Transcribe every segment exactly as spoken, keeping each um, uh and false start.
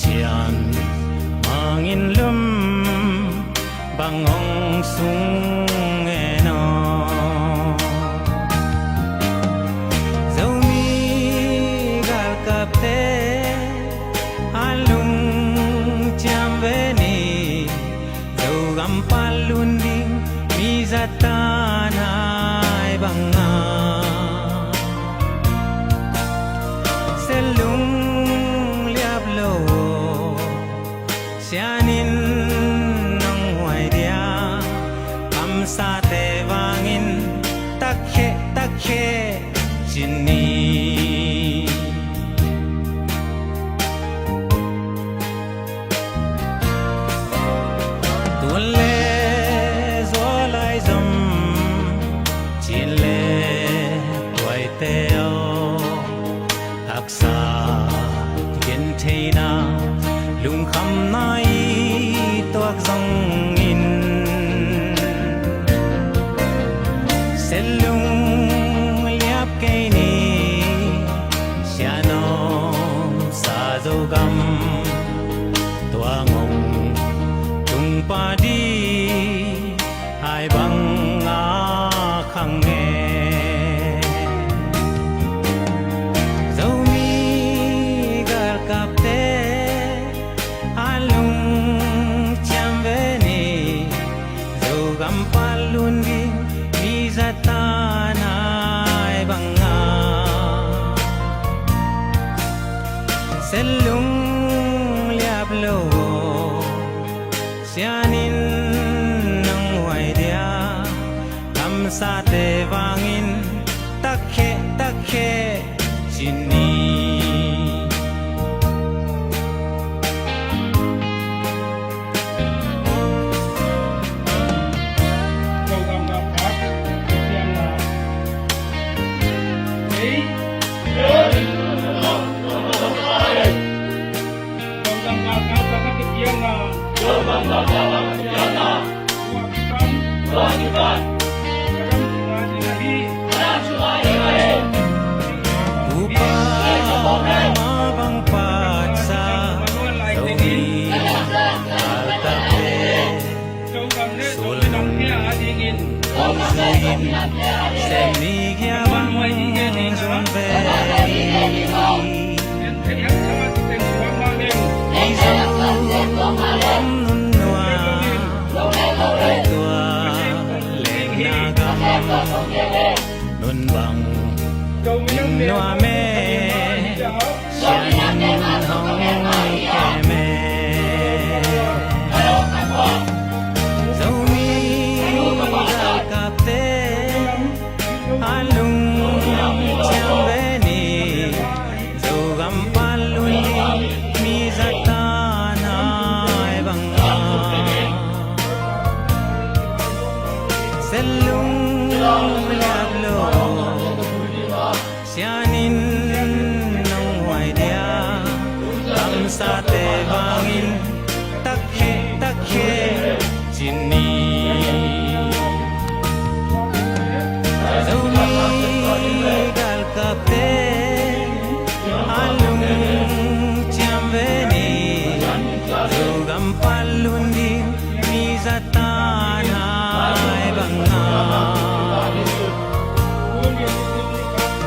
Sian mangin lum bang hong sung en aw. Zomi galkapte a lungciam ve ni, Zogam pan lun ding mi za tan hai bang a, Sian lung liap lo aw. Sian in nong huai dia, kamsate vangin takkhe takkhe ci ni. Tun le zual lai zom, cin le tuaite aw, haksa gentheihna lungkhamna i tuak zongin, Sian lung liap kei ni. Sian om sa Zogam, tua ngong tung pa di hai bang a khang e. Zomi galkapte a lungciam ve ni, Zogam pan lun ding mi za tan hai bang a, Sian lung liap lo aw. Sian in nong huai dia, kamsate vangin takkhe takkhe ci ni. Upa ma bang patsa Zomi altate, sulnung hong zuiin, sem ni gia bang zun ve ni. Mizo om nunua, tua lengna gam nun bang in nuam e, Sian in hong kem e. Zomi galkapte a lungciam ve ni, Zogam pan lun ding mi za tan hai bang a, Sian lung liap lo aw. Sian in nong huai dia, kamsate vangin takkhe takkhe ci ni. Zomi galkapte a lungciam ve ni, Zogam pan lun ding mi za tan hai bang a,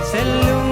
Sian lung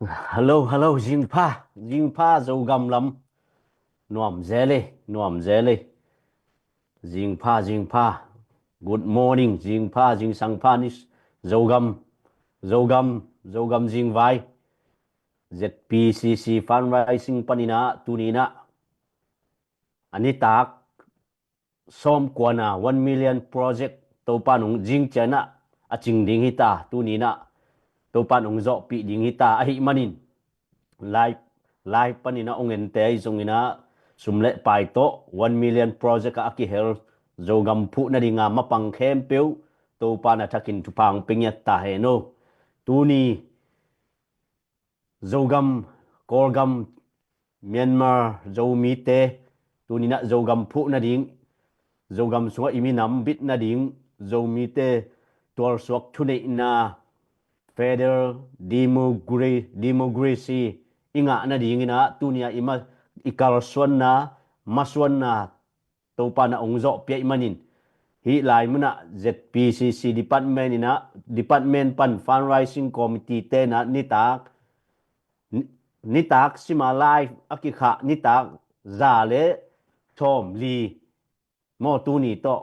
Hello, hello, zingpha, zingpha, Zogam lam. Nuam zel e, nuam zel e. Zingpha, zingpha. Good morning, zingpha, zingsangpha ni. Zogam, Zogam, Zogam zingvai. Z P C C fundraising panin ah tuni in ah a nitak sawmkuana one million project Topa'n hong zing ciangin ah a cing ding hi ta, tuni in ah Topa'n hong zawhpih ding hi ta, ahih manin live, live panin ah hong ente ahi zongin ah sum le pai tawh one million project ah a kihel Zogam phuh nading a mapang khempeuh Topa'n a thakin thupha hong pia ngiat ta hen aw. Tuni Zogam, Kawlgam, Myanmar Zomite, tuni in ah Zogam phuh nading, Zogam sungah i minam bit nading, Zomite tualsuak thuneihna, federal democra-, democracy i ngah nadingin ah tuni a i ma-, i kalsuanna, masuanna Topa'n a hong zawhpih ahih manin, hih lai munah Z P C C department in ah, department pan fundraising committee te'n ah nitak, ni-, nitak sima live a kikhah nitak za le thawm li maw, tuni tawh.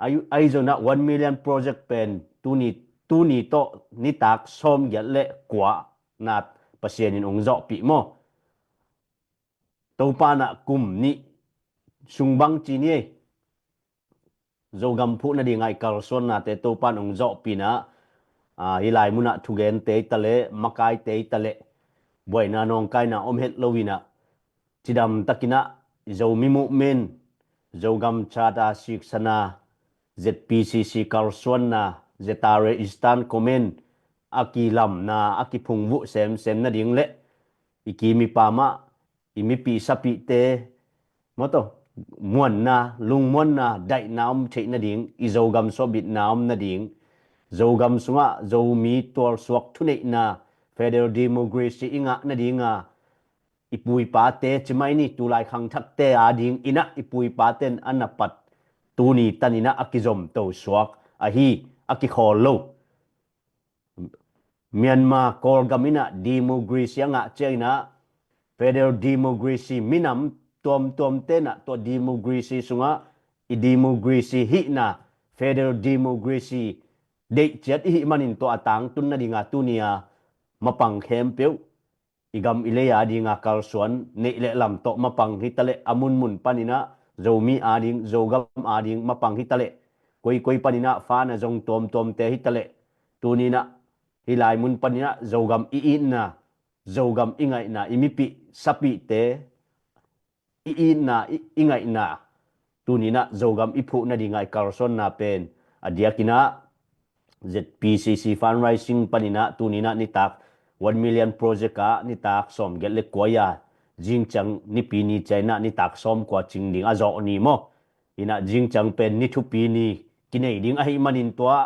Ahi, ahi zongin ah one million project pen tuni, tuni tawh nitak sawmgiat le kua na Pasian in hong zawhpih maw. Topa'n ah kum nih sung bang ci ni ei. Zogam phuh nading a i kalsuannate Topa'n hong zawhpih in ah, ah, hih lai munah thugente hi ta leh, makaite hi ta leh, buaina nawngkaina om het lo in ah, cidam takin ah Zomi movement, Zogam Charter siksana, Z P C C kalsuanna, Z R A Eastern Command a kilamna, a kiphungvuh semsem nading le i kim i pam ah i mipih sapihte maw, tawh muanna, lungmuanna, daihna om theih nading, i Zogam sungah bitna om nading, Zogam sungah Zomi tualsuak thuneihna, federal democracy i ngah nading a, i pu i pate, ci mai ni, tulai khangthakte adingin ah i pu i pate'n a na pat tuni tanin ah a kizomto suak ahi, a kikhawl lo. Myanmar Kawlgam in ah democracy a ngah ciangin ah federal democracy, minam tuamtuamte'n ah tua democracy sungah i democracy hihna, federal democracy deih ciat i hih manin tua a tangtun nading a tuni a mapang khempeuh i gam i lei ading a kalsuan neih le lam tawh mapang hi ta leh, a munmun panin ah Zomi ading, Zogam ading mapang hi ta leh, koikoi panin ah fa na zong tuamtuamte hi ta leh, tuni in ah hih lai mun panin ah Zogam i itna, Zogam i ngaihna, i mipih sapihte i itna, i, i ngaihna, tuni in ah Zogam i phuh nading a i kalsuanna pen a diakin ah Z P C C fundraising panin ah tuni in ah nitak one million project ah nitak sawmgiat le kua a, zing ciang Nipi ni ciangin ah nitak sawmkua cing ding a zawh ni maw. In ah zing ciang pen ni thupi ni kinei ding ahih manin tua,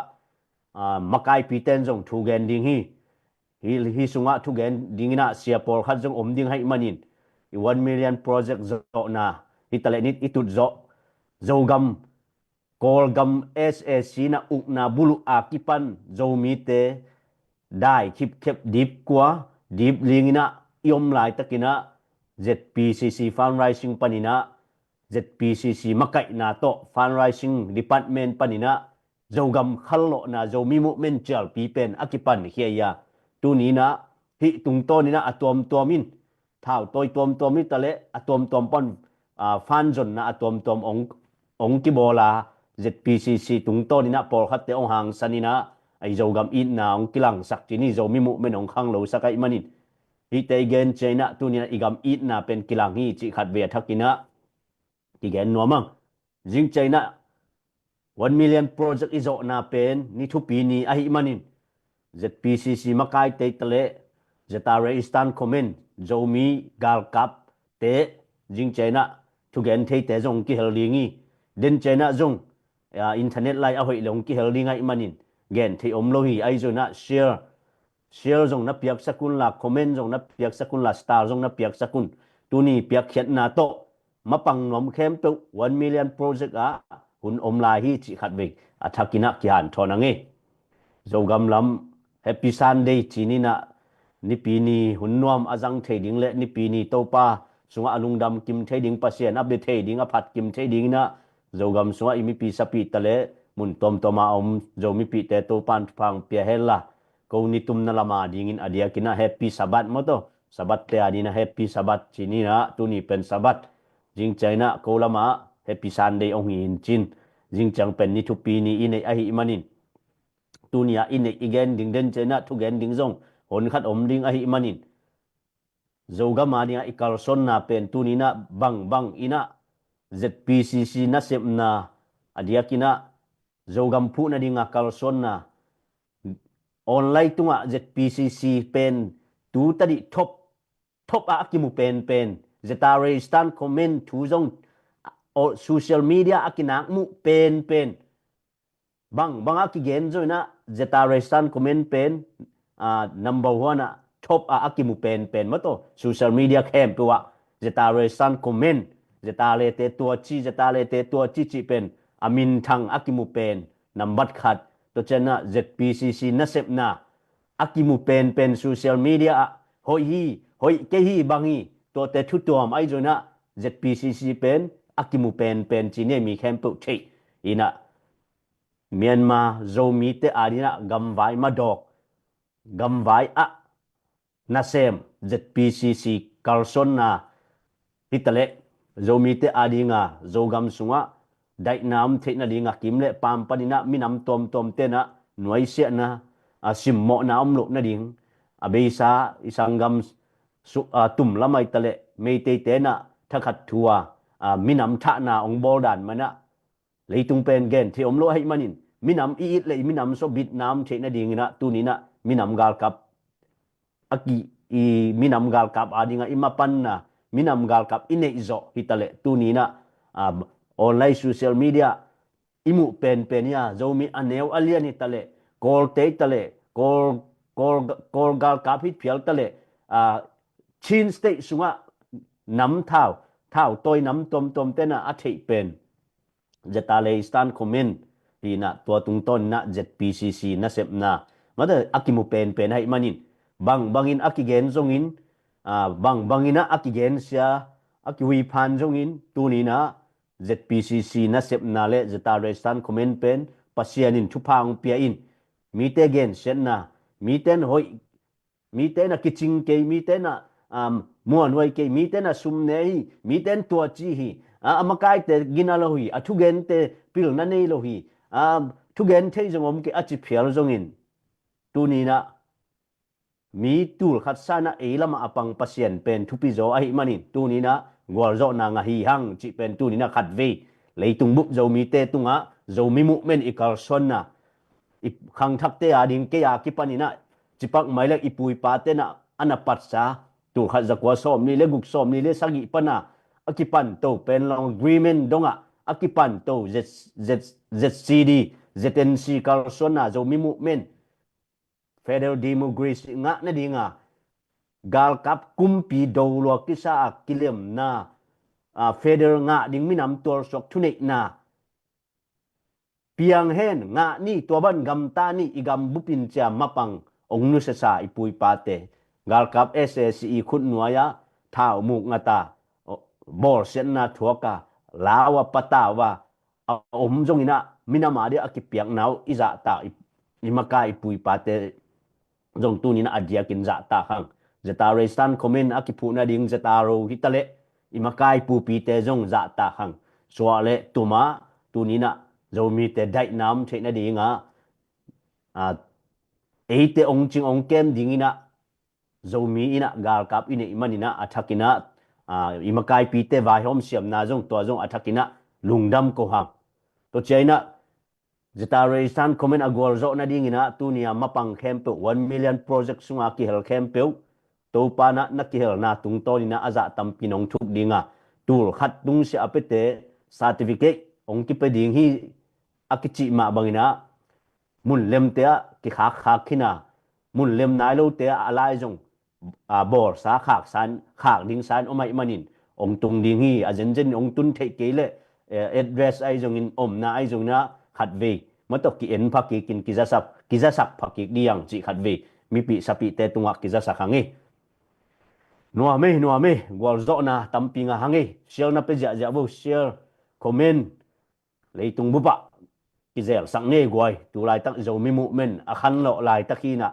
ah, makaipite'n zong thu gen ding hi. Hih, hih sungah thugen dingin ah sia pawlkhat zong om ding ahih manin, i one million project zawhna hi ta leh, ni i tut zawh, Zogam, Kawlgam S A C in ah ukna buluh a kipan Zomite dai khipkhep dip kua, dip ling in ah i om laitakin ah Z P C C fundraising panin ah, Z P C C makaihna tawh fundraising department panin ah Zogam khallawhna, Zomi movement cialpi pen a kipan hi a, tuni in ah hih tungtawnin ah a tuamtuam in, thau tawi tuamtuam hi ta leh, a tuamtuam pan, ah, fund zonna a tuamtuam ong, ong kibawl a, Z P C C tungtawnin ah pawlkhatte ong hangsan in ah, a i Zogam itna ong kilangsak ci ni, Zomi movement ong khanglosak ahih manin, hihte i gen ciangin ah tuni in ah i gam itna pen kilang hi cih khatvei a thakin ah kigen nuam ang. Zing ciangin ah one million project i zawhna pen ni thupi ni ahih manin, Z P C C makaite hi ta leh, Z R A Eastern Command, Zomi galkapte, zing ciangin ah thugen theite zong kihel ding hi. Den ciangin ah zong, ah, internet lai a hoih leh hong kihel ding ahih manin gen theih om lo hi. Ahi zongin ah share, share zong na piaksak un la, comment zong na piaksak un la, star zong na piaksak un. Tuni piakkhiatna tawh mapang nuam khempeuh one million project ah hun om lai hi cih khatvei a thakin ah kihanthawn ang e. Zogam lam Happy Sunday ci ni in ah, nipi ni hun nuam a zang thei ding le nipi ni Topa sungah a lungdam kim thei ding, Pasian a bia thei ding, a phat kim thei ding inah Zogam sungah i mipi sapi ta le mun tuamtuam a om Zo mipite Topan thupha hong pia hen la, ko ni tumna lama dingin a diakinah Happy Sabbath maw taw. Sabbath te a dinah Happy Sabbath ci ninah tuni pen Sabbath. Zingciang inah ko lamah Happy Sunday hong hi in cin. Zingciang pen ni thupi ni i neih ahih manin tuni ah i neih i gen ding den ciang inah thugen ding zong hon khat om ding ahih manin Zogam a dingah i kalsuanna pen tuni inah bangbang inah Z P C C nasepna a diakinah Zogam phuhna dinga kalsuanna online tungah Z P C C pen tu tadih top top ah a kimu penpen, Z R A stand comment thu zong social media a kinak muh penpen. Bang bang a kigen zo inah Z R A stand comment pen number one ah top ah a kimu penpen maw taw. Social media khempeuh ah Z R A stand comment, Z R A te tua ci, Z R A te tua ci cih pen a minthang a kimu pen nambat khat. Tua cianah Z P C C nasepna a kimu penpen social media ah hoih hi, hoih kei hi, bang hi, tuate thutuam ahi zonah Z P C C pen a kimu penpen ci ni mi khempeuh theih inah Myanmar Zomite a dinah gamvai madawk, gamvai ah nasem Z P C C kalsuanna hitaleh Zomite a dinga Zogam sungah daihna om theih nadinga kim le pam paninah minam tuamtuam tenah nuaisiahna a simmawhna om loh nading a beisa i sanggam tum lamai taleh Meitei tenah thakhat thu a minam thahna ong bawl dan manah leitung pen gen thei om lo ahih manin minam i it le i minam sawh bitna om theih nadinginah tuninah minam galkap a ki i minam galkap a dinga i mapanna minam galkap i neih zawh hitaleh tuninah online social media i muh penpen ia Zomi a neu a lian hitaleh Kawlte hitaleh Kawl galkap hit phial taleh Chin State sungah nam thau thau tawi nam tuamtuam tenah a theih pen Z R A stand comment hinah tua tungtawninah Z P C C nasepna mate a kimu penpen ahih manin bang bangin a kigen zongin bang banginah a kigensia a kihuiphan zongin tuninah Z P C C nasepna le Z R A stand comment pen Pasian in thupha hong pia in mite gensiatna mite in hoih mite in a kicing kei mite in a muanhuai kei mite in a sum ne hi mite in tuaci hi a makaite gina lo hi a thugente pilna nei lo hi a thugen thei zong om kei a ci phial zongin tuninah mi tul khat sanah ei lamah a pang Pasian pen thupi zaw ahih manin tuninah gualzawhna ngah hi hang cih pen tuninah khatvei leitung bup Zomite tungah Zomi muhment i kalsuanna i khangthakte a ding kei a kipaninah cipak mailek i puipa tenah a na patsa tul khat zakua sawmli le guk sawmli le sagih pana a kipanto pen long agreement dongah a kipanto Z C D Z N C kalsuanna Zomi muhment federal democracy ngah nadinga galkap kumpi dolua kisa a kilemna federal ngah ding minam tualsuak thuneihna piang hen ngah ni tua ban gamta ni i gam bupin cia mapang ong nusasa i puipate galkap S A C i khutnuai-ah thau muk ngata bawlsiatna thuaka lau a patau a a om zonginah minam a dia a kipiakna uh i zahtak i makai i puipate zong tuninah a diakin zahtak hang Z R A stand comment a kiphuh nading Z R O hitaleh i makai pupite zong zahtak hang suah le tuma tuninah Zomite daihna om theih nadinga eite ong cing ong kem dinginah Zomi inah galkap i neih maninah a thakinah i makaipite vaihawm siamna zong tua zong a thakinah lungdam ko hang. Tua ciainah Z R A stand comment a gualzawh nadinginah tunia mapang khempeuh one million project sunga kihel khempeuh Topanah na kihelna tungtawninah a zah tampi nong thuk dinga tul khat tungsia a pete certificate ong kipe ding hi a kicih mah banginah mun lemte ah kikhakkhak khina mun lem nai lote ah a lai zong bawlsa khak ding san om aih manin ong tung ding hi a zenzen ong tun theih kei leh address ahi zongin omna ahi zongina khatvei matawh ki-en pha kikin kizasak pha kik diang cih khatvei mipih sapihte tungah kizasak hang hi. Nuam ei, nuam ei, gualzawhna tampi ngah hang hi. Share na pia ziahziah vo, share, comment, leitung bupah kizelsak nei guai. Tulaitak Zomi movement a khanlawh laitak hi inah,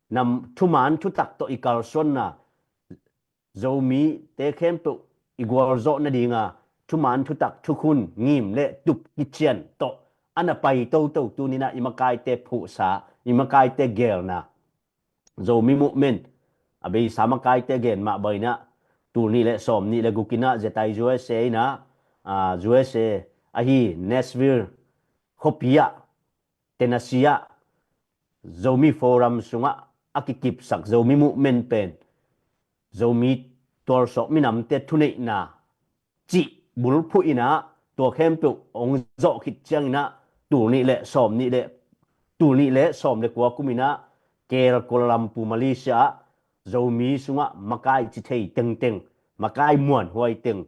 nam thuman thutak tawh i kalsuanna, Zomite khempeuh i gualzawh nadinga thuman thutak, thukhun, ngim le tup kician tawh a na pai toto tuninah i makaite phuhsa, i makaite gelna, Zomi movement a beisa makaite gen mah bang inah, tul nih le sawm nih le guk inah zetai U S A inah, ah, U S A ahi Nashville khuapi ah, Tennessee ah, Zomi Forum sungah a kikipsak Zomi movement pen Zomi tualsuak minamte thuneihna cih bulphuh inah, tua khempeuh hong zawh khit cianginah, tul nih le sawm nih le, tul nih le sawm le kua kum inah K L Kuala Lumpur, Malaysia ah Zomi sungah makai ci thei tengteng, makai muanhuai teng,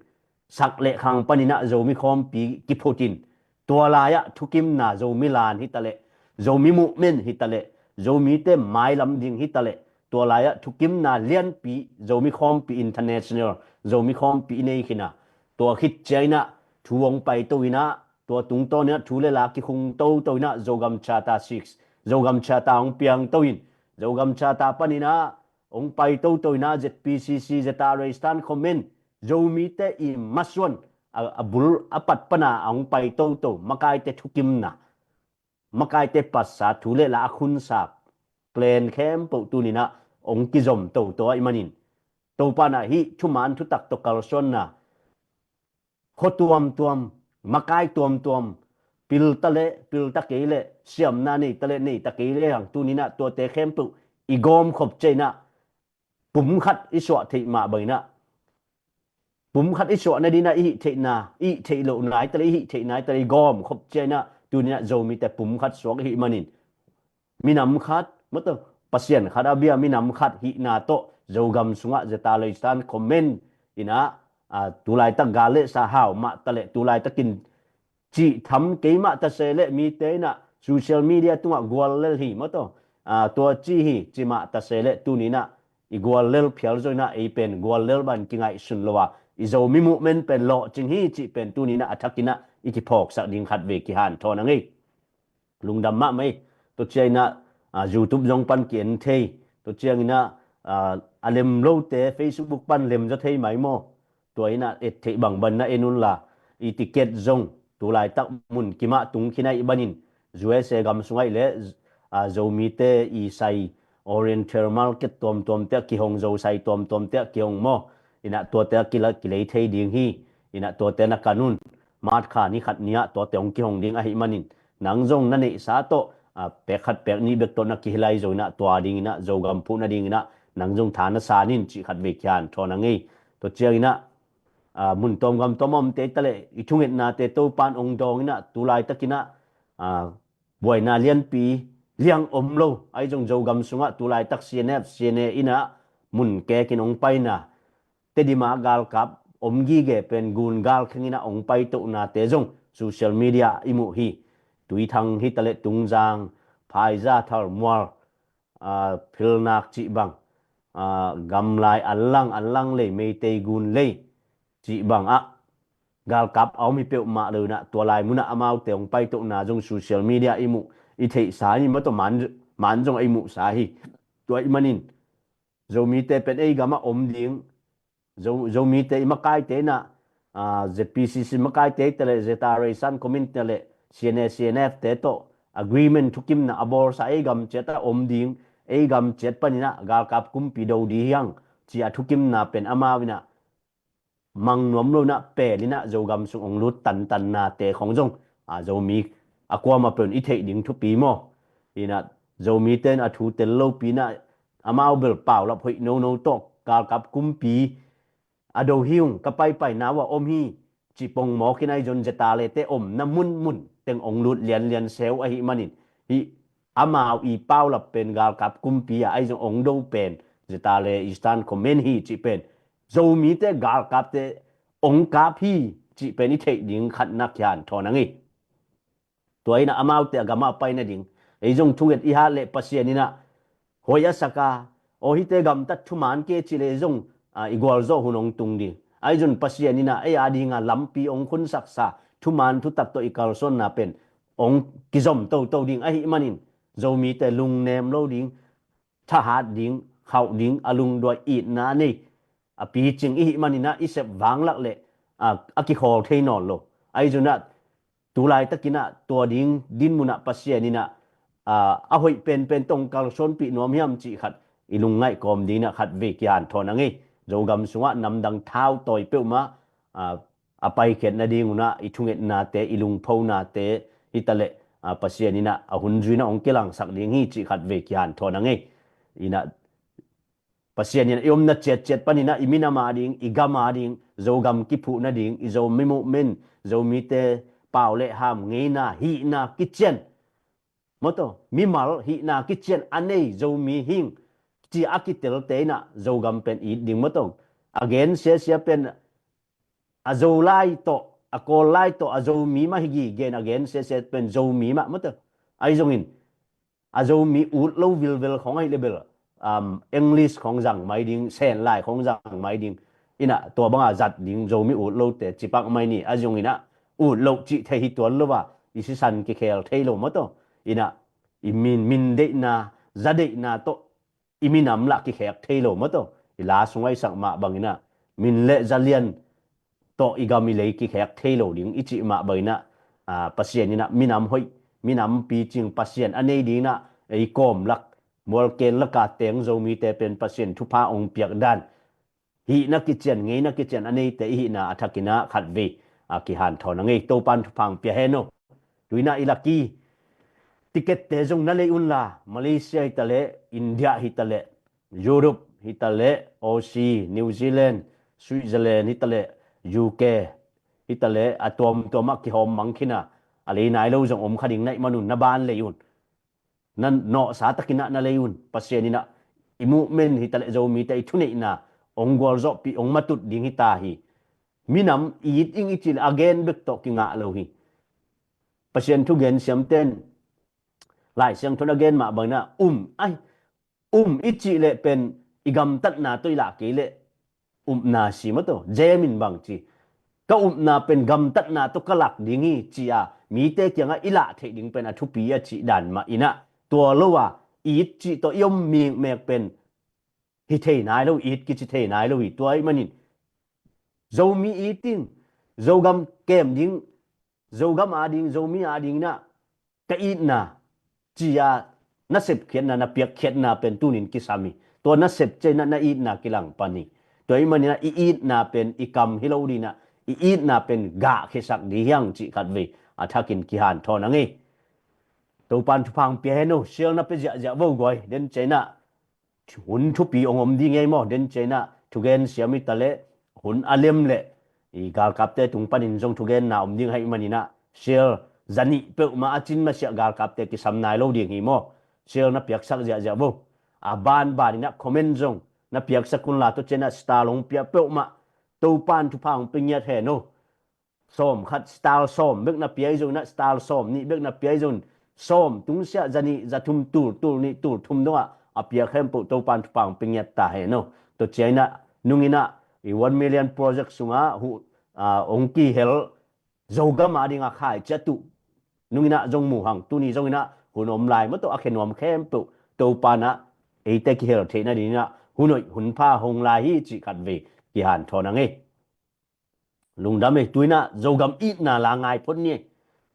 sak le khang paninah Zomi khawmpi kiphutin, tua lai-ah thukimna Zomi lan hitaleh, Zomi movement hitaleh, Zomite mailam ding hitaleh, tua lai-ah thukimna lianpi Zomi khawmpi international, Zomi khawmpi i nei khin a, tua khit cianginah thu hong paito inah, tua tungtawninah thu le la kikhung toto inah Zogam Charter six, Zogam Charter hong piangto in, Zogam Charter paninah hong paito toto inah Z P C C, Z R A Eastern Command, Zomite i masuan a, a bul a pat pana a hong pai toto, makaite thukimna, makaite patsa, thu le la a khunsak plan khempeuh tuninah hong kizom toto ahih manin, Topa inah hih thuman thutak tawh kalsuanna, khua tuamtuam, makai tuamtuam, pilta le pilta kei le, siamna neita le neita kei le hang tuninah tuate khempeuh i gawmkhop cianginah, pumkhat i suah theih mah banginah, pumkhat i suah nadinah i hih theihna, i hih theih loh nai tale, i hih theih nai tale i gawmkhop cianginah, tuninah Zomite pumkhat suak ahih manin, minam khat, mawtaw, Pasian khat a bia minam khat hihna tawh Zogam sungah Z R A Eastern Command inah, a, tulaitak gal le sa hau mah tale, tulaitakin cih tham kei mah tase le mite inah social media tungah guallel hi, mawtaw, a, tua ci hi, ci mah tase le tuninah i guallel phial zo inah, ei pen guallel ban kingaihsun lo a, i Zomi movement pen lawhcing hi cih pen tuninah a thakinah i kiphawksak ding khatvei kihanthawn a ngei. Lungdam mahmah ei. Tua cianginah, a, YouTube zong pan ki-en thei. Tua cianginah, a, a lem lote Facebook pan lemzaw thei mai maw? Tua inah et theih bangban na en unla, i ticket zong tulaitak mun kimah tung khin ahih manin, U S A gam sungah i le, a, Zomite i sai Oriental Market tuamtuamte ah kihong, Zo sai tuamtuamte ah kihong maw? Inah tuate ah kila, kilei thei ding hi. Inah tuate na kan un. March kha ni khat ni-ah tuate hong kihong ding ahih manin, nang zong na neihsa tawh, a, pek khat pek nih bek tawh na kihilai zo inah, tua dinginah Zogam phuh nadinginah nang zong tha na san in cih khatvei kihanthawn a ngei. Tua cianginah, a, mun tawm gam tawm a omte tale, i thungetnate Topan hong dawng inah, tulaitakinah, a, buaina lianpi liang om lo, ahi zong Zogam sungah tulaitak C N F, C N A inah mun kekin hong paina, Tedim ah galkap om gige pen gun gal khenginah hong paitohnate zong social media i muh hi. Tuithang hitaleh Tungzang, Phaiza, Thalmual, a, Philnak cih bang, a, gamlai anlang, anlang lei, Meitei gun lei cih bangah galkap a om hi peuhmah lo inah, tua lai munah amaute hong paitohna zong social media i muh, i theihsa hi, mawtaw, man, man zong a i muhsa hi. Tua ahih manin Zomite pen ei gamah om ding, Zo, Zomite i makaite inah, a, Z P C C makaite tale, Z R A Eastern Command tale, C N A, C N F te tawh agreement, thukimna a bawlsa, ei gam ciatah om ding, ei gam ciat paninah galkap kumpi do dih hiang, ci a thukimna pen amau inah mang nuam lo inah, pel inah Zogam sung hong lut tantannate khong zong, a, Zomi a kuamah pen i theih ding thupi maw? Inah Zomite in a thu tel lopi inah, amau bel paulap hoih nono tawh galkap kumpi a do hi ung, ka paipaina uh a om hi, ci pongmawk inah, ahi zong Z R A te omna munmun teng hong lut lianlian seu ahih manin, hih amau i paulap pen galkap kumpi a, ahi zong hong do pen Z R A Eastern Command hi cih pen, Zomite galkapte hong kap hi cih pen i theih ding khatna kihanthawn a ngei. Tua inah amaute a gamah a pai nading, ei zong thunget i hat leh Pasian inah hoih a sak a, aw hihte gamtat thuman kei cih leh zong, a, i gualzawh hun hong tung ding. Ahi zong Pasian in ah ei a ding a lampi hong khunsaksa thuman thutak tawh i kalsuanna pen hong kizom toto ding ahih manin Zomite lungnem lo ding, thahat ding, khauh ding, a lungduai itna nei a picing i hih manin ah i sep vanglak leh, a, a kikhawl thei nawn lo. Ahi zong ah tu laitakin ah tua ding dinmun ah Pasian in ah, a, a hoih penpen tawh hong kalsuanpih nuam hiam cih khat i lungngaih kawm ding in ah khatvei kihanthawn a ngei. Zogam sungah namdang thautawi peuhmah, a, a paikhiat nadingun ah i thungetnate, i lungphonate hi taleh, a, Pasian in ah a hun zui in ah hong kilangsak ding hi cih khatvei kihanthawn a ngei. In ah Pasian in ah i omna ciatciat panin ah i minam a ding, i gam a ding, Zogam kiphuh nading, i Zomi movement, Zomite pau le ham, ngeina, hihna kician, maw taw, mimal hihna kician a nei Zomi hing ci a kitelte in ah Zogam pen it ding, maw taw. A gen siasia pen a Zolai tawh, a Kawllai tawh, a Zomi mah hi gige in a gen siasia pen Zomi mah, maw taw. Ahi zongin a Zomi ut lo vilvel khawng ahih leh bel, um, English khawng zang mai ding, Senlai khawng zang mai ding. In ah tua bang a zat ding Zomi ut lote ci pak mai ni. Ahi zongin ah ut lo cih thei hi tuan lo a, i sisan kikhel thei lo, maw taw. In ah i min, min deihna, za deihna tawh i minam lah kikhek thei lo, maw taw. I la sungah i sak mah bangin ah min le za lian tawh i gam i lei kikhek thei lo ding i cih mah bangin ah, a, Pasian in ah minam hoih, minam picing, Pasian a nei ding in ah ei kawm lak, mualken lak a teng Zomite pen Pasian thupha hong piak dan, hihna kician, ngeina kician a neite i hihna a thakin ah khatvei, a, kihanthawn a ngei. Topa'n thupha hong pia hen aw. Tu in ah i lucky ticket-te zong na lei un la, Malaysia hi taleh, India hi taleh, Europe hi taleh, Aussie, New Zealand, Switzerland hi taleh, U K hi taleh, a tuamtuam ah kihawm mang khin a, a lei nai lo zong om kha ding na hih man un, na ban lei un. Na nawhsa takin ah na lei un. Pasian in ah i movement hi taleh Zomite i thuneihna hong gualzawhpih, hong matut ding hi ta hi. Minam it ing i cih leh a gen bek tawh kingah lo hi. Pasian thugen siamten Lai Siangtho in a gen mah bangin ah um, ai, um i cih leh pen i gamtatna tawh i lah kei leh upna si, maw taw. James in bang ci, ka upna pen gamtatna tawh ka lak ding hi ci a mite kiangah i lah theih ding pen a thupi a cih dan mah in ah, tua lo a it cih tawh i om mikmek pen hi thei nai lo, it kici thei nai lo hi. Tua ahih manin Zomi it ding, Zogam kem ding, Zogam a ding, Zomi a ding in ah ka itna ci a na sepkhiatna, na piakkhiatna pen tuni in kisam hi. Tua na sep ciangin ah na itna kilang pan hi. Tua ahih manin ah i itna pen i kam hi lo ding in ah, i itna pen gahkhiasak ding hi hang cih khatvei a thakin kihanthawn a ngei. Topa'n thupha hong pia hen aw. Share na pia ziahziah vo guai. Den ciangin ah hun thupi hong om ding hi ei maw. Den ciangin ah thugen siam hi taleh, hun a lem leh i galkapte tung panin zong thugenna om ding ahih manin ah, share za nih peuhmah a cin masiah galkapte kisam nai lo ding hi maw. Share na piaksak ziahziah vo. A banban in ah comment zong na piaksak un la, tua ciangin ah star hong pia peuhmah Topa'n thupha hong pia ngiat hen aw. Sawm khat, star sawm bek na pia hi zongin ah, star sawm nih bek na pia hi zongin, sawm tungsiah za nih, za thum, tul, tul nih, tul thum dongah a pia khempeuh Topa'n thupha hong pia ngiat ta hen aw. Tua ciangin ah nungin ah i one million project sungah hu, a, hong kihel Zogam a ding a khaici a tuh nungin ah zong mu hang. Tuni zongin ah hun om lai, maw taw, a khe nuam khempeuh Topa'n ah eite kihel theih nading in ah hun hoih hun pha hong lai hi cih khatvei kihanthawn a ngei. Lungdam ei. Tu in ah Zogam itna la ngai phot ni ei.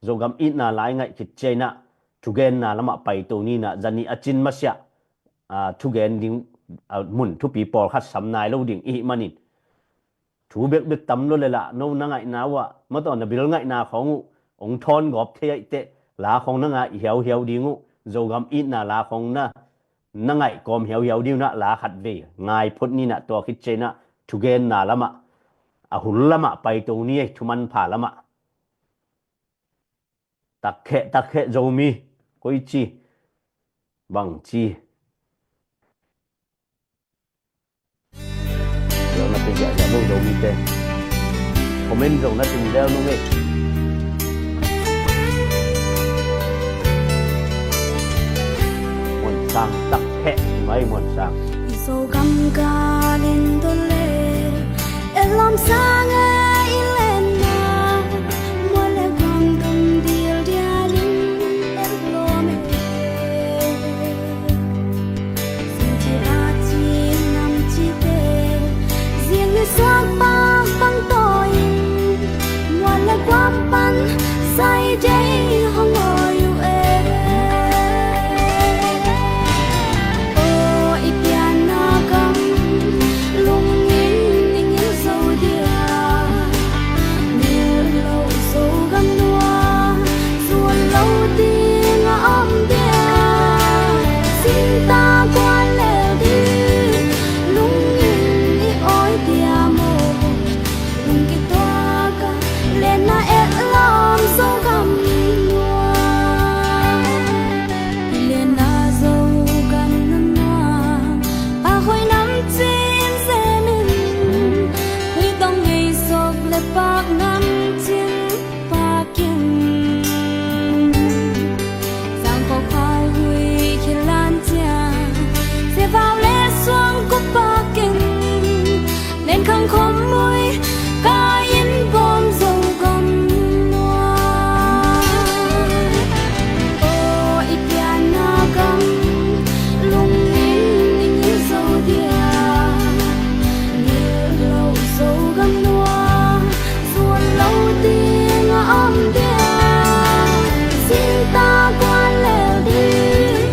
Zogam itna la i ngaih khit ciangin ah thugenna lamah paito ni in ah, za nih a cin masiah, a, thugen ding, a, mun thupi pawlkhat sam nai lo ding i hih manin, thu bekbek tam lo leh lah, no na ngaihna uh ah, maw taw, na bil ngaihna khawng uh hong thawn gawp thei ahih teh, la khawng na ngai hiauhiau ding uh. Zogam itna la khawng na na ngaih kawm hiauhiau ding un ah, la khatvei ngai phot ni in ah, tua khit ciangin ah thugenna lamah, a hun lamah paito ni ei, thu manpha lamah. Takheh, takheh Zomi, koici, bangci. Zong na pia ziahziah bo Zomite. Comment zong na tun zel nung ei. Muan sang takheh, Muan sang. I Zogam galin dole, elam sang e i lena, muan le guam dum dil dialin elom e. Singci a ci nam cite, ziang ni suak bang bang toin, muan le guam pan sai dei hong oi uh e. Aw i pianna gam, lungin i ngil zo dia, ngil lo Zogam nuam, zuan lo ding a om dia, singta guan lel ding, lungin i oi dia maw, lungkituak a lena et lawm Zogam nuam. Lena Zogam nuam, a hoih nam cin zemin, hui tong ngei sok le pak nam cin pak in. Zangkok khal hui khilan ciang, sevau le suang kup pak in. Len khang khom mui, ka inn bawm Zogam nuam. Aw i pianna gam, lungin i ngil zo dia, ngil lo Zogam nuam, zuan lo ding a om dia, singta guan lel ding,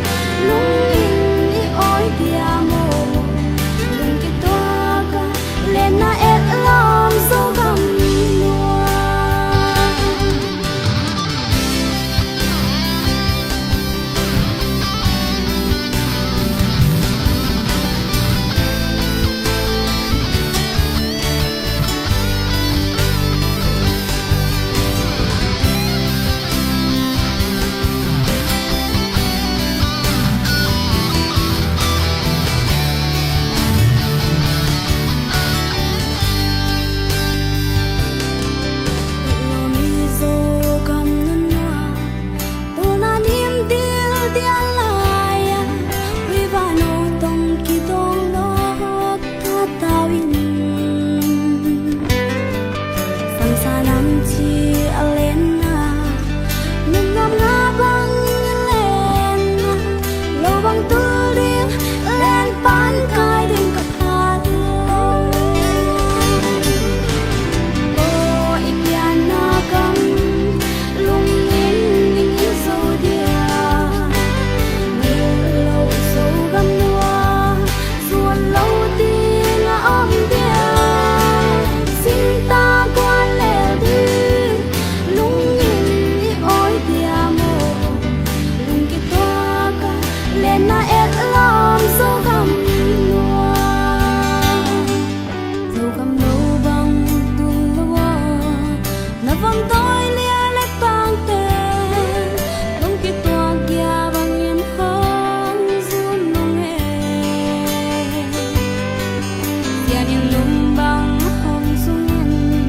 lungin i oi dia maw, lungkituak a lena et lawm Zogam nuam. Tawlna nim dil dial lai-a, hui vano tong kidong lo khatau in. Sangsa nam ci a lenna, nunnuam nga bang i lenna, lo bang tul ding, len pan kai ding ka phat lo. Aw i pianna gam, lungin i ngil zo dia, ngil lo Zogam nuam, zuan lo ding a om dia, singta guan lel ding, lungin i oi dia maw, lungkituak a lena et lawm Zogam nuam. Zogam lo bang tul lo a, na vamtawi lia le tangte, lungkituak gia bangin hong zun nung e. Sian in lum bang hong zungin,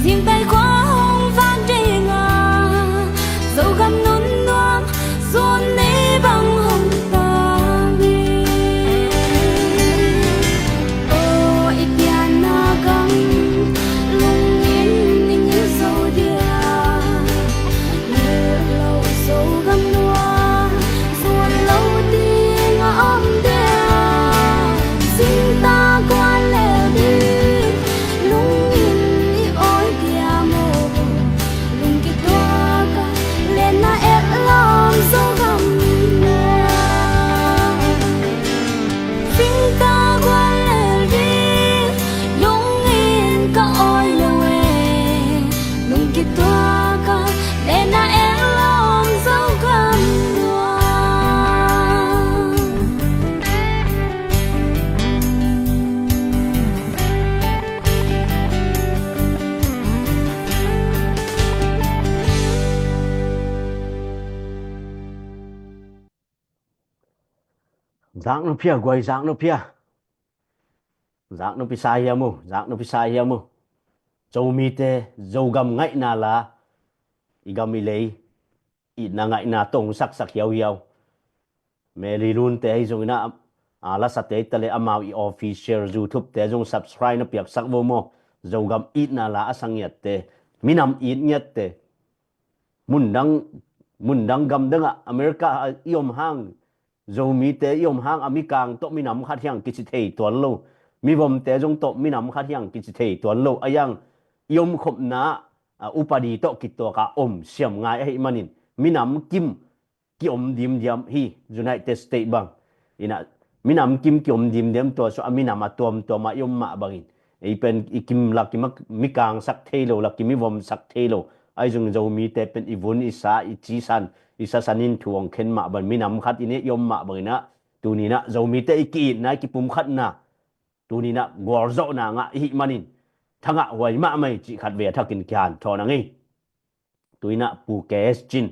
zingtai khua hong vak ding a, Zogam nunnuam, zuan ni bang hong tang hi. Aw i pianna gam, lungin i ngil zo dia, ngil lo Zogam nuam, zuan lo ding a om dia, singta guan lel ding, lungin i oi dia maw, lungkituak a lena et lawm Zogam nuam. Singta guan lel ding, lungin ka oi lo e, lungkituak a lena et lawm Zogam nuam. Zak nupi a guai, zak nupi a. Zak nupi sa hiam uh, zak nupi sa hiam uh. Zomite, Zogam ngaihna la, i gam i lei itna ngaihna tong saksak hiauhiau. Mary Lunte ahi zongin ah, a, lasate hi ta le amau i official YouTube te zong subscribe na piaksak vo maw. Zogam itna la a sa ngiatte, minam it ngiatte, mundang, mundang gamdang ah America ah i om hang, Zomite i om hang a mikang tawh minam khat hiang kici thei tuan lo, mivomte zong tawh minam khat hiang kici thei tuan lo a hiang i omkhopna ah, a, upadi tawh kituak a om siam ngai ahih manin minam kim kiom dimdiam hi. United States bang ina minam kim kiom dimdiam tua sua a minam a tuamtuam a i om mah bangin ei pen i kim lak i mikangsak thei lo, lak i mivomsak thei lo. Ahi zong Zomite pen i vun i sa i cisan i sasan in thu hong khen mah bang minam khat i ne i om mah bangin ah tuninah Zomite i ki-itna i kipumkhatna tuninah gualzawhna ngah i hih manin thangah huai mahmah i cih khat ve a thakin kihanthawn a ngei. Tuinah Pu K S Cin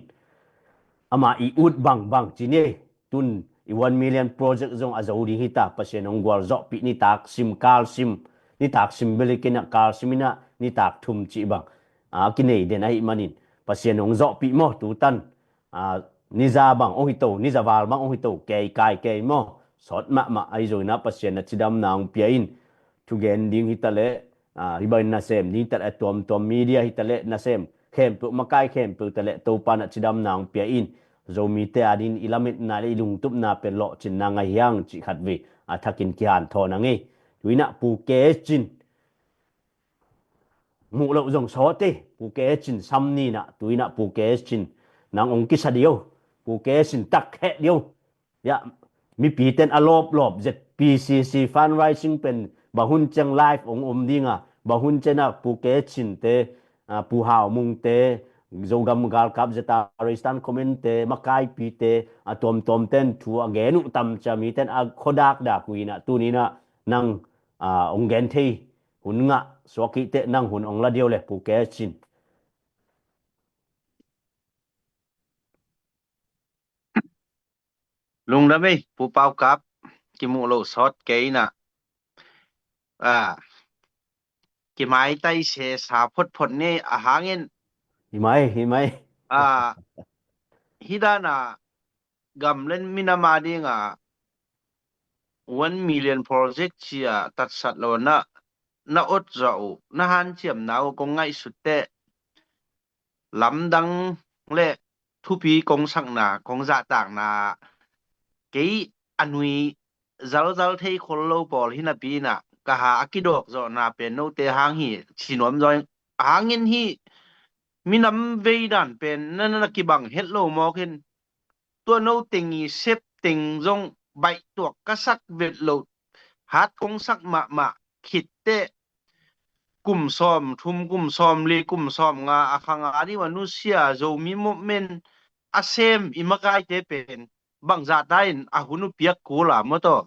ama i ut bangbang ci ni. Tun i one million project zong a zo ding hita. Pasian hong gualzawhpih nitak sim kalsim, nitak sim belikinah kalsim inah nitak thum cih bang a kinei den ahih manin Pasian hong zawhpih maw tutan. A, niza bang ong hito, niza val bang ong hito, kei kai kei maw. Sawt mahmah ahi zonginah Pasian na cidamna ong pia in. Thugen ding hita leh, a, hi bangin nasem ding hita leh, tuamtuam media hita leh nasem khempeuh, makai khempeuh hita leh Topa na cidamna ong pia in. Zomite adin i lametna le i lungtupna pen lawhcinna ngai hiang cih khat ve a thakin kihanthawn a ngei. Tuinah Pu K S Cin muh loh zong sawt hi. Pu K S Cin sam ninah tuinah Pu K S Cin nang ong kisa dih o. Pu K S Cin tak kheh dih o. Ya, mipiten a lawplawp Z P C C fundraising pen bang hun ciang live ong om dinga, bang hun ciang a Pu K S Cin te, a, Pu Hau Mung te, Zogam galkap Z R A stand comment te, makaipite a tuamtuam ten thu a gen uh tam cia miten a khuadakdak uh inah tuninah nang, a, ong gen thei hun ngah suak hih teh nang hun ong la dih o le Pu K S Cin. Lungdam ei Pu Pau Kap, kimuh loh sawt kei inah, a, kimaitai sesa photphot ni a hangin. Hi mai, hi mai. A, hi dana gam le minam a dinga one million project cia tatsat lo na, na ot zawh uh, na hanciamna uh kong ngaihsut teh lamdang le thupi kong sakna, kong zahtakna kei a nui zalzal thei khol lo pawl hi napi inah ka ha a kidawk zawhna pen note hang hi ci nuam zaw ing. A hangin hi minam vei dan pen na, na, na kibang het lo mawk in tua no teng i sep teng zong baihtuak ka sak vet loh hat kong sak mahmah khit teh kum sawm thum, kum sawm li, kum sawm nga a khang a dih a nusia Zomi movement a sem i makaite pen bangzahta in a hun uh piak kul a maw taw.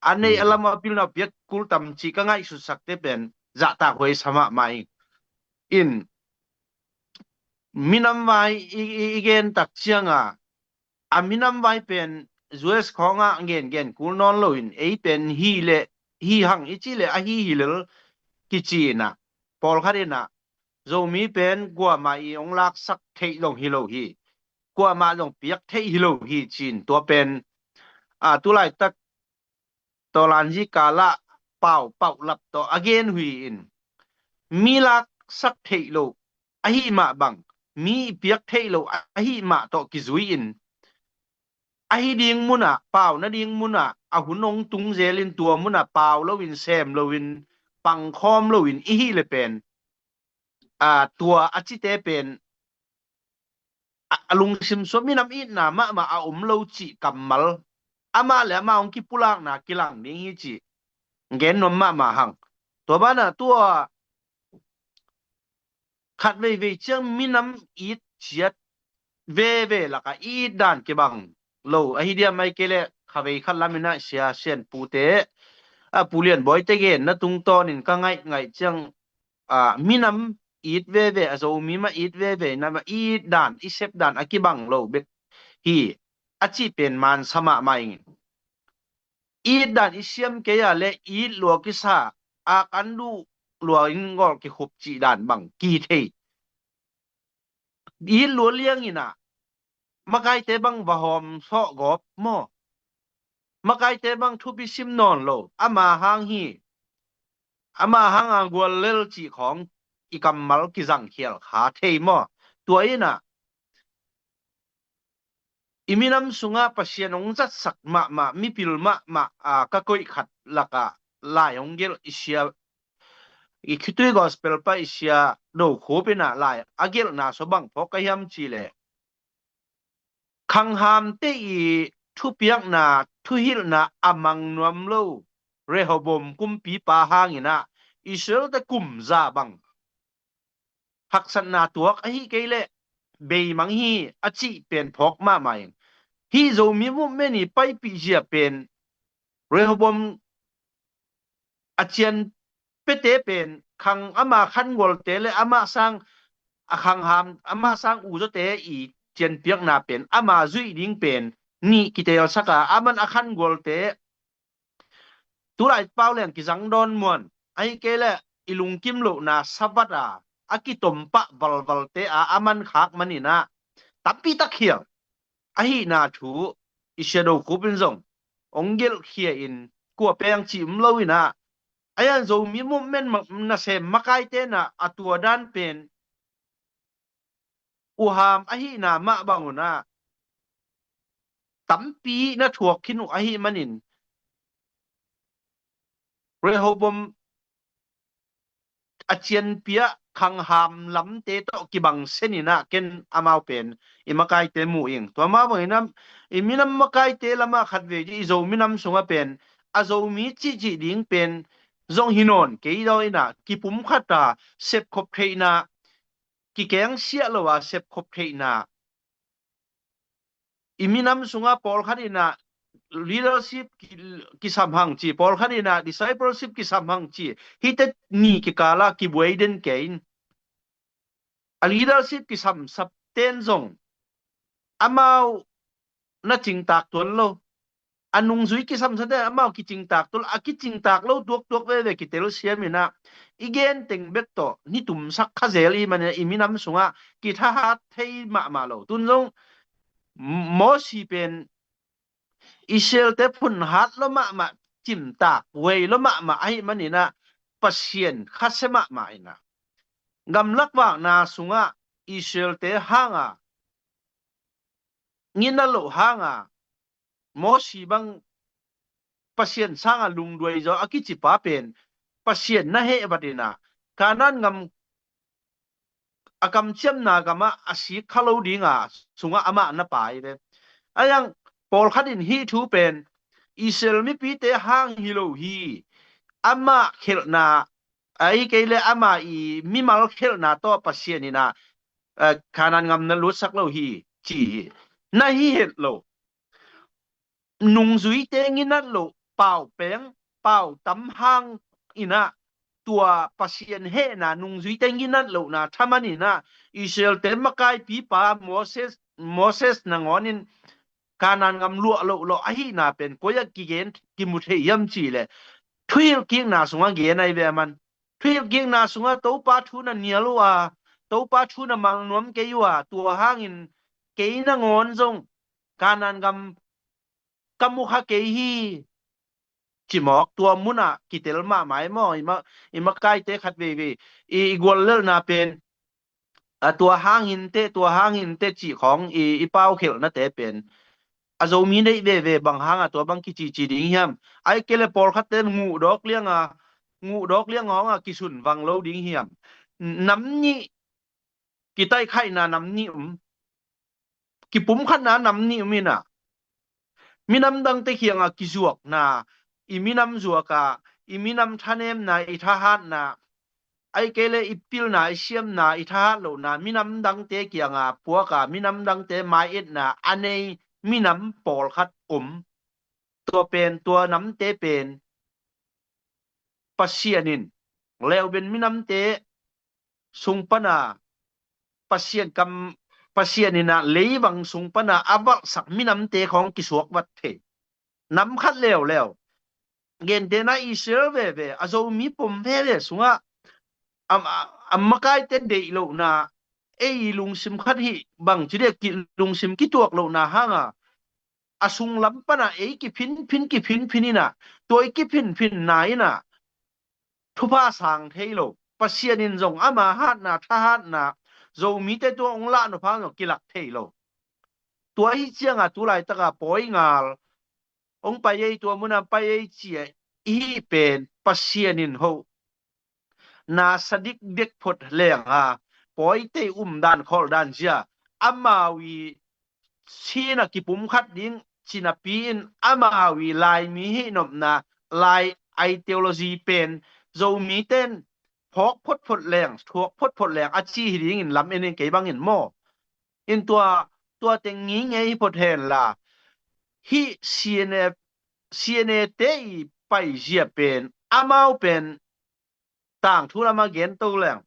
A nei a lam a pilna uh piak kul tam cih ka ngaihsutsakte pen zahtak huai sa mahmah ing. In minam vai i, i, i gen tak cianga a minam vai pen U S khawngah gengen kul nawn loin ei pen hi le hi hang i cih le ahi hi lel kici inah pawlkhat inah Zomi pen kuamah i hong laksak theih zong hi lo hi. Kuamah zong piak theih hi lo hi ci-in tua pen, a, tulaitak tawlanzi kalah pau pauhlap tawh a gen uh hi in mi laksak theih loh ahi mah bang mi i piak theih loh ahi mah tawh kizui in ahi ding munah pau nading munah a hun hong tung zel in tua munah pau loin sem loin pangkhawm loin i hih le pen, a, tua a cite pen a, a lungsim sua minam itna mahmah a om lo cih kammal amah le amah hong kipulakna kilang ding hi cih gen nuam mahmah hang. Tua banah tua khat veivei ciang minam it ciat veve laka it dan kibang lo ahi diam ai kei le kha vei khat laminah sia sian pute a Pu Lian Bawi te genna tungtawnin ka ngaih ngaih ciang a, minam it veve a Zomi mah it veve na mah it dan i sep dan a kibang lo bek hi a cih pen mansa mahmah ing. It dan i siam kei a le it lua kisa a kan duh lua in gol kikhup cih dan bang kithei. It lua liang inah makaite bang va hawm sawh gawp maw? makaite bang thupi sim nawn lo, ama hang hi, ama hanga guallel cih khawng i kammal kizangkhial kha thei maw? Tua inah i minam sungah Pasian hong zatsak mahmah, mipil mahmah, a, ka koih khat lakah lai hong gelh i sia, i khitui gospel pa i sia Do Khup inah lai a gelhna sua bang phawk ka hiam cih leh, khanghamte i thupiakna, thuhilhna a mang nuam lo Rehoboam kumpipa hanginah Israelte kum za bang haksatna tuak ahi kei leh beimang hi a cih pen phawk mahmah in, hih Zomi movement i paipih zia pen Rehoboam a cian pete pen khang ama khangualte le ama sang a khangham, ama sang uzawte i cianpiakna pen ama zuih ding pen nih kitelsak a, aman a khangualte tulai pau leng kizang dawn muan, ahi kei leh i lungkim lohna savat a, a kitom pah valvalte a, a man khak maninah tampi tak khial ahihna thu i sia Do Khup in zong hong gelhkhia in, kua peng cih um lo inah, a ian Zomi movement ma-, nasem makaite inah a tua dan pen uham ahihna mah bang unah tampi na thuak khin uh ahih manin, Rehoboam a cianpiah khangham lamte tawh kibang seninah ken amau pen i makaite mu ing. Tua mah bangin i minam makaite lamah khatvei i Zo minam sungah pen a Zomi cihcih ding pen zong hi nawn kei daw inah kipumkhat a, sepkhop theihna, kikengsiah lo a sepkhop theihna, i minam sungah pawlkhat inah leadership ki-, kisam hang ci, pawlkhat inah discipleship kisam hang ci, hihte ni kikala kibuai den kei in, a leadership kisamsapten zong amau na cingtak tuan lo. A nungzui kisamsapten amau kicingtak tuan lo, a kicingtak lo tuaktuak veve kitel siam inah i gen teng bek tawh nitumsak kha zel i maninah i minam sungah kithahat thei mahmah lo. Tun zong Mosi pen Israelte phunhat lo mahmah, cimtak wei lo mahmah ahih maninah Pasian khasia mahmah inah gamlak vakna sungah Israelte hanga, nginna loh hanga, Mosi bang Pasian sanga lungduai zaw a kicipa pen Pasian na heh vat inah Kanaan gam a kamciamna gamah a sik kha lo dinga sungah amah na pai ve. A iang pawlkhat in hih thu pen Israel mipite hang hi lo hi, amah khelhna, ahi kei le amah i mimal khelhna tawh Pasian inah, eh, Kanaan gam na lutsak lo hi ci hi. Na hi het lo. Nungzuite nginat loh pau peng, pau tam hang inah tua Pasian hehna, nungzuite nginat lohna thaman inah Israelte makaipipa Moses, Moses nangawnin Kanaan gam luah loh lawh ahihna pen koi-ah kigen kimu thei hiam cih leh thuhilhkikna sungah gen ahi ve a man. Thuhilhkikna sungah Topa thu na nial uh a, Topa thu na mang nuam kei uh a, tua hangin kei nangawn zong Kanaan gam ka mu kha kei hi, cimawk tua munah kitel mahmah e maw? I ma, i makaite khat veivei i, i guallelhna pen, a, tua hangin teh, tua hangin teh cih khawng i, i paukhelhnate pen a Zomi neih veve bang hanga tua bang kicici ding hiam? Ahi kei le pawlkhatte nguhdawk lianga, nguhdawk lianga hong a kisun vang lo ding hiam? Nam nih kitaihkhaihna nam nih um, kipumkhatna nam nih um inah minam dangte kianga kizuakna, i minam zuaka, i minam thanemna, i thahatna, ahi kei le i pilna, i siamna, i thahat lohna minam dangte kianga puaka, minam dangte mai-etna a nei minam pawlkhat um. Tua pen, tua namte pen Pasian in Reuben minamte sung pana Pasian kam, Pasian inah leivang sung pana a valhsak minamte khawng kisuak vat thei. Nam khat leuleu, gentehna Israel veve, a Zomi pom veve sungah a, a, a makaite deih lohna, ei lungsim khat hih bangci deh ki, lungsim kituak lohna hanga a sunglam pana ei kiphinphin kiphinphin ina, tua i kiphinphinna ina thupha sang thei lo. Pasian in zong ama hatna, thahatna, Zomite tua hong lah nop hang zong kilak thei lo. Tua hi cianga tu laitaka pawi ngal hong pai ei, tua muna pai ei cia ihi pen Pasian in ho na sa dikdek phot leng a, pawite umdan kholdan zia, amau i Chin a kipumkhat ding cinapi in amau i Laimi hih nopna, Lai ideology pen Zomiten phawk photphot leng, thuak photphot leng a ci hi dingin lam en in kei bangin maw. In tua, tua teng ngingei hi phot henla, hih C N F, C N A te i paizia pen, amau pen tangthu lama gen to leng,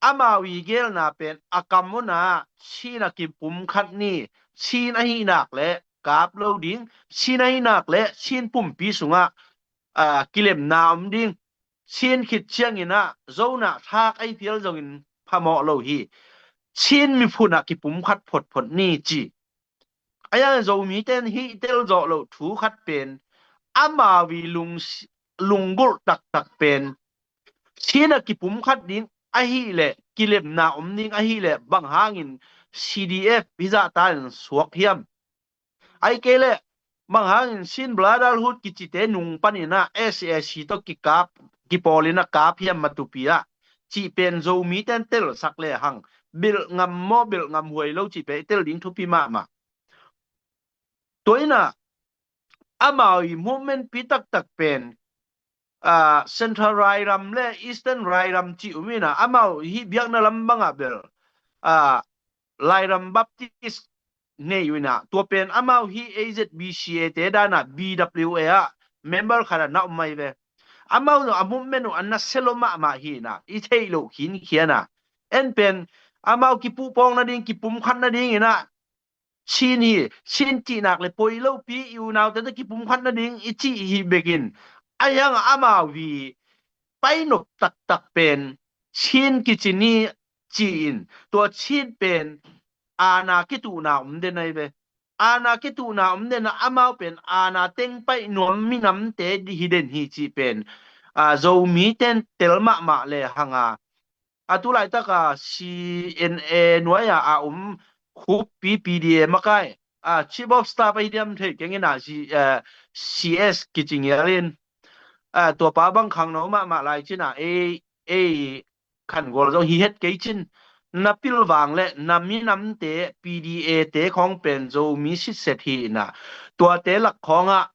amau i gelna pen a kam una Chin a kipumkhat ni, Chin ahi nak le kap lo ding, Chin ahi nak le Chin pumpi sungah a, kilemna om ding. Chin khit ciangin ah zona thak ei phial zongin phamawh lo hi. Chin miphun ah kipumkhat photphot ni ci. Aia Zomiten hih telzawh loh thu khat pen amau i lung, lunggulh taktak pen Chin a kipumkhat ding ahileh, kilemna om ding ahileh, bang hangin C D F hizahta in suak hiam? Ai kei leh, bang hangin Chin Brotherhood kicite nung panin ah S A C tawh kikap, kipawlin a kap hiam matupi ah, cih pen Zomiten telsak le hang, belh ngam maw, belh ngam huai lo cih pen i tel ding thupi mahmah. Tua in ah, amau i movement pi taktak pen, a, Central Rairam le Eastern Rairam cih um in ah, amau hih biakna lam bangah bel, a, Lairam Baptist nei uh in ah, tua pen amau hih A Z B C A te dan ah B W A ah member khat ah na om mai ve. Amau zong a movement uh a nasia lo mahmah hi in ah, i theih loh khinkhian ah. En pen amau kipuhpawk nading, kipumkhat nading in ah, Chin hi, Chin cih nak le poi lopi i unaute tawh kipumkhat nading i cih hi bekin, ahi hang amau i painop taktak pen Chin kici ni ci-in, tua Chin pen aana kituhna om den ahi ve. Aana kituhna om den ah, amau pen aana teng paih nuam minamte hi den hi cih pen, a, Zomiten tel mahmah le hang a, a tu laitaka C N A nuai-a a om khuppi P D A makai, a, Chief of Staff ahi diam thei keng in ah, C-, a, C S kici ngial in, a, tuapa bang khangno mahmah lai cin ah, ei, ei khangual zong hi het kei cin, na pilvang le na minamte P D A te khawng pen Zomi sitset hi in ah, tuate lak khawngah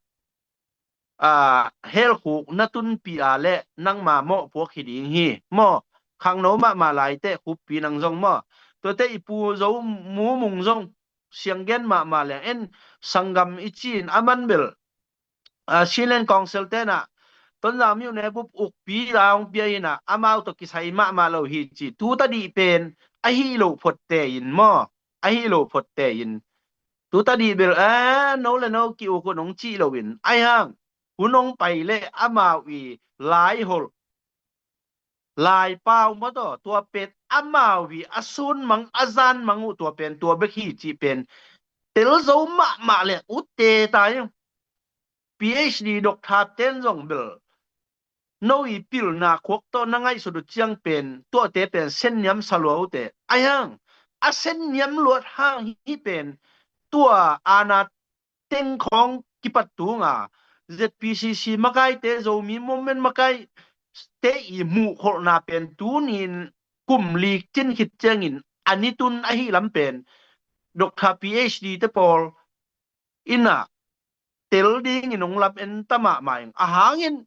a, helkhuk na tunpih a le nangma mawhpuak hi ding hi maw. Khangno mahmah laite khuppi nang zong maw. Tuate i Pu Zo Mu Mung zong sianggen mahmah leng en, sanggam i ci-in a man bel, a, Chinland Council tenah Tonzang myone bup ukpi la hong pia in ah, amau tawh kisai mahmah lo hi ci. Tutadih pen ahi loh photte in maw, ahi loh photte in. Tutadih bel, a, no le no ki-uk un hong cih loin, ahi hang hun hong pai le amau i laiholh, laipau maw taw, tua pen amau i a sunmang a zanmang uh tua pen tua bek hi cih pen tel zo mahmah le utte ta ing. P H D doctor ten zong bel no i pilna khuak tawh na ngaihsut uh ciang pen tuate pen senniam sa lua uhte. Ahi hang a senniam luat hang hih pen tua aana teng khawng kipat tunga Z P C C makaite, Zomi Movement makaite i muhkholhna pen tuni-in kum li cin khit ciangin a ni tun ahi lam pen doctor P H D te pawl in ah tel dingin hong lam en ta mahmah ing. A hangin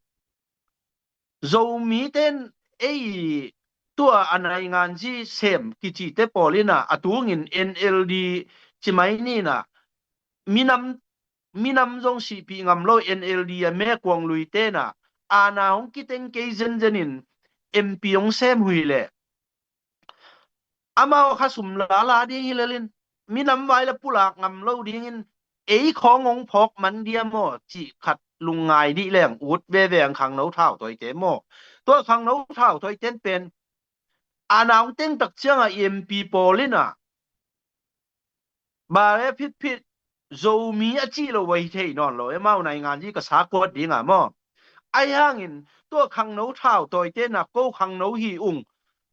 Zomiten ei tua a nainganzi sem kicite pawl in ah a tungin N L D ci mai ni in ah, minam, minam zong sihpih ngam lo N L D a mekuang luite in ah aana hong kiteng kei zenzenin M P hong sem uh hi leh amau khasum lala ding hi lelin, minam vai le pulak ngam lo dingin ei khawng hong phawk man dia maw cih khat lungngai dih leng ut veve ang khangno thautawite maw. Tua khangno thautawiten pen aana hong teng tak cianga M P pawl in ah, bare phitphit Zomi a cih lo a hi thei nawn lo, amau naingan hi ka sa kuat ding a maw. Ahi hangin tua khangno thau tawite na ko khangno hi ung,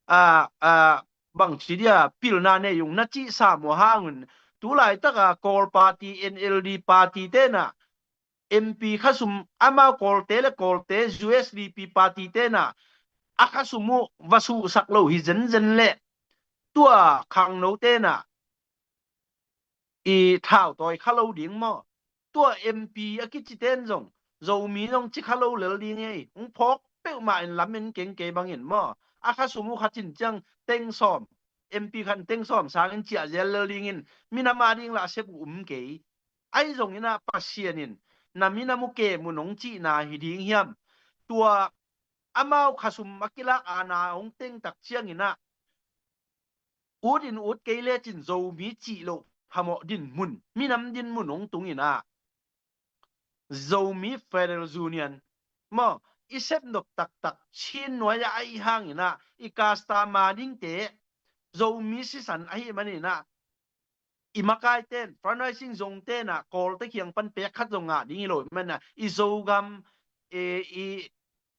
a, a, bangci dia pilna nei ung na cih sam uh hangin, tu laitaka Kawl party, N L D party te na M P khasum amau Kawlte le Kawlte U S D P party te na a khasum uh va suhsak lo hi zenzen leh tua khangno te na i thau tawi kha lo ding maw? Tua M P a kici ten zong Zomi zong ci kha lo lel ding ei. Hong phawk peuhmah in lam en keng kei bangin maw? A khasum uh khat in ciang teng sawm, M P khat in teng sawm sangin ciah zel lel dingin minam a ding lah a sep uh um kei. Ahi zongin ah Pasian in na minam uh kem un hong cihna hi ding hiam? Tua amau khasum a kilak a na hong teng tak ciangin ah ut in ut kei lecin Zomi cih loh phamawh dinmun, minam dinmun hong tungin ah Zomi Federal Union maw, i sep nop taktak Chin nuai ah ahi hangin ah i kasta ma dingte Zomi sisan ahi manin ah i makaiten, fundraising zong ten ah Kawlte kiang pan pek khat zong ngah ding hi lo manin ah i Zogam, e, i,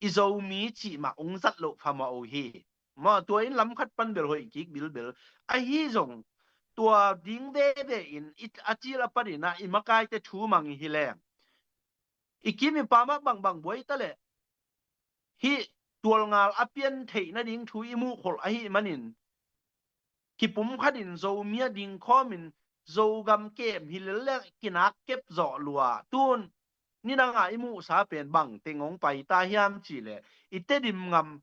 i Zomi cih mah hong zat loh phamawh uh hi. Maw, tua in lam khat pan bel hoih kik bilbel. Ahi zong tua ding veve in i, a cil a panin ah i makaite thu mang hi leng, i kim i pam ah bangbang buai ta leh hih tualngal a pian theih nading thu i muh kholh ahi manin kipum khatin Zomi a ding khawmin Zogam kem hi lel leh kinak kep zawh lua. Tun nidang a i muhsa pen bang teng hong pai ta hiam cih leh i Tedim ngam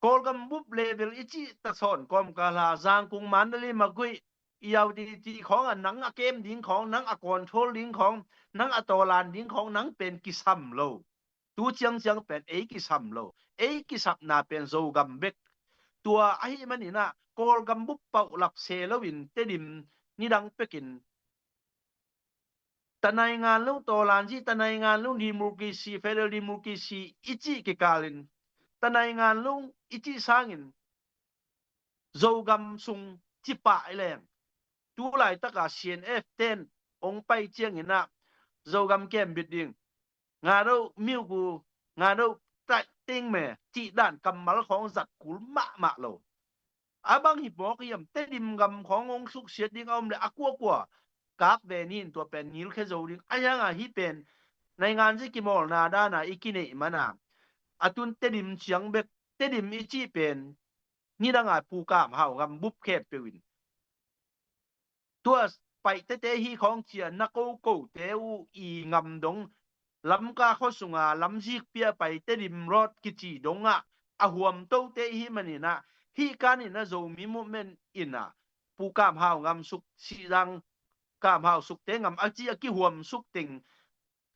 Kawlgam bup level i cih ta sawn kawmkal a Zangkung, Mandalay, Magway, i Yaudi cih khawng ah nang a kem ding khawng, nang a control ding khawng, nang a tawlan ding khawng nang pen kisam lo. Tu ciangciang pen ei kisam lo. Ei kisapna pen Zogam bek. Tua ahi manin ah Kawlgam bup pauh lap se loin Tedim nidang pekin tanaingan lung tawlanzi, tanaingan lung democracy, federal democracy i cih kikalin tanaingan lung i cih sangin Zogam sung cipah i leng tu laitaka C N F ten hong pai ciangin ah Zogam kem bit ding, nga do miu gu, nga do taih ting me cih dan kammal khawng zat kul mahmah lo. A bang hi mawk hiam, Tedim gam khawng hong suksiat ding a om le a kuakua kak ve nin tua pen ngilkhia zo ding. A hianga hih pen nainganzi kimawlna dana i kineih mana a tun Tedim ciang bek, Tedim i cih pen nidanga Pu Kam Hau gam bup khempeuh in tua paihtete hi khawng cia na kokote uh i ngam dong Lamka khuasunga lamzik pia pai Tedim Road kici dongah a huam tote ihi maninah hih kaninah Zomi movement inah Pu Kam Hau ngam suk, Sihzang Kam Hau sukte ngam a ci a kihuam suk teng,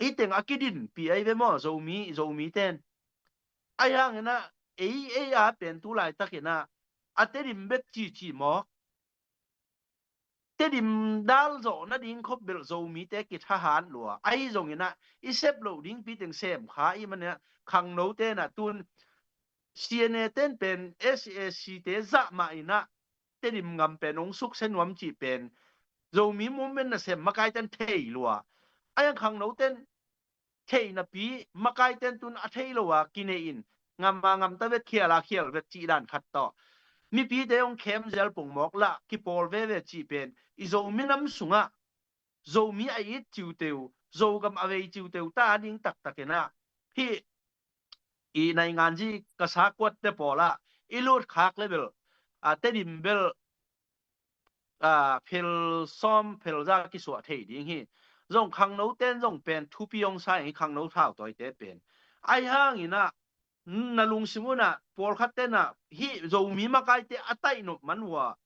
i teng a kidinpi ahi ve maw, Zomi, Zomi ten. Ahi hanginah ei, ei a pen tu laitakinah a Tedim bek cici mawk, Tedim dal zawh nading khop belh Zomite kithahat lua. Ahi zonginah i sep loh dingpi teng sem kha i maninah khangno tenah tun C N A ten pen S A C te zah mah inah Tedim ngam pen hong sukse nuam cih pen Zomi movement nasem makai ten thei lua. Ahi hang khangno ten theih napi makai ten tun a thei lo a kinei in ngam a ngam ta vet, khial a khial vet cih dan khat tawh mipite hong khem zel pongmawk lah kipawl veve cih pen i Zomi nam sungah Zomi a it ciuteu, Zogam a vei ciuteu ta a ding taktakinah hih i nainganzi ka sa kuatte pawlah i lut khak le belh, a, Tedim belh, a, phel sawm phel za kisuah thei ding hi. Zong khangno ten zong pen thupi hong sa ing hi, khangno thautawite pen. Ahi hanginah na lungsim unah pawlkhat tenah hih Zomi makaite a taihnop man uh a,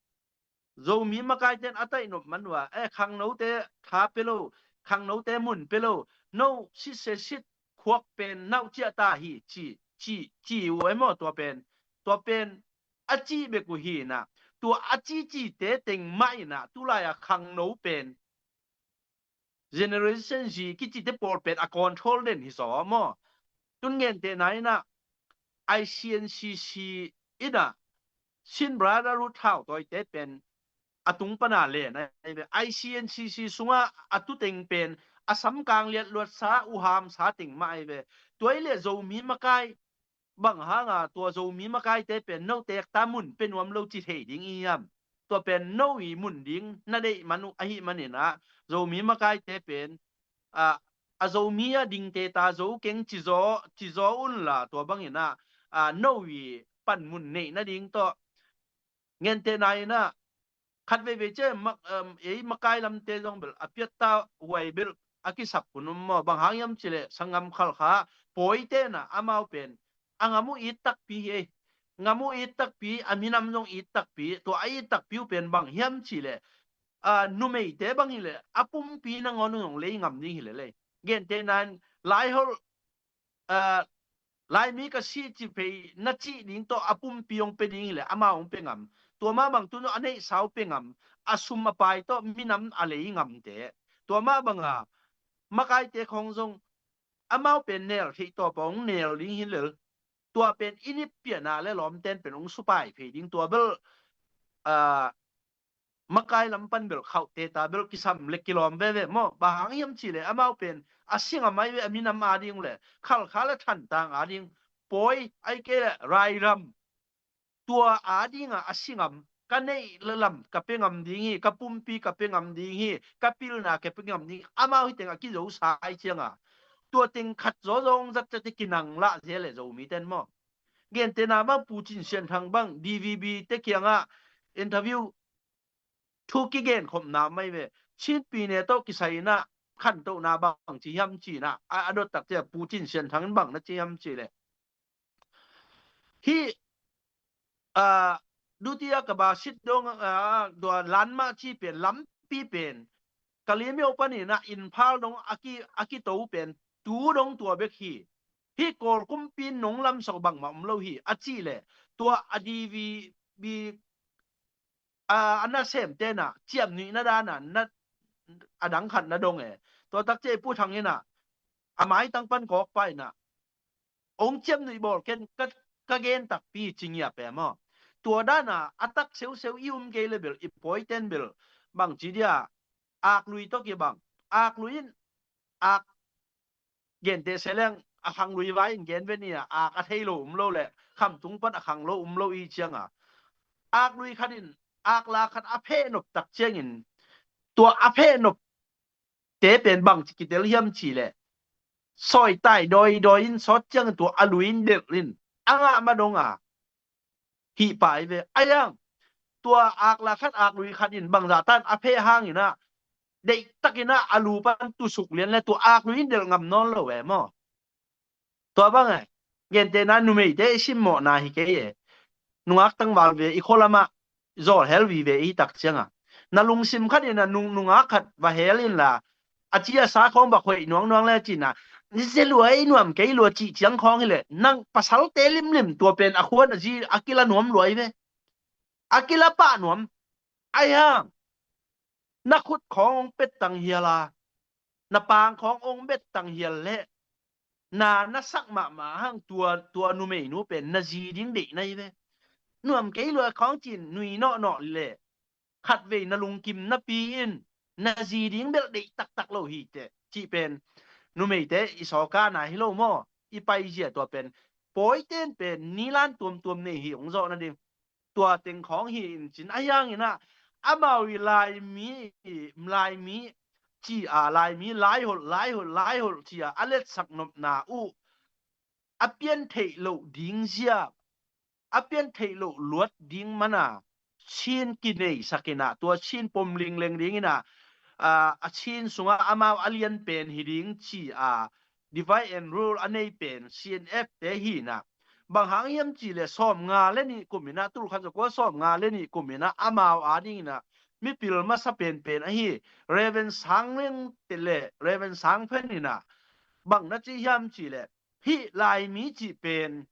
Zomi makaiten a taihnop man uh a, e, khangnote tha pe lo, khangnote mun pe lo, no sitse sit khuak pen nauh ciah ta hi ci, ci, ci uh e maw, tua pen, tua pen a cih bek uh hinah, tua a cicite teng mah inah tulai a khangno pen Generation Z kicite pawl pen a control den hi zaw maw. Tun ngentehna inah I C N C C inah Chin Brotherhood thautawite pen a tung pana len ahi ve. I C N C C sungah a tuteng pen a samkang liatluatsa, uhamsa teng mah ahi ve. Tua i le Zomi makai, bang hanga tua Zomi makaite pen no tekta mun pe nuam lo ci thei ding i hiam? Tua pen no i mun ding na deih man uh ahih maninah Zomi makaite pen a, a Zomi a dingte ta zo keng cizaw cizaw unla tua banginah a, no i panmun neih nading tawh. Ngentehna inah khat veivei cia ei makai lamte zong bel a piatta huai bel a kisap hun um maw? Bang hang hiam cileh sanggam Khalkha pawi tenah amau pen a ngam uh it takpi hi ei. Ngam uh it takpi, a minam zong it takpi. Tua a it takpi uh pen bang hiam cileh a, numeite bang hileh a pumpi nangawn uh zong lei ngam ding hileh lei. Gentehna in Laiholh a, Laimi ka sih ci phei na cih ding tawh a pumpi hong pe ding hileh amau hong pe ngam. Tua mah bang tun a neihsa uh pe ngam. A sum a pai tawh minam a lei ngamte. Tua mah banga makaite khawng zong amau pen nel theih tawpa hong nel ding hilel. Tua pen i nippiahna le lawmten pen hong supai phei ding tua bel a, makai lam pan bel khauhte ta bel kisam le kilawm veve maw? Bang hang hiam cileh amau pen a singam ahi ve, a minam ading le Khalkha le Thantlang ading pawi ahi kei le rairam tua adinga a singam ka neih le lam ka pe ngam ding hi, ka pumpi ka pe ngam ding hi, ka pilna ka pe ngam ding hi. Amau hi teng a kizosa ahi cianga tua teng khat zawzaw hong zat ciate kinang lah zel le Zomi ten maw? Gentehna bang Pu Cin Sian Thang bang D V B te kiangah interview thu kigenkhopna mai ve. Chin pyine tawh kisai inah khantohna bang ci hiam cinah a, a dot tak cia Pu Cin Sian Thang in bang na ci hiam cileh hih a, dutia ka ba sit dong a, tua lanmah ci pen lampi pen Kalemyo paninah Imphal dong a ki, a kito pen tu dong tua bek hi. Hih Kawl kumpi nong lamsak bangmah om lo hi a cihleh tua a D V B a, a nasem tenah ciamnuihna dana na, a dang khat na dong e. Tua takcia i Pu Thang inah a maitang pan kawkpa inah hong ciamnuih bawl ken ka, ka gen takpi ci ngiap e maw? Tua dana a tak seuseu i um kei le bel i pawiten bel bang ci dia, aklui tawh kibang. Aklui in ak gente seleng a khanglui vai in gen ve ni a, ak a thei lo um lo le khamtung pan a khang lo um lo i cianga aklui khat in akla khat a phehnop tak ciangin tua a phehnop te pen bang ci kitel hiam cileh sawitai dawidawi in sawt ciangin tua a lui in delh in a ngah madonga hih pai ve. A yang tua akla khat aklui khat in bangzah tan a pheh hanginah deihtakinah a lu pan tusuk lian le tua aklui in delh ngam nawn lo e maw? Tua bang e, gentehna numeite i simmawhna hi kei e. Nungak tangval ve i khualamah zawlhel vive i tak cianga na lungsim khat inah nung, nungak khat va hel inla a ci a sa khawng bak hoih nuangnuang le cina ni zia lua ei nuam kei lua cih ciang khawng hileh nang pasalte limlim tua pen a khuan a zi a kila nuam lua i ve. A kila pah nuam. Ai hang na khut khawng hong pettang hial a na pang khawng hong bettang hial leh na na sak mahmah hang tua, tua numeinu pen na zi ding deih na hi ve. Nuam kei lua khawng cin nui nawhnawh leh khatvei na lungkim napi in na zi ding belh deih taktak lo hi teh cih pen numeite i sawkana hi lo maw? I paizia tua pen pawiten pen nilan tuamtuam nei hi hong zawh nading. Tua teng khawng hi in cin a hianginah amau i Laimi, Laimi ci a Laimi Laiholh, Laiholh, Laiholh ci a a letsak nopna uh a pian theih loh ding zia a pian theih loh luat ding mana Chin kineisak inah tua Chin pom lingleng dinginah a, a Chin sungah amau a lian pen hi ding ci a divide and rule a nei pen C N F te hinah bang hang hiam cihleh sawm nga le nih kuminah tulkhat zakua sawm nga le nih kuminah amau a dinginah mipil masa penpen ahi Reverend Sang Leng te le Reverend Sang Phen inah bang na ci hiam cihleh hih Laimi cih pen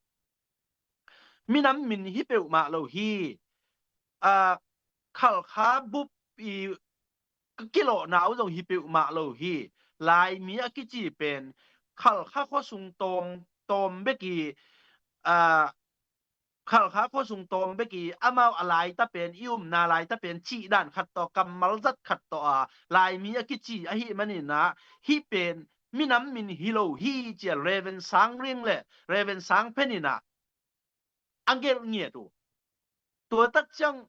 minam min hi peuhmah lo hi. A, Khalkha bup i kilawhna uh zong hi peuhmah lo hi. Laimi a kici pen Khalkha khuasung tawm, tawm bek i a, Khalkha khuasung tawm bek i, amau a laita pen, i umna laita pen cih dan khat tawh, kammal zat khat tawh a Laimi a kici ahih manin ah, hih pen minam min hi lo hi ci-a Reverend Sang Ring le Reverend Sang Phen in ah a gelh ngiat uh. Tua tak ciang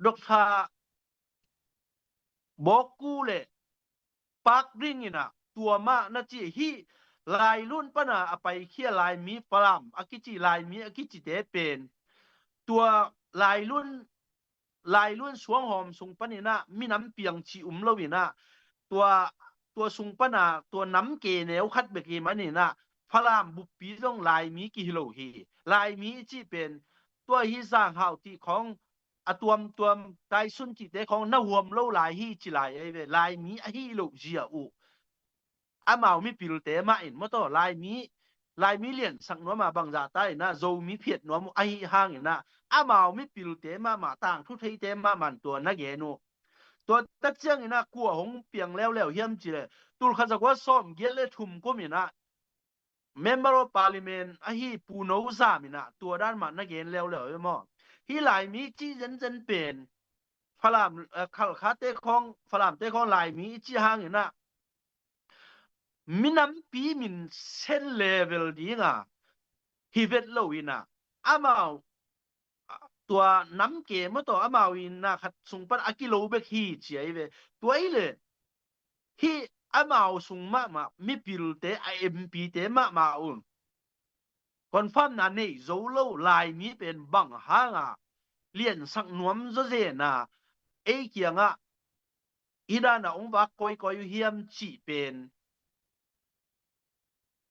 Doctor Bawku le Pak Ring in ah tua mah na ci hi. Lailun pan a a paikhia Laimi, Falam a kici, Laimi a kicite pen tua Lailun, Lailun suanghawm sung panin ah minam piang cih um lo in ah, tua, tua sung pan a tua nam ke neu khat bek hi manin ah, Falam buppi zong Laimi kihi lo hi. Laimi i cih pen tua hi, Zanghau cih khawng, a tuamtuam Taisun cihte khawng na huam lo lai hi ci lai ahi ve. Laimi ahi lo zia uh. Amau mipilte mah in maw taw, Laimi, Laimi liansak nuam a bangzah ta in ah Zomi phiat nuam uh ahih hangin ah, amau mipilte mahmah, tangthu theite mahmah in tua na gen uh. Tua tak ciangin ah kua hong piang leuleu hiam cih leh, tulkhat zakua sawmgiat le thum kum in ah Member of Parliament ahi Pu No Zam in ah tua dan mah na gen leuleu hi maw. Hih Laimi cih zenzen pen Falam, eh, Khalkhate khawng, Falamte khawng Laimi i cih hangin ah minampi min sen level ding a hi vet lo in ah, amau, ah, tua nam ke maw taw, amau i na khat sung pan a kilo bek hi ci ahi ve. Tua i leh hih amau sung mahmah mipilte, a M P te mahmah un confirm na nei zo lo, Laimi pen bang hang a liansak nuam zawzen a ei kiangah hih dan a hong vak kawikawi uh hiam cih pen.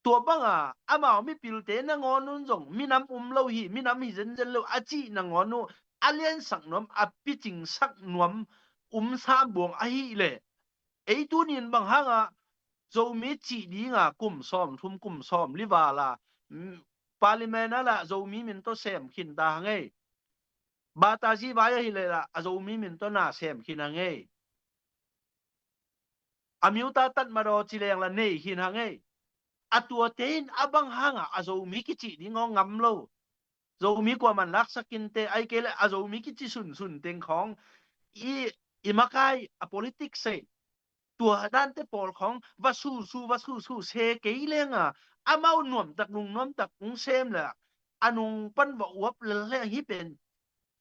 Tua bang a amau mipilte nangawn un zong minam um lo hi, minam hi zenzen lo a cih nangawn uh a liansak nuam, a picingsak nuam um sam buang ahih leh, ei tuni in bang hang a Zomi cih ding a kum sawmthum, kum sawmli val a, mm, Parliament ah lah Zomi min tawh sem khin ta hang ei. Batazi vai ahi leh lah a Zomi min tawh na sem khin hang ei. A miuta tat madaw ci leng lah nei khin hang ei. A tuate in a bang hang a a Zomi kicih ding aw ngam lo. Zomi kuaman laksak kinte, ahih kei leh a Zomi kici sunsun teng khawng i, i makai a politics ei. Tua dante pawl khawng va susu, va susu se kei leng a, amau nuamtak, nung nuamtak hong sem leh a nung pan va uap lel leng hih pen,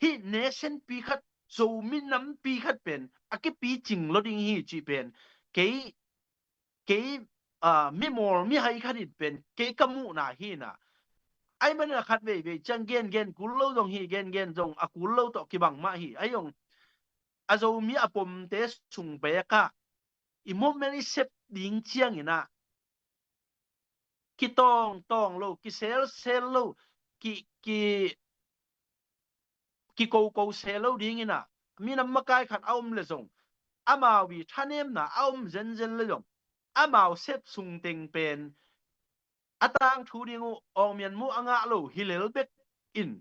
hih nation pi khat, Zomi nampi khat pen a kipicing lo ding hi cih pen kei, kei, ah, mimawl mihai khat in pen kei ka muhna hi na. Ahih manin a khat veivei ciang gengen kul lo zong hi, gengen zong a kul lo tawh kibang mah hi. Ahi zong a Zomi a pomte sung beek ah i movement i sep ding ciangin ah kitawngtawng lo, kiselsel lo, ki, ki, kikoko se lo dingin ah, minam makai khat a om leh zong, amau i thanemna a om zenzen leh zong, amau sep sung teng pen a tangthu ding uh awngmian muh a ngah lo hi lel bek in,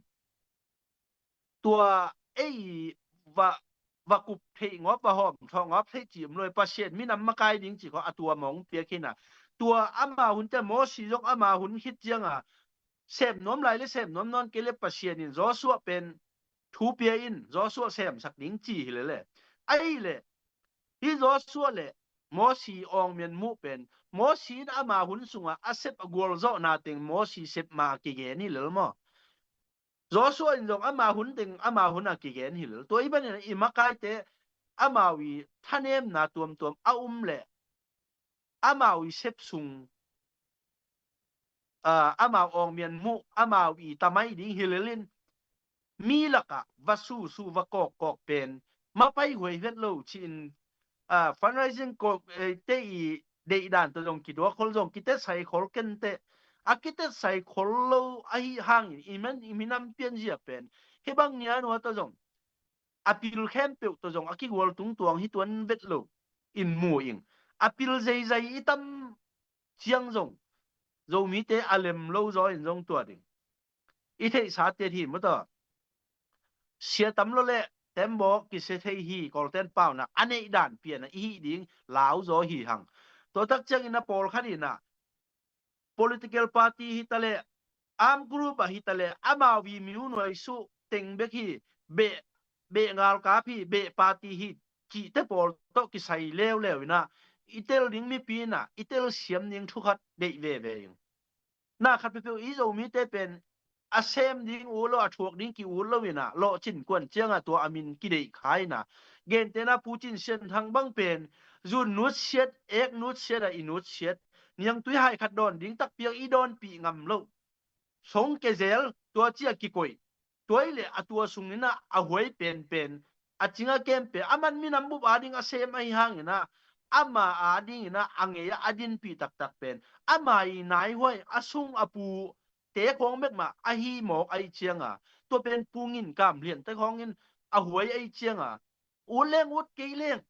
tua ei va, va kup theih ngawp, va hawm thawh ngawp theih cih om lo hi. Pasian minam makai ding cih khawng a tua mawng piak hi na. Tua ama hun ciang, Mosi zong ama hun khit ciang a, sem nuam lai leh sem nuam nawn kei leh Pasian in Joshua pen thu pia in, Joshua semsak ding ci hi lel e. Ahih leh hih Joshua leh Mosi awngmian muh pen, Mosi in ama hun sungah a sep a gualzawhna teng Mosi sep ma a kigen hi lel maw. Joshua in zong ama hun teng ama hun a kigen hi lel. Tua ahih manin i makaite amau i thanemna tuamtuam a om leh amau i sep sung, ah, amau awngmian muh, amau i tamai ding hi lel in, mi lakah va susu, va kawkkawk pen mapai huai vet lo ci-in, ah, fundraising ko, eh, te i deihdan tawh zong kituak khol, zong kitetsai khol kenteh. A kitetsai khol lo ahih hangin i man, i minam pianzia pen hih bang ngianua tawh zong, a pil khempeuh tawh zong a kigual tungtuang hi tuan vet lo in mu ing. A pil zeizai i tam ciang zong, Zomite a lem lo zaw in zong tua ding i theihsa tet hi maw taw. Sia tam lo leh tembaw kisia thei hi, Kawlten paunak a neih dan pian a i hih ding lau zaw hi hang. Tua tak ciangin a pawlkhat in ah political party hi ta leh, arm group ah hi ta leh amau hi, miu nuai suh teng bek hi, beh, beh ngalkap hi, beh party hi, cihte pawl tawh kisai leuleu in ah, i tel ding mipi in ah i telsiam ding thu khat deih veve ing. Na khat peuhpeuh i Zomite pen a sem ding ut lo, a thuak ding ki ut lo in ah, lawhcin kuan ciangah tua a min kideih kha in ah. Gentehna Pu Cin Sian Thang bang pen zun nutsiat, ek nutsiat ah i nutsiat, niangtui hai khat dawn ding takpi ah i dawnpih ngam lo. Song kezel tua ciah kikoih. Tua hi leh a tua sung in ah a huai penpen, a cing a kem pen, aman minam bup ading a sem ahi hang in ah, ama ading in ah a ngei ah a dinpih taktak pen ama i naihuai, a sung a pute khawng bek mah ahi mawk ahih ciangah, tua pen Pu Ngin Kam Lian te khawng in a huai ahih ciangah, ut leng ut kei leng,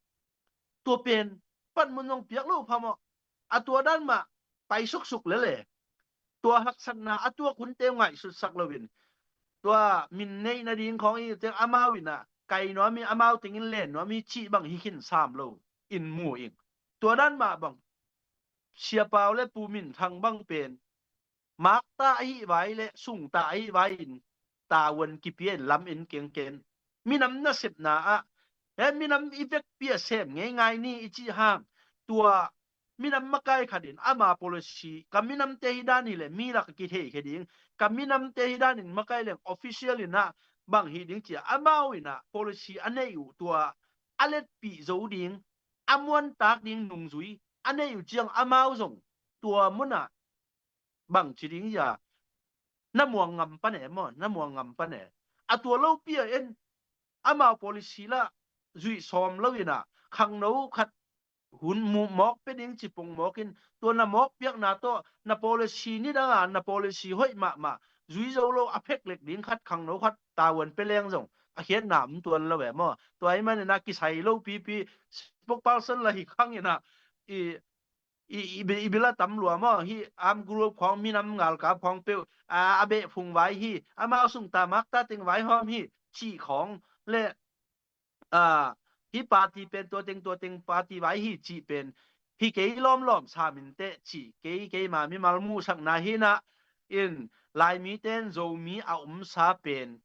tua pen panmun zong piak lo phamawh. A tua dan mah pai suksuk lele. Tua haksatna a tuak hunte uh ngaihsutsak loin, tua min neih nading khawng i teng amau in ah kai nuam hi, amau tengin len nuam hi cih bang hi khin sam lo in mu ing. Tua dan mah bang Sia Pau le Pu Min Thang bang pen makta ahi vai le sungta ahi vai in tavuan kipia in lam in kengken. Minam nasepna ah, he minam i vekpi a sem ngeingai ni i cih hang, tua minam makai khat in ama policy, ka minamte hi dan hi leh mi lak a kitheikhe ding, ka minamte hi dan in makai leng official in ah bang hi ding ci-a amau in ah policy a neih uh, tua a letpih zo ding, a muantak ding nungzui a neih uh ciang amau zong tua munah bang ci ding ia, na muang ngam pan e maw, na muang ngam pan e. A tua lopi a en, amau policy lah zuih sawm lo in ah, khangno khat hun mu mawk pe ding ci pong mawk in, tua na mawk piakna tawh na policy nidang a, na policy hoih mahmah zui zo lo a phek lek ding khat, khangno khat tavuan pe leng zong a khiatna om tuan lo e maw. Tua ahih manin ah kisai lo pipi spokesperson lah hi khang in ah, i i, i, bi- i bila tam lua maw, hi arm group khawng, minam ngalkap khawng peuh, a, a beh phung vai hi, amau sungta makta teng vai hawm hi, cih khawng le, a, hi party pen tua teng, tua teng party vai hi cih pen hi kei lawmlawm sa min teh cih kei, keima mimal muhsakna hi in ah, in Laimi ten Zomi a omsa pen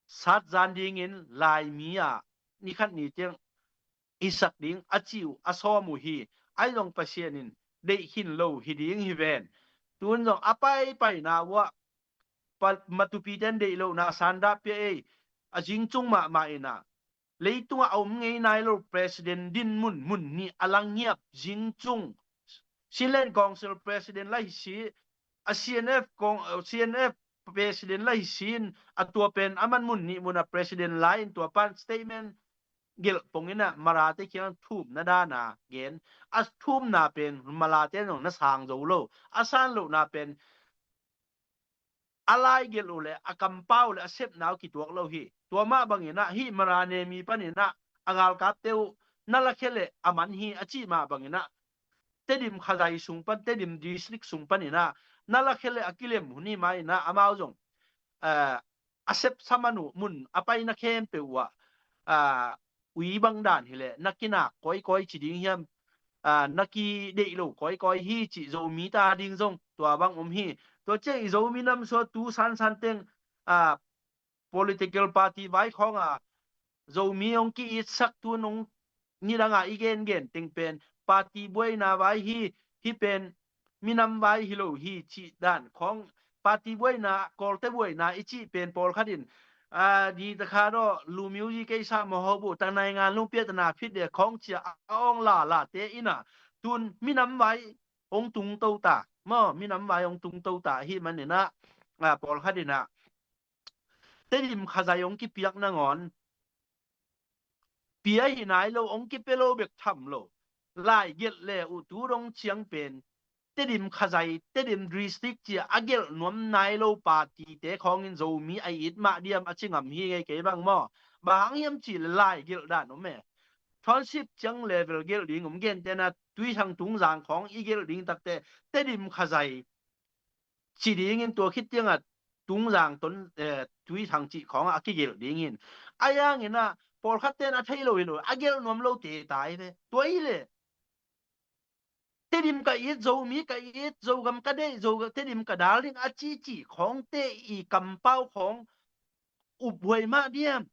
sat zan dingin Laimi ah ni khat ni tiang i sak ding a ci uh a sawm uh hi. Ahi zong Pasian in deih khin lo hi ding hi ven. Tun zong a paipaina uh ah, pa- Matupi ten deih lohna sanda pia ei, a zingcung mahmah in ah, leitungah a om ngei nai lo president din mun, mun nih a lang ngiap zingcung, Chinland Council president lah hi si, a C N F kong, C N F president lah hi sin, a tua pen aman mun nih mun a president lai in tua pan statement gelh pong in ah Marate kiang thumna dana gen. A thumna pen Marate zong na sang zo lo. A san lohna pen a lai gelh uh le a kampau le a sepna uh kituak lo hi. Tua mah bangin ah hi Marane mi panin ah a galkapte uh na lakhia le a man hi a cih mah bangin ah Tedim khazai sung pan, Tedim district sung panin ah na lakhia le a kilem hun hi mah in ah amau zong, eh, a sepsa man uh mun a paina khempeuh uh ah, ah, ui bang dan hi le na kinak kawikawi ci ding hiam, ah, na kideih lo kawikawi hi cih Zomi ta ding zong tua bang om hi. Tua ciang i Zomi nam sua tu sansan teng, ah, political party vai khawng a Zomi hong ki-itsak tu nong nidang a i gengen teng pen party buaina vai hi, hi pen minam vai hi lo hi cih dan khawng, party buaina, Kawlte buaina i cih pen pawlkhat in, a, di ta kha daw, lu music kei sa maw ho bu ta nai ngan lung pia ta na phit de khawng cia a ong la la te in ah tun minam vai hong tung to ta maw, minam vai hong tung to ta hi man in ah, a, pawlkhat in ah Tedim khazai hong kipiak nangawn pia hi nai lo, hong kipia lo bek tham lo. Lai gelh le uh tu dong ciang pen Tedim khazai, Tedim district cia a gelh nuam nai lo party te khawngin Zomi a it mah diam a ci ngam hi ngei kei bang maw. Bang hang hiam cih le lai gelh dan om e. Township ciang level gelh ding om, gentehna Tuithang Tungzang khawng i gelh ding takte Tedim khazai ci dingin tua khit tiangah Tungzang ton, eh, Tuithang cih khawngah a kigelh dingin. A yangin ah pawlkhat ten a thei lo hi lo, a gelh nuam lo te tai ve. Tua hi le Tedim ka it, Zomi ka it, Zogam ka deih, Zo Tedim ka dal ding a cici khawngte i kampau khawng uphuai mah diam?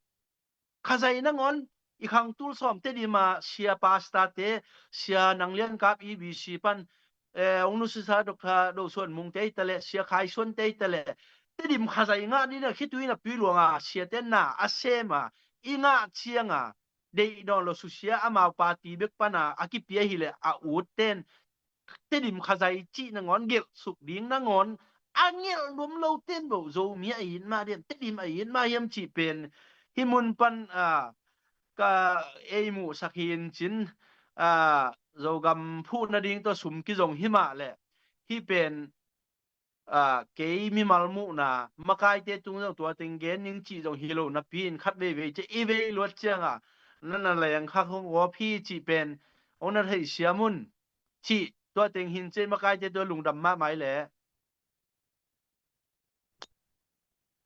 Khazai nangawn i khang tul sawm Tedim a sia pastor te, sia Nang Lian Kap E B C pan, eh, ong nusisa Doctor Do Suan Mung te i taleh, sia Khai Suan te i taleh, Tedim khazai ngah ding a khitui na pui luang a sia ten na a sem a i ngah ciang a deih dawn lo susia amau party bek pana a kipia hileh a ut ten Tedim khazai cih nangawn gelh suk ding nangawn a ngelh nuam lo ten bo Zomi a it mah diam, Tedim a it mah hiam cih pen hi mun pan a ka ei muhsak hi in cin a Zogam phuh nading tawh sum kizong hi mah leh hi pen a kei mimal muhna makaite tung zong tua teng gen ning cih zong hi lo napi in khat veivei cia i vei luat ciang a na na leng kha hong gawp hi cih pen hong na theihsiam un cih tua teng hin cia makaite tua lungdam mahmah i leh.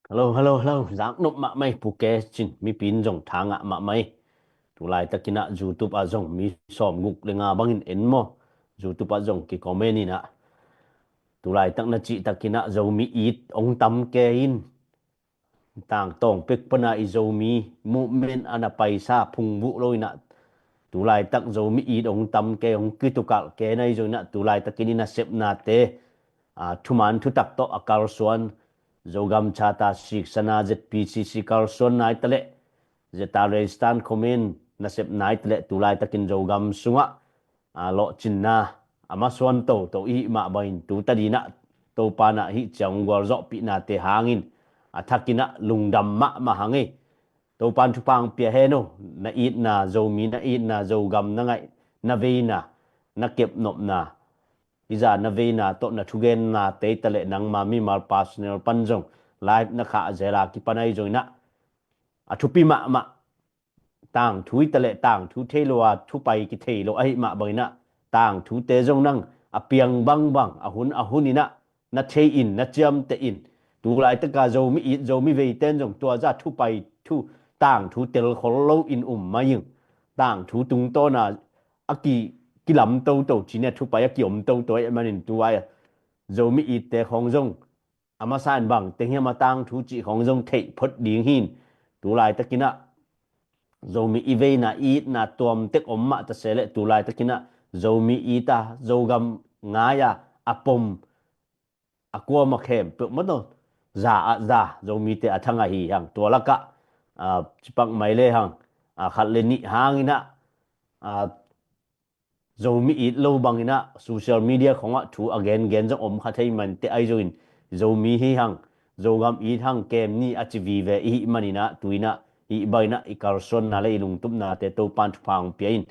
Hello, hello, hello. Zak nop mahmah i Pu Ke cin mipi in zong tha ngah mahmah i. Tulai takin ah YouTube ah zong mi sawm guk le nga bangin en maw? YouTube ah zong ki comment in ah. Tulai tak na cih takin ah Zomi it ong tam ke in. Tangtawng pek pana i Zomi movement a na paisa phung vuh lo in ah. Tulai tak Zomi it ong tam ke, ong kitukalh ke na i zong in ah tulai takin i nasepnate a thuman thutak tawh a kalsuan, Zogam Charter siksana, Z P C C kalsuan na i taleh, Zeta Resistance Command nasep na i taleh, tulai takin Zogam sungah a lawhcinna a masuan toto i hih mah bangin tu tadin ah Topa in ah hih ciang gualzawhpihnate hangin a thakin ah lungdam mahmah hang i. Topa in thupha hong pia hen aw, na itna Zomi, na itna Zogam, na ngaih, na veina, na kepnopna, i za na veina tawh na thugennate i taleh nangma mimal personal pan zong live na khah zel a kipan ahi zong in ah a thupi mahmah. Tangthu i taleh tangthu thei lo a thupai kithei lo ahih mah bangin ah tangthute zong nang a piang bangbang a hun a hun in ah na thei in, na ciamteh in. Tulai taka Zomi it, Zomi veiten zong tua za thupai thu tangthu telkhol lo in um mai ing. Tangthu tungtawna a ki kilam toto cine thupai a kiom toto ahih manin tua Zomi itte khawng zong a masa in bang teng hiam a tangthu cih khawng zong theih phot ding hin. Tulai takin ah Zomi i veina i itna tuamtek om mah ta se leh tulai takin ah Zomi ita Zogam ngai a a pom a kuam a khempeuh maw taw za ah za Zomite a thang ahi hang. Tua lakah a cipak mai le hang a khat le nih hangin ah a Zomi it lo bangin ah social media khawngah thu a gengen zong om kha thei man te ahi zongin Zomi hi hang, Zogam it hang kem ni a ci vive i hih manin ah tu in ah hih bangin ah i kalsuanna le i lungtupnate Topan thupha hong pia in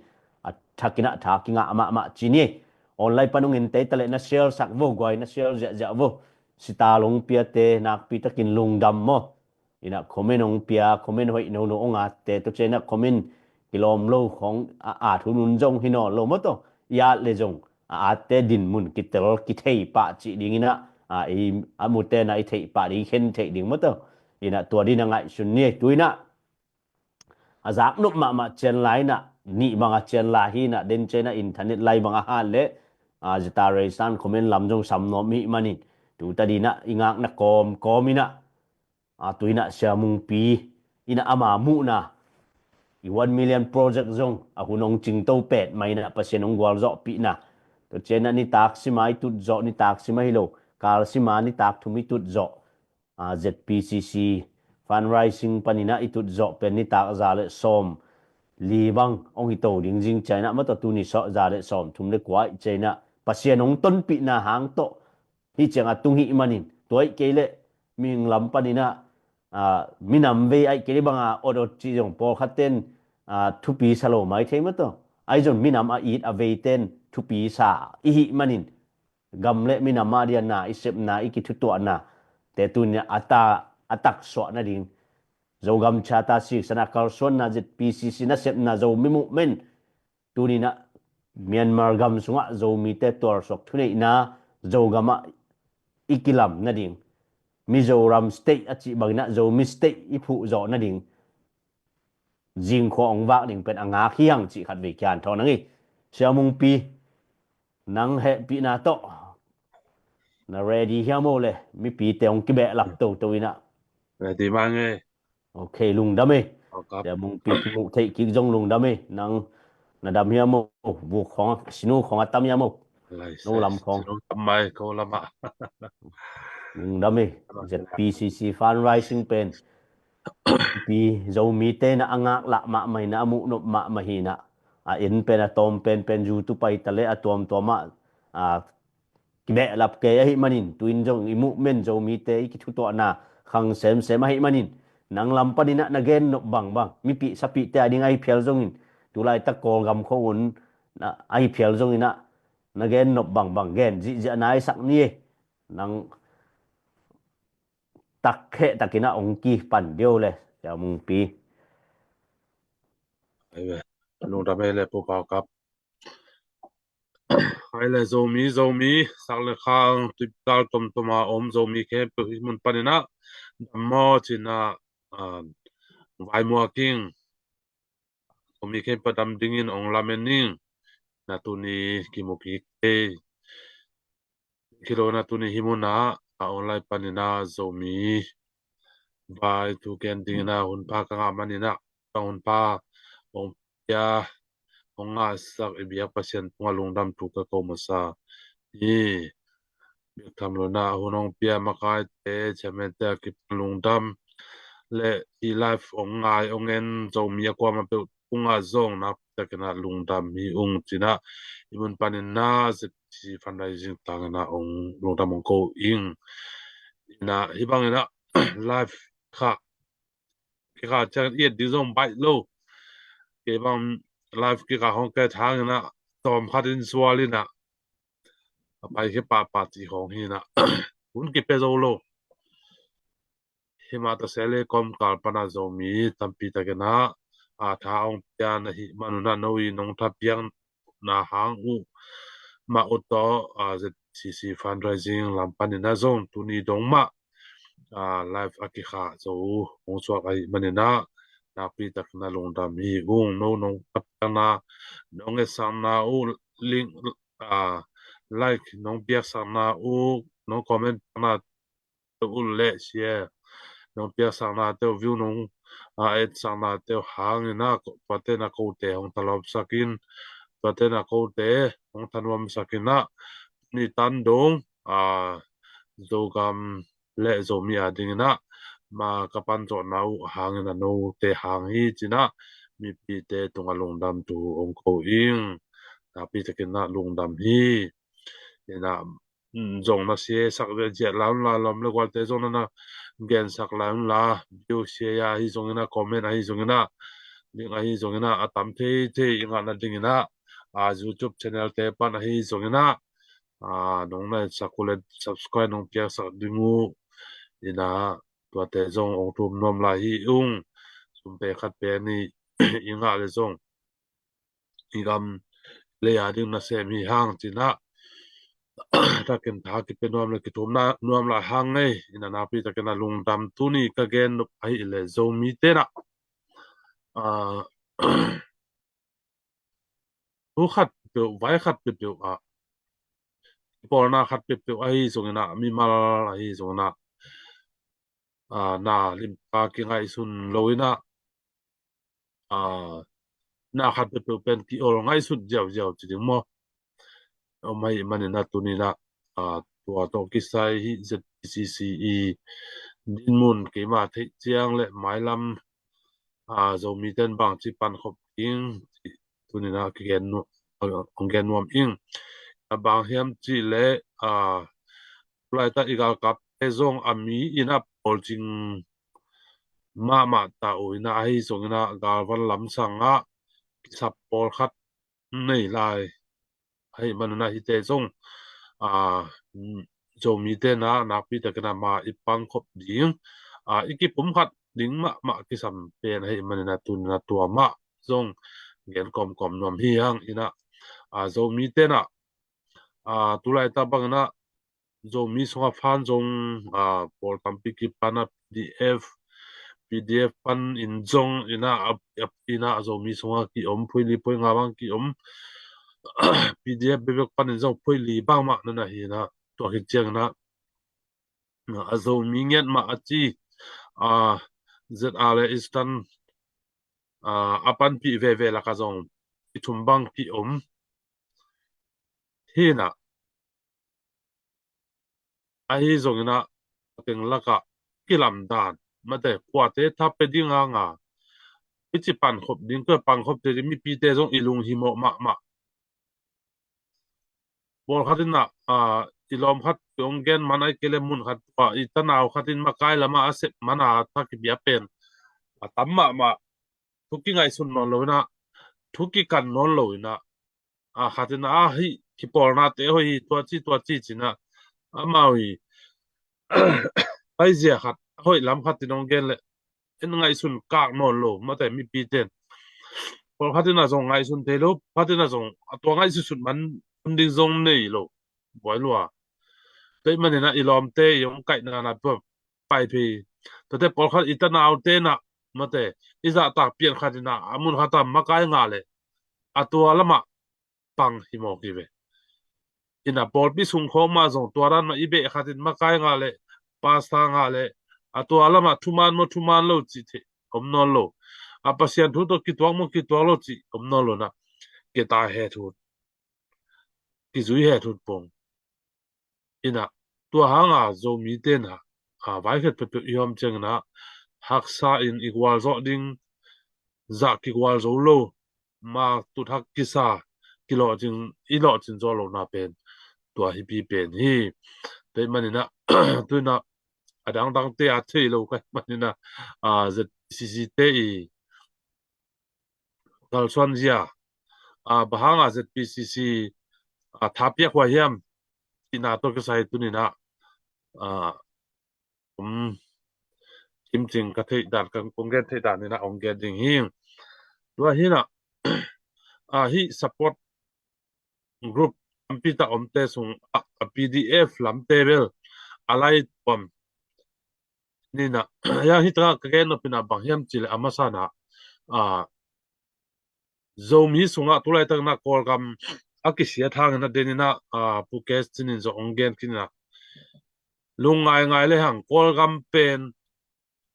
a thakin ah tha kingah mahmah ci ni. Online pan hong en te i taleh na share sak vo, guai na share ziahziah vo. Sita long piate nakpi takin lungdam maw? Ina comment hong pia, comment hoih nono hong atte, tua ciang ina comment kilawm lo khawng a at hun hun zong hi nawn lo maw taw. I at le zong a atte dinmun kitel kithei pah cih ding ina a i a mutena i theih pah ding, i khen theih ding maw taw. Ina tua ding a ngaihsun ni. Tu ina a zaknop mahmah cian lai ina nih bang a cian lai hi ina den ciang ina internet lai bang a han le a zeta reisan comment lam zong sam nuam i hih manin tu ta ding ina i ngakna kawmkawm ina a tu ina Sia Mungpi ina ama muhna i one million project zong a hun hong cingto pet mah ina Pasian hong gualzawhpihna. Tua ciang ina nitak sima i tutzawh, nitak sima hi lo, kal sima nitak thum i tutzawh. A, Z P C C fundraising pan ina i tutzawh pen nitak za le sawm li bang hong hi to ding zing ciang ina maw taw tuni sawh za le sawm thum le kua i ciang ina Pasian hong tonpihna hang tawh hih ciang a tung hih manin tua ahih kei leh mihing lam pan ina a, minam vei ahih kei leh bang a ot ot cih zong pawlkhat ten a, thupi sa lo mai thei maw taw. Ahi zong minam a it a vei ten thupi sa i hih manin gam le minam a diana i sepna i kithutuahna te tu ina a ta a taksuah nading Zogam Charter siksana kalsuanna Z P C C nasepna Zomi movement tu ina Myanmar gam sungah Zomite tualsuak thuneihna Zogam ah i kilam nading Mizoram state a cih bang ina Zomi state i phuh zawh nading zingkhua hong vak ding pen a ngak hi hang cih khat vei kian thawn ang i. Sia Mungpi nang hehpihna tawh na ready hiam o le, mipite hong kibehlap toto in ah. Ready mah ing e. Ok, lungdam e. Sia Mungpi kimuh theih kik zong lungdam e. Nang na dam hiam o, vuk khawng, sinu khawng a tam hiam o? No lam khawng. Lungdam e. ZPCC fundraising pen pi Zomite na a ngaklah mahmah in ah, a muhnop mahmah hi in ah, a en pen a tawm penpen YouTube ah hi ta le a tuamtuam ah, a, kibehlap kei ahih manin, tu in zong i movement Zomite i kithutuahna khang semsem ahih manin, nang lam panin ah na gennop bangbang, mipih sapihte a ding ahi phial zongin, tulaitak Kawlgam khua un ahi phial zongin ah na gennop bangbang gen zihziah naisak ni e. Nang takheh takin ah hong kipan dih o le, Sia Mungpi. Lungdam e le Pu Pau Kap. Hai le Zomi, Zomi, sak le khang, tuipi gal tomtom a om Zomi khempeuh hih mun panin ah dam maw ci in ah, ah, vaimuak ing. Zomi khempeuh dam dingin hong lamen ing. Na tuni kimu kik e. Kilo na tuni hih mun ah a online panin ah Zomi vai thu gen dingin ah hunpha ka ngah manin ah, ka hunpha hong pia, hong ngahsak i biak Pasian tungah lungdam thu ka ko masa hi. Biak tham lo in ah hun hong pia makaite, chairman te a kipan lungdam le i live hong ngai hong en Zomi a kuamah peuh tungah zong nakpi takin ah lungdam hi ung ci in ah, hih mun panin ah ZPCC fundraising tangin ah hong lungdam hong ko ing. In ah hih bangin ah live kha kikha ciang i et ding zong baih lo. Kei bang live kikha hong ket hangin ah tawm khat in sual in ah a pai khia pahpah cih khawng hi in ah hun kipia zo lo. Himah ta se le kawmkal pan ah Zomi tampi takin ah a tha hong pia na hih man un ah no i nong tha piakna hang uh mah uh tawh, a, ZPCC fundraising lam panin ah zong tuni dong mah, a, live a kikhah zo hong suak ahih manin ah nakpi takin ah lungdam hi ung. No nong tha piakna, nong etsakna uh link, a, like nong piaksakna uh, nong comment piakna te uh le share nong piaksakna te uh, view nong, a, etsakna te uh hangin ah tuate na kote hong thalawpsak in, tuate na kote hong thanuamsak in ah, ni tan dong, a, Zogam le Zomi a dingin ah ma ka pan zawhna uh hangin ah note hang hi ci in ah mipite tungah lungdam thu hong ko ing. Nakpi takin ah lungdam hi. In ah, mm, zong na share sak ziahziah lai un la, lawm le gualte zong na na gensak lai un la, view, share ahi zongin ah, comment ahi zongin ah, link ahi zongin ah, a tam theithei i ngah nadingin ah, a, YouTube channel te pan ahi zongin ah, a, nong na etsak uh le subscribe nong piaksak ding uh. In ah tuate zong hong thum nuam lai hi ung. Sum pe khat pe nih i ngah le zong i gam lei a ding nasem hi hang ci in ah, takin tha kipia nuam le kithum nuam lai hang e. In ah nakpi takin ah lungdam tuni ka gen nop ahih leh Zomite in ah, a, thu khat peuh, vai khat peuh ah, kipawlna khat peuh ahi zongin ah, mimal ahi zongin ah, a, na limpa kingaihsun lo in ah, a, na khat peuh pen ki-ol ngaihsut ziauziau ci ding maw? Om ahih manin ah tuni in ah, a, tua tawh kisai hih ZPCC i dinmun keima theih ciang le mailam, a, Zomite in bangci pankhop ding tuni in ah kigen nu-, a, hong gen nuam ing. A, bang hiam cih leh, a, tulaitak i galkapte zong a mi in ah pawlcing mahmah ta uh in ah, ahi zongin ah galvan lamsang ah kisap pawlkhat nei lai ahih manin ah hihte zong, a, Zomite in ah nakpi takin ah ma i pangkhop ding, a, i kipumkhat ding mahmah kisam pen ahih manin ah tuni in ah tua mah zong gen kawmkawm nuam hi hang. In ah, a, Zomite in ah, a, tulaitak bangin ah Zomi sungah fan zong, a, pawl tampi kipan ah PDF, PDF pan in zong in ah, a, a, in ah Zomi sungah ki-om, phuili phuinga bang ki-om, P D F bekbek panin zong phoih li bangmah na na hi na, tua khit ciangin ah, a Zomi ngiat mah a ci, a, Z R le Eastern, a, a panpih veve lakah zong i thum bang ki om hi na. Ahi zongin ah, a teng lakah kilamdan, mate, kuate tha pe ding hanga, i ci pankhop ding, kua pankhop te ding, mipite zong i lunghimawh mahmah. Pawlkhat in ah, a, i lawm khat hong gen man ai kei le mun khat tua, i tanau khat in makai lama a sep man a tha kipia pen a tam mahmah. Thu kingaihsun nawn lo in ah, thu kikan nawn lo in ah, a khat in ah, a hi, kipawlnate hoih hi, tua ci, tua ci ci in ah, amau hi, paizia khat, a hoih lam khat in hong gen le, en ngaihsun kak nawn lo, mate, mipi ten. Pawlkhat in ah zong ngaihsun thei lo, khat in ah zong a tua ngaihsutsut man hun ding zong nei lo, buai lua. Tua ahih manin ah i lawmte i hong kaihna na tua pai phei. Tuate pawlkhat i tanaute na, mate, i zahtak pian khat in ah, a mun khat ah makai ngah le, a tua lamah pang hi mawk hi ve. Ina pawlpi sung khawng mah zong tua dan mah i beh khat in makai ngah le, pastor ngah le, a tua lamah thuman maw thuman lo cih theih om nawn lo. A Pasian thu tawh kituak maw kituak lo cih om nawn lo na. Keta hethut, kizui hethut pong. Ina, tua hanga Zomi tena, a, vaikhet peuhpeuh i om ciangin ah, haksa in i gualzawh ding, zah kigual zo lo, ma tuthak kisa, kilawhcing, i lawhcing zawh lohna pen, tua hipi pen hi. Tua ahih manin ah, tu in ah, a dangdangte a thei lo ka hih manin ah, a, Z P C C te i kalsuan zia, a, bang hanga Z P C C, a, tha piak huai hiam, cihna tawh kisai tu in ah, a, um, kimcing ka theih dan, ka kong gen theih dan in ah hong gen ding hi. Tua hi in ah, a, hih support group tampi tak omte sung ah, a, P D F lamte bel a lai tuam ni in ah, ya hi taka ka gen nop in ah bang hiam cih leh a masa in ah, a, Zomi sungah tulaitak in ah Kawlgam a kisiat hangin ah den in ah, a, Pu Kes Cin in zong hong gen khin in ah, lungngai ngai le hang Kawlgam pen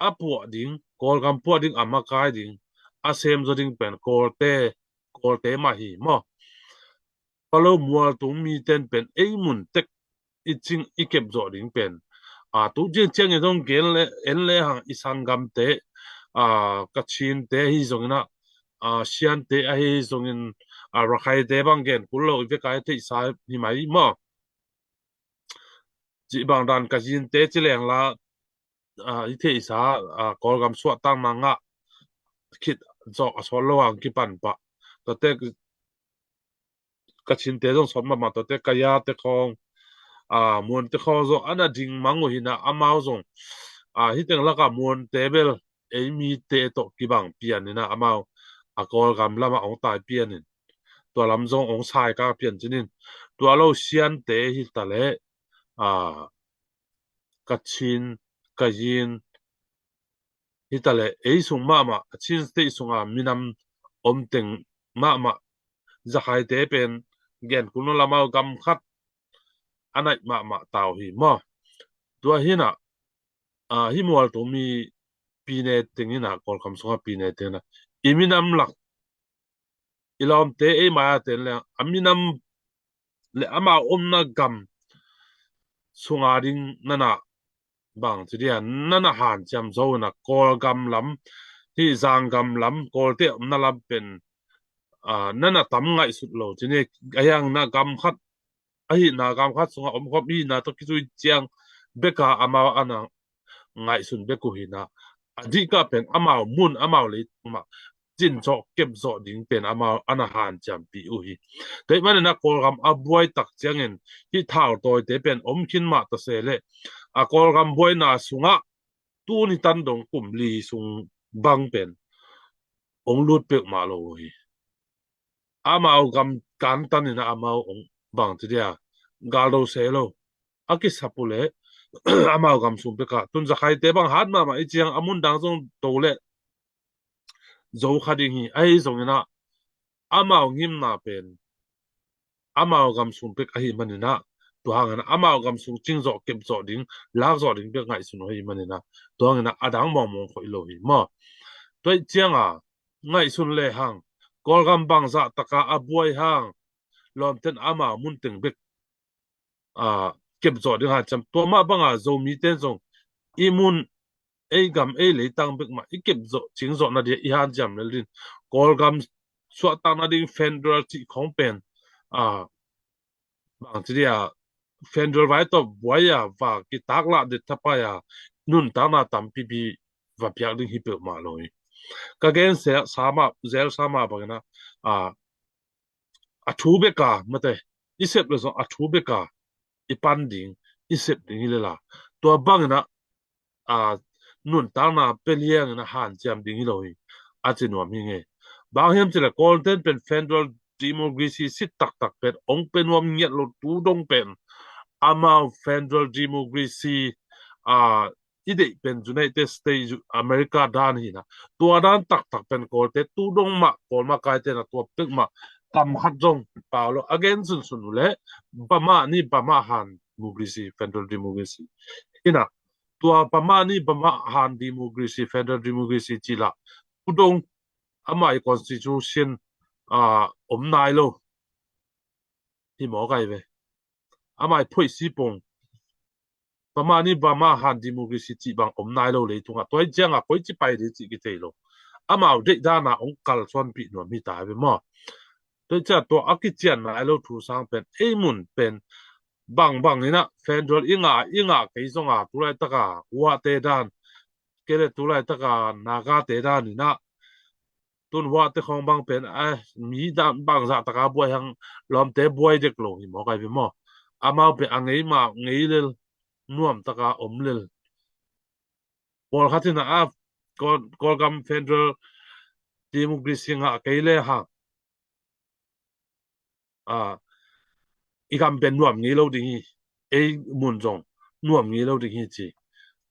a puah ding, Kawlgam puah ding, a makai ding, a sem zaw ding pen Kawlte, Kawlte mah hi maw. Palo mualtung miten pen ei mun tek i cing i kep zawh ding pen, a, tu ciang ciangin zong gen le, en le hang i sanggamte, a, Kachinte ahi zongin ah, a, Siante ahi zongin, a, Rakhaite bang gen kul lo, i vekai theihsa hi mai maw. Cih bang dan Kazinte ci leng la, a, i theihsa, a, Kawlgam suahtakna ngah khit zawh a sawt lo ang kipan pah. Tuate Kachinte zong sawt mahmah, tuate Kayate khawng, a, Muante khawng zong a na ding mang uh hi in ah amau zong, a, hih teng lakah Muante bel ei mite tawh kibang pian in ah amau a Kawlgam lamah hong tai pian in, tua lam zong hong saikak pian cin in, tua lo Siante hi ta leh, a, Kachin, Kayin, hi ta leh ei sung mahmah, a Chin State sunga minam om teng mahmah, Zakhaite pen gen kul nawn lo, amau gam khat a naih mahmah ta uh hi maw. Tua hi in ah, a, hih mualtung mi pine teng in ah, Kawlgam sunga pine teng in ah, i minam lak, i lawmte ei mai-a ten leng a minam le amau omna gam sunga ding na na, bang ci dia, na na hanciam zo in ah Kawlgam lam, hih Zanggam lam, Kawlte omna lam pen, a, na na tam ngaihsut lo cin hi. A hiang na gam khat, ahihna gam khat sungah om khawm ihihna tawh kizui ciang beka amau a na ngaihsun bek uh hi in ah, a dihtaka pen amau mun, amau leitung mah cin zawh kep zawh ding pen amau a na hanciampih uh hi. Tua ahih manin ah Kawlgam a buai tak ciangin hih thautawite pen om khin mah ta se leh, a Kawlgam buaina sungah tuni tan dong kum li sung bang pen hong lut peuhmah lo uh hi. Amau gam kantan in ah amau hong, bang ci dia, galdo se lo a kisap uh leh amau gam sung pek ah tun Zakhaite bang hat mahmah i ciang a mun dang zong to leh zo kha ding hi. Ahi zongin ah amau ngimna pen amau gam sung bek ahih manin ah, tua hangin ah amau gam sung cingzawh, kepzawh ding, lakzawh ding bek ngaihsun uh ahih manin ah, tua hangin ah a dang mawngmawng khoih lo hi maw. Tua ahih ciangin ngaihsun lehang, Kawlgam bangzah taka a buai hang, lawmten amau munteng bek, aa, kepzawh ding hanciam. Tua mah banga Zomite zong i mun, ei gam, ei leitang bek mah i kepzawh, cingzawh nading i hanciam lel ding. Kawlgam suahtak nading federal cih khong pen, aa, bangci dia, federal vai tawh buai a, va kitaklah det thapai a, nuntakna tampipi va piak ding hi peuhmah lo hi. Ka gen se, sa mah, zel sa mah bangin ah, aa, a thu bek a, mate, i sep leh zong a thu bek a i pan ding, i sep ding hi lel a, tua bangin ah, aa, nuntakna pia liangin a hanciam ding hi lo hi, a ci nuam hi ing ei. Bang hiam cih leh Kawlten pen federal democracy sit taktak pen hong pia nuam ngiat lo, tu dong pen amau federal democracy, aa, i deih pen United States, America dan hi in ah, tua dan taktak pen Kawlte tu dong mah, Kawl makaite in ah tua pek mah kam khat zong pau lo. A gen sunsun uh leh, bamah ni, bamah han democracy, federal democracy hi in ah, tua bamah ni, bamah han democracy, federal democracy cih lah tu dong amah i constitution, aa, om nai lo hi mawk ai ve. Amah i phoih sipong, bamah ni, bamah han democracy cih bang om nai lo leitungah. Tua ahih ciangin koici pai ding cih kithei lo. Amau deih dan a hong kalsuanpih nuam hi ta ve maw. Tua ahih ciangin tua a kician nai lo thu sang pen, ei mun pen bangbang in ah federal i ngah, i ngah kei zong a, tu laitak a Huate dan, kei leh tu laitak a Nagate dan in ah, tun Huate khong bang pen, eh, mi dan bangzah taka buai hang, lawmte buai dek lo hi mawk ai ve maw. Amau pen a ngei mah ngei lel, nuam taka om lel. Pawlkhat in ah, a, Kawl, Kawlgam federal democracy ngah kei lehang, aa, i gam pen nuam ngei lo ding hi, ei mun zong nuam ngei lo ding hi ci.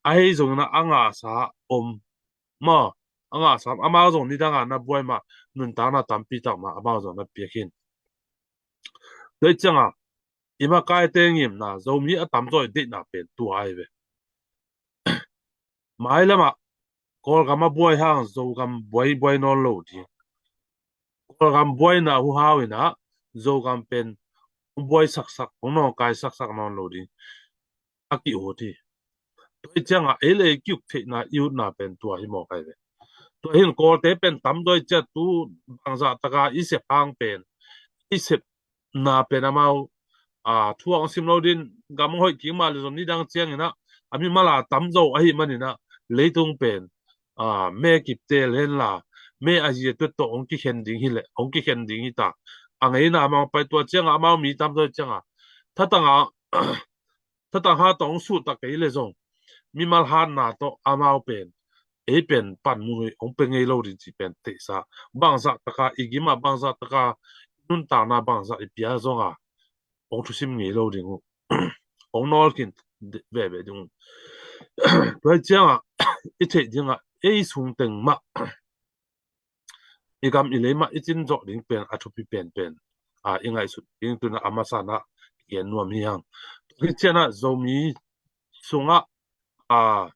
Ahi zongin ah a ngahsa om maw, a ngahsa om, amau zong nidang a na buai mah, nuntakna tampi tak mah amau zong na piak hi. Tua ahih ciangin i makaite ngimna, Zomi a tamzaw i deihna pen tua ai ve. Mailam ah Kawlgam a buai hang Zogam buai, buai nawn lo ding. Kawlgam buaina huhau in ah Zogam pen hong buai saksak, hong nawngkai saksak nawn lo ding a ki-ut hi. Tua ahih ciangin ei leh ei ki-uk theihna, i utna pen tua hi mawk ai ve. Tua hi in Kawlte pen tamzaw i ciah, tu bangzah taka i sep hang pen, i sep na pen amau, aa, thu a hong sim lo ding, gam hong hoih kik mah leh zong nidang ciangin ah a mimal a tamzaw ahih manin ah leitung pen, aa, me kiptel hen la, me a zi a tuat tawh hong kikhen ding hi leh, hong kikhen ding hi ta. A ngeina mah hong pai, tua ciangin amau mi tamzaw ciangin thatang a, thatang hat tawh hong suhtak kei leh zong mimal hatna tawh amau pen, ei pen panmun hong pia ngei lo ding cih pen theihsa. Bangzah taka i gim a, bangzah taka nuntakna, bangzah i pia zong a, hong thusim ngei lo ding uh, hong nawlkhin veve ding uh. Tua ahih ciangin i theih dingin ei sung teng mah i gam i lei mah i cin zawh ding pen a thupi penpen, aa, i ngaihsut ding, tu in ah a masa in ah i gen nuam hi hang. Tua ahih ciangin ah Zomi sungah, aa,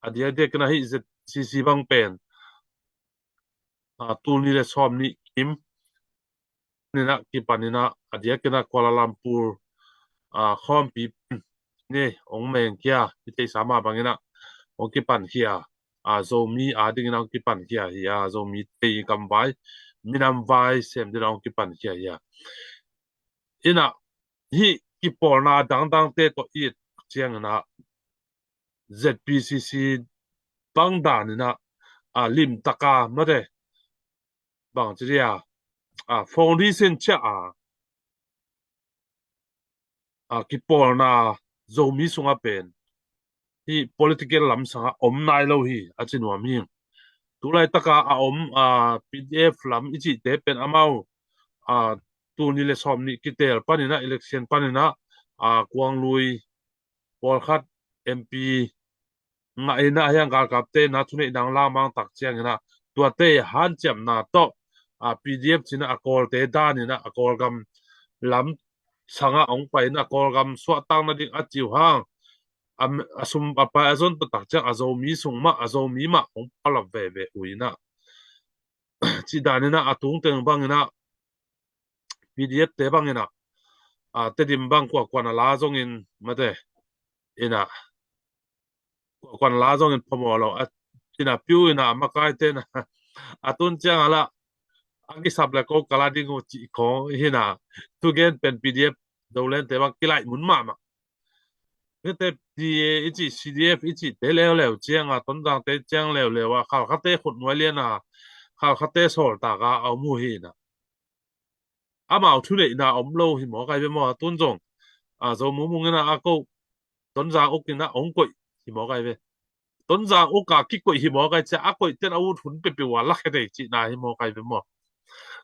a diakdiakin ah hih Z C C bang pen, aa, tul nih leh sawmnih kim in ah kipan in ah, a diakin ah Kuala Lumpur, aa, khawmpi pen ni hong mengkhia, i theihsa mah bangin ah hong kipankhia, aa, Zomi adingin ah hong kipankhia hi a, Zomite i gamvai, minam vai sem dingin ah hong kipankhia hi a. In ah hih kipawlna dangdangte tawh i et ciangin ah Z P C C bang dan in ah, aa, limtak a, mate, bangci dia, aa, foundation ciah a, aa, kipawlna Zomi sungah pen hih political lam sangah om nai lo hi, a ci nuam hi. Tu laitak a a om, aa, P D F lam i cihte pen amau, aa, tul nih leh sawmnih kiteel panin ah, election panin ah, aa, Kuang Lui pawlkhat M P ngah in ah, hiang galkapte na thuneihna hong langmang tak ciangin ah, tuate hanciamna tawh, aa, P D F ci in ah a Kawlte dan in ah, a Kawlgam lam sangah hong pai inah Kawlgam suahtak nading a ci uh hang, a, a sum a pai a zon taktak ciang a Zomi sung mah, a Zomi mah hong palap veve uh inah, cih dan inah a tungteng bang inah P D F te bang inah, a, Tedim bang kuakuan a la zongin mate inah, kuakuan la zongin phamawh lo a, inah piu inah a makai te inah a tun ciang a lah a kisap le ko kala ding uh cih khong hinah, tugen pen P D F Zoland te bang kilaih mun mahmah. Hite P D A i cih, C D F i cih te leuleu ciang a, Tonzang te ciang leuleu a, Khalkha te khut nuai lian a, Khalkha te sawltak a, a om uh hinah. Amau thuneihna om lo hi mawk ai ve maw, a tun zong a Zo Mung Mung inah a ko Tonzang uk inah hong koih hi mawk ai ve. Tonzang uk a kikoih hi mawk ai cia, a koih ten a ut hun peuhpeuh a lakhia thei cihna hi mawk ai ve maw.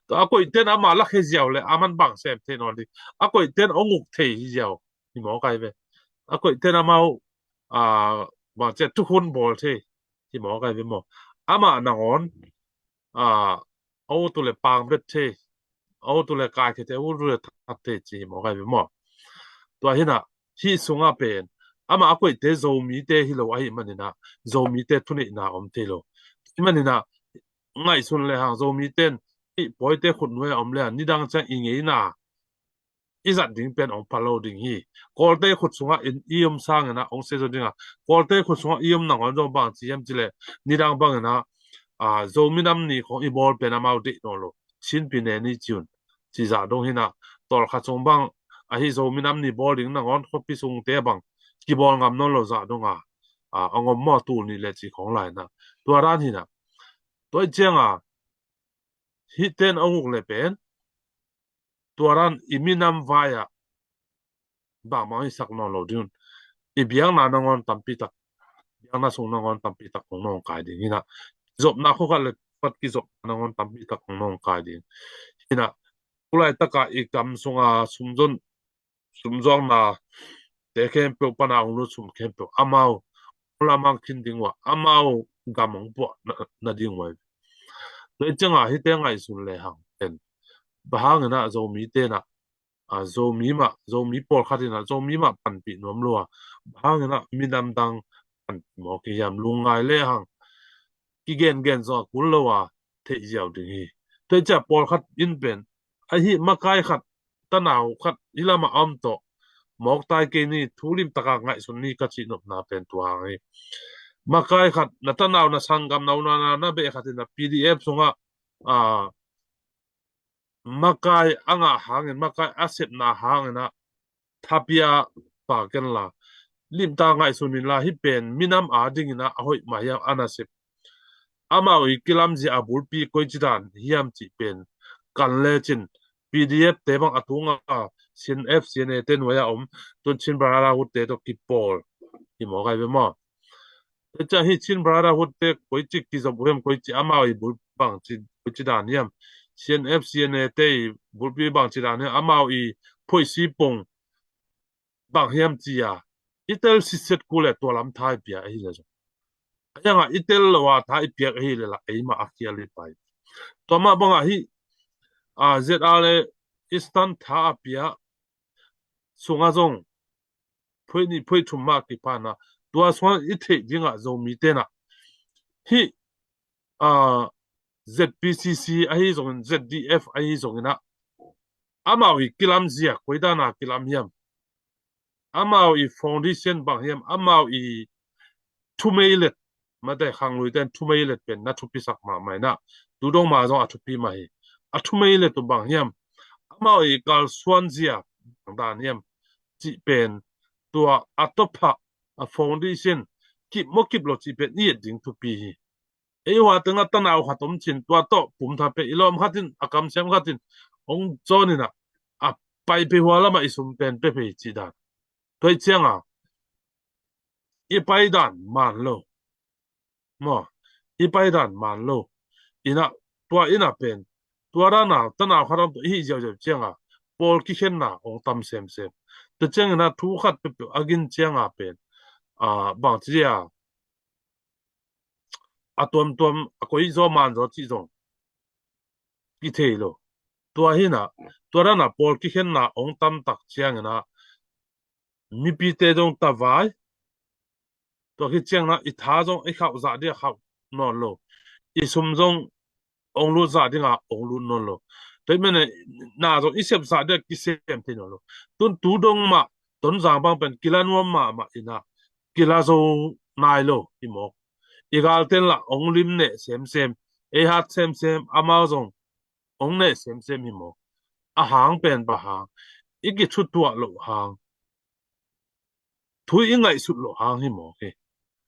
Tua a koih ten ama lakhia ziau le a man bang sem thei nawn ding. A koih ten hong uk thei hi ziau hi mawk ai ve. A koih ten amau, a, bang cia thukhun bawl thei hi mawk ai ve maw. Amah nangawn, a, a ut uh le pang bet thei, a ut uh le kaikhia thei, a ut uh le that thei ci hi mawk ai ve maw. Tua hinah hih sungah pen amah a koihte Zomite hi lo ahih maninah Zomite thuneihna om thei lo. Hih maninah ngaihsun lehang Zomite in hih pawite khut nuai a om lehang nidang ciang i ngeina i zat ding pen hong pha lo ding hi. Kawlte khut sungah in i om sanginah hong sia zo dingah, Kawlte khut sungah i om nangawn zong bang ci hiam cileh, nidang banginah, a, Zo minam ni khong i bawl pen amau deih nawn lo. Chin pi ne ni ci un. Ci zah dong hinah, tawlkhat sung bang ahi Zo minam ni bawl ding nangawn khuapi sungte bang kibawl ngam nawn lo zah dong a, a, hong om maw tul nih le ci khong lai inah. Tua dan hinah. Tua ih cianga hih ten hong uk le pen tua dan i minam vai-ah bangmah hisak nawn lo ding un. I biakna nangawn tampi tak, biakna sung nangawn tampi tak hong nawngkai ding hinah. Zopna khua khat le khat kizopna nangawn tampi tak hong nawngkai ding hinah. Tulaitakah i kam sunga sumzon, sumzuakna te khempeuh pana hong lut sum khempeuh amau hong lamang khin ding uh a, amau gam hong puah na, na ding uh a. Tua ih cianga hihte ngaihsun lehang pen, bang hanginah Zomi tenah, a, Zomi mah, Zomi pawlkhat inah Zomi mah panpih nuam lo a, bang hanginah minam dang panpih mawk hi hiam, lungngai lehang kigengen zong a kul lo a theih ziau ding hi. Tua ih cia pawlkhat in pen ahi makai khat, tanau khat i lamah a om tawh mawktai kei ni, thu limtaka ngaihsun ni ka cihnopna pen tua hang hi. Makai khat, na tanau, na sanggam, na unau na beh khat in a P D F sungah, a, makai a ngah hangin, makai a sepna hanginah thapia pa kenla, limtak ngaihsun inla, hih pen minam a dinginah a hoih mah hiam, a nasep, amau i kilamzia a bulpi koici dan hiam cih pen kan lecin, P D F te bang a tunga C N F, C N A te nuai-a om, tun Chin Brotherhood te tawh kipawl hi mawk ai ve maw. Tua ciang hih Chin Brotherhood te koici kizop uh hiam, koici amau i bulpi bangci, koici dan hiam, C N F, C N A te i bulpi bangci dan hiam, amau i phoihsi pong bang hiam ci-a i tel sitset kul le tua lam tha i piak ahi le zong, a hiangah i tel lo a tha i piak ahi le lah eimah a khial i pai. Tua mah bangah hih, a, Z R le Eastern tha a piak sungah zong phoih nih phoih thum mah kipana, tua sungah i theih dingah Zomi tenah hih, a, Z P C C ahi zongin, Z D F ahi zonginah amau i kilamzia koidana kilam hiam, amau i foundation bang hiam, amau i thumeilet, mate khanglui ten thumeilet pen na thupisak mahmah inah, tudong ma zong a thupi mah hi. A thumeilet uh bang hiam, amau i kalsuanzia bang dan hiam cih pen tua a tawpah a foundation kip maw kip lo cih pen i et ding thupi hi. Ei hua tengah tanau khat om cin, tua tawh pumtha peh i lawm khat in, a kamsiam khat in hong cawn inah a pai pei hua lamah i sum pen pia pei cih dan. Tua ih cianga i pai dan man lo maw, i pai dan man lo. Inah, tua inah pen tua dana tanau khat om tawh i hih ziauziau cianga pawl kikhenna hong tam semsem. Tua ciangina thu khat peuhpeuh a gin cianga pen, a, bangci dia a tuamtuam a koi zaw man zaw cih zong kithei lo. Tua hi-in ah, tua dan a pawl kikhenna hong tamtak ciangin ah, mipite zong tavai, tua khit ciangin ah i tha zong i khauh zah ding a khauh nawn lo, i sum zong hong lut zah ding a hong lut nawn lo. Tua ahih manin na zong i sep zah ding a kisem thei nawn lo. Tun tu dong mah Tonzang bang pen kila nuam mahmah in ah, kila zo nai lo hi mawk. I galte'n lah hong lim neh semsem, ei hat semsem, amau zong hong neh semsem hi mawk. A hang pen bang hang, i kithutuah loh hang, thu i ngaihsut loh hang hi mawk hi.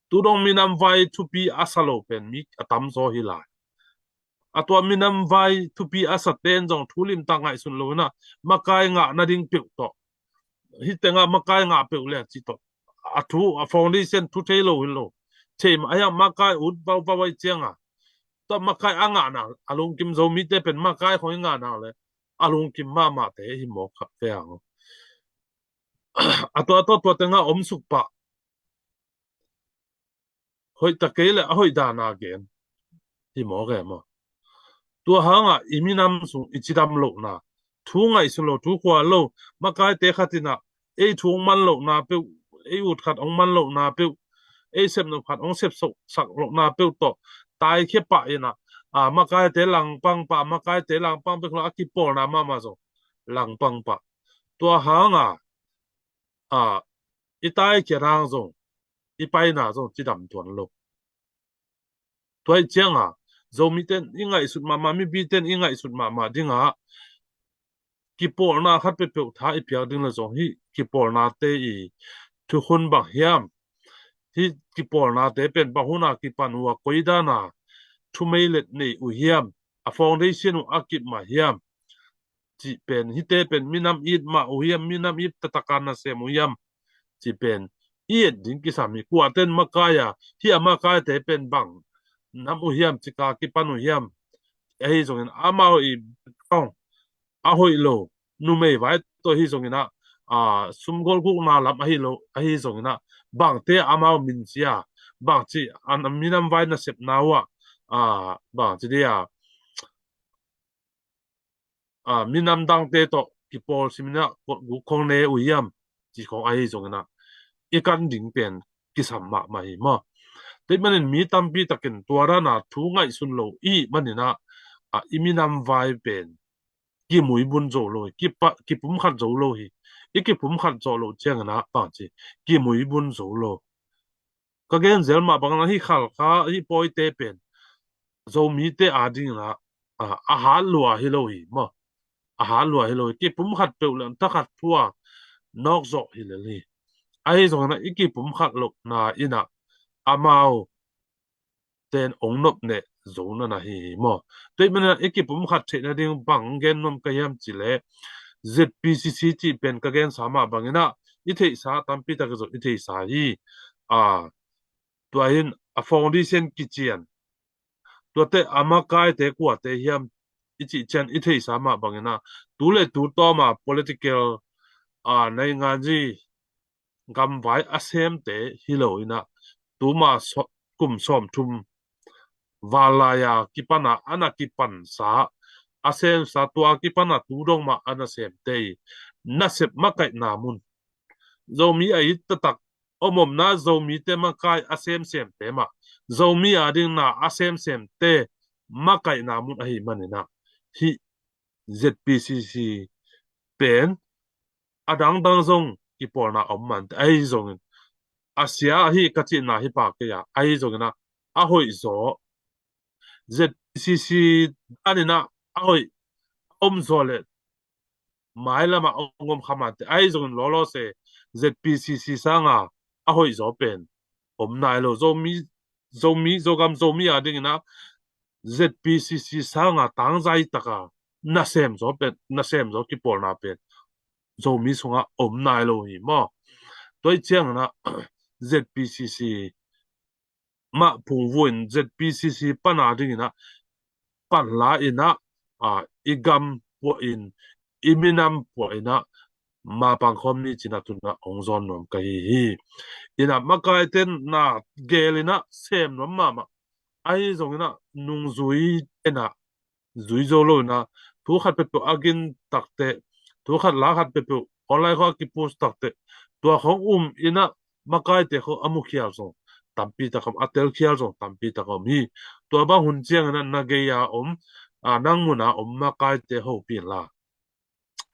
Tu dong minam vai thupi a sa lo pen mi a tamzaw hi lai. A tua minam vai thupi a sate'n zong thu limtak ngaihsun lo in ah, makai ngah nading peuh tawh, hih tengah makai ngah peuh le ci tawh, a thu, a foundation thu thei lo hi lo. Thei mah a hiam, makai ut vauvau ahih ciangin ah, tua makai a ngahna, a lungkim, Zomite pen makai khong i ngahna le a lungkim mahmahte hi mawk kha ve hang. A tua, a tua, tua tengah om suk pah, hoih ta kei leh a hoih dan a gen hi mawk e maw. Tua hang ah i minam sung i cidam lohna, thu ngaihsun lo, thu khual lo, makaite khat in ah ei thu hong man lohna peuh, ei ut khat hong man lohna peuh, ei sepnop khat hong sepsak lohna peuh tawh taikhia pah in ah, a, makaite langpang pah, makaite langpang peuh lo, a kipawlna mahmah zong langpang pah. Tua hang ah, a, i taikhia hang zong, i paina zong cidam tuan lo. Tua ahih ciangin ah, Zomite'n i ngaihsut mahmah, mipite'n i ngaihsut mahmah ding ah, kipawlna khat peuhpeuh tha i piak ding le zong, hih kipawlnate i thukhun bang hiam, hih kipawlnate pen bang hun a kipan uh a, koi dan a thumeilet nei uh hiam, a foundation uh a kip mah hiam, cih pen, hihte pen minam it mah uh hiam, minam it taktak a nasem uh hiam, cih pen i et ding kisam hi. Kuate'n makai a, hih a makaite pen bang nam uh hiam, cik a kipan uh hiam, ahi zongin amau i kong a hoih lo, numei vai tawh ahi zongin ah, a, sumgol gukna lam ahi lo, ahi zongin ah, bangte amau min ci a, bangci a minam vai nasepna uh ah, a, bangci dia, a, minam dangte tawh kipawl simin ah guk khong ne uh hiam, ci khong ahi zongin ah, i kan ding pen kisam mahmah hi maw. Tua ahih manin mi tampi takin tua dan a thu ngaihsun lo i hih manin ah, a, i minam vai pen kimuibun zo lo hi, kipa, kipumkhat zo lo hi. I kipumkhat zawh loh ciangin ah, bangci, kimuibun zo lo. Ka gen zel mah bangin ah, hih Khalkha, hih Pawite pen Zomite adingin ah, a, a hat lua hi lo hi maw. A hat lua hi lo hi. Kipumkhat peuh leh thakhat thu a nawk zawh hi lel hi. Ahi zongin ah i kipumkhat lohna in ah, amau te'n hong nop neh zo na na hi hi maw. Tua ahih manin ah i kipumkhat theih nading bang gen nuam ka hiam cih leh, Z P C C cih pen ka gensa mah bangin ah, i theihsa tampi tak zong i theihsa hi. A, tua hi-in a foundation kician, tuate a makaite kuate hiam i cih ciang i theihsa mah bangin ah, tu le tu tawm a political, a, nainganzi gamvai a semte hi lo in ah, tuma so-, kum sawmthum val lai a kipan a, a na kipansa, a semsa, tua kipan a tu dong mah a nasemte i nasep makaihna mun, Zomi a it taktak om omna, Zomite makai a semsemte mah, Zomi ading na a semsemte makaihna mun ahih manin ah, hih Z P C C pen a dangdang zong kipawlna om mah inteh, ahi zongin a sia ahi ka cihna hi pah kei a, ahi zongin ah, a hoih zaw, Z P C C dan in ah a hoih a om zaw leh mailam ah hong om kha mah inteh, ahi zongin lawlaw se Z P C C sang a a hoih zaw pen om nai lo. Zomi, Zomi, Zogam Zomi adingin ah Z P C C sang a tangzai tak a nasem zaw pen, nasem zaw kipawlna pen Zomi sungah om nai lo hi maw. Tua ahih ciangin ah Z P C C mah phungvuh in Z P C C pan adingin ah, pan la in ah, a, i gam puah in, i minam puah in ah, mapang khawm ni ci-in ah tu-in ah hong zawn nuam ka hi hi. In ah makaite'n na gel in ah sem nuam mahmah. Ahi zongin ah nungzuite'n ah zui zo lo in ah, thu khat peuhpeuh a gin takteh, thu khat la khat peuhpeuh online khawng a kipost takteh, tua khawng um in ah makaite khawng a mukhial zong tampi tak om, a telkhial zong tampi tak om hi. Tua bang hun ciangin ah na gei-a om, a, nang mun a om makaite hopih inla,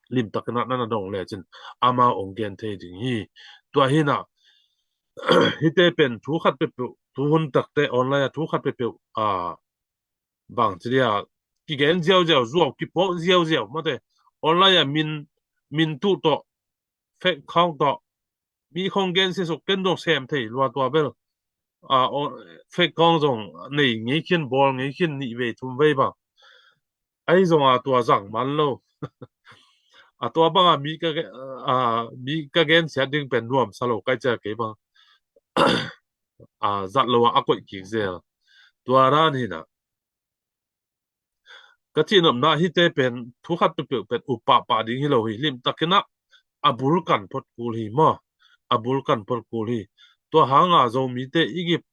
limtakin ah na na dong lecin amau hong gen thei ding hi. Tua hi in ah hihte pen thu khat peuhpeuh, thu hun takteh online a thu khat peuhpeuh, a, bang ci dia, kigen ziauziau, zuau kipuak ziauziau, mate, online a min, min tuh tawh, fake account tawh, mi khawng gen siasuk, ken zong sem thei lua tua bel. A, o, fake account zong nei ngei khin, bawl ngei khin, nih vei thum vei bang. Ahi zong a tua zang man lo. A tua bang a mi ka ge-, a, mi ka gensiat ding pen nuamsa lo kai cia kei bang. A, zat lo a, a koih kik zel. Tua dan hi in ah ka cihnopna hihte pen thu khat peuhpeuh pen up pahpah ding hi lo hi. Limtakin ah a bul kan phot kul hi maw. A bul kan phot kul hi. Tua hang a Zomite i kip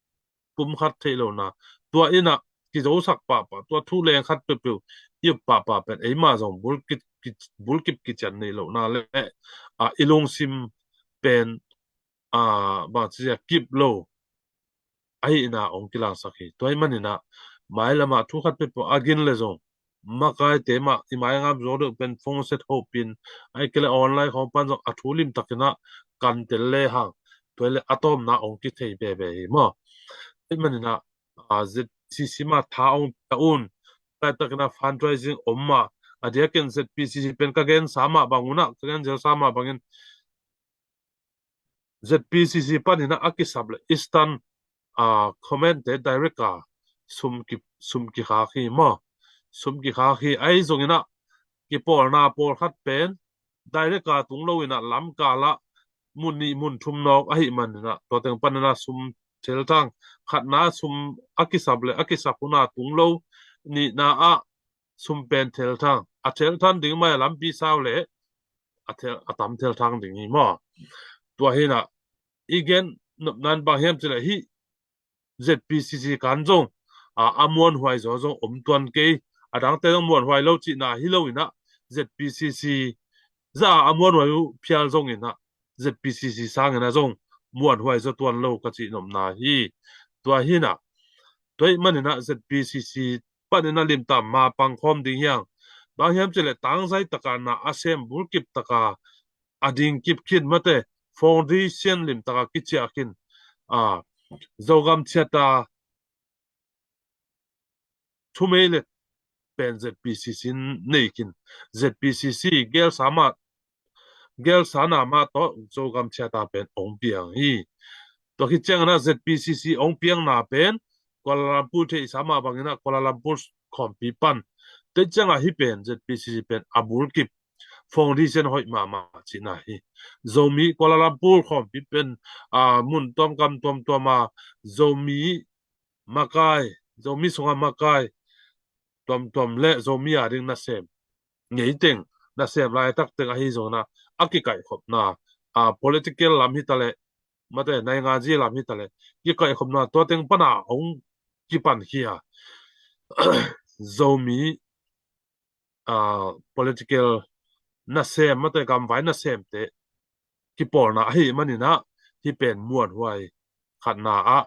pumkhat theih lohna, tua in ah kizosak pahpah, tua thu leng khat peuhpeuh i up pahpah pen eima zong bul kip, kip, bul kip kician neih lohna le, a, i lungsim pen, a, bang ci a, kip lo ahihna hong kilangsak hi. Tua ahih manin ah mailam ah thu khat peuhpeuh a gin le zong makaite mah i maingap zaw deuh pen phone set hopih in, ahih kei leh online khawng pan zong a thu limtakin ah kan tel lehang, tua hi leh a tawpna hong kithei veve hi maw. Ahih manin ah, a, Z C C mah tha hong pia un, laitakin ah fundraising om mah, a diakin Z P C C pen ka gensa mah bang un ah, ka gen zelsa mah bangin Z P C C panin ah a kisap le Eastern, a, Command te direct a sum ki, sum kikhak hi maw. Sum kikhak hi. Ahi zongin ah kipawlna pawlkhat pen direct a tung lo in ah lamkal ah mun nih mun thum nawk ahih manin ah tua teng panin ah sum thelthang, khatna sum a kisap le a kisap hun a tung lo, nihna ah sum pen thelthang, a thelthang ding mai a lampi sau le a thel, a tam thelthang ding hi maw. Tua hi in ah i gen nopna in bang hiam cih leh hih Z P C C kan zong, a, a muanhuai zaw zong om tuan kei, a dangte zong muanhuai lo cihna hi lo in ah Z P C C za a muanhuai uh phial zongin ah Z P C C sangin ah zong muanhuai zaw tuan lo ka cihnopna hi. Tua hi in ah, tua ahih manin ah Z P C C panin ah limtak ma pangkhawm ding hi hang. Bang hiam cih leh tangzai taka na a sem, bulkip taka a ding kip khin, mate, foundation limtaka kiciah khin, a, Zogam Charter thumeilet pen Z P C C nei khin. Z P C C gelsa mah, gelsa na mah tawh Zogam Charter pen hong piang hi. Tua khit ciangin ah Z P C C hong piangna pen Kuala Lumpur theihsa mah bangin ah Kuala Lumpur khawmpi pan, tua ciangah hih pen Z P C C pen a bulkip, foundation hoih mahmah cihna hi. Zomi Kuala Lumpur khawmpi pen, a, mun tuamkam tuamtuam a Zomi makai, Zomi sunga makai tuamtuam le Zomi a ding nasem, ngeiteng nasem laitak teng ahi zongin ah a kikaihkhopna, a, political lam hi ta leh, mate, nainganzi lam hi ta leh, kikaihkhopna tua teng pana hong kipankhia Zomi, a, political nasem, mate, gamvai nasemte kipawlna ahih manin ah hih pen muanhuai khatna ah.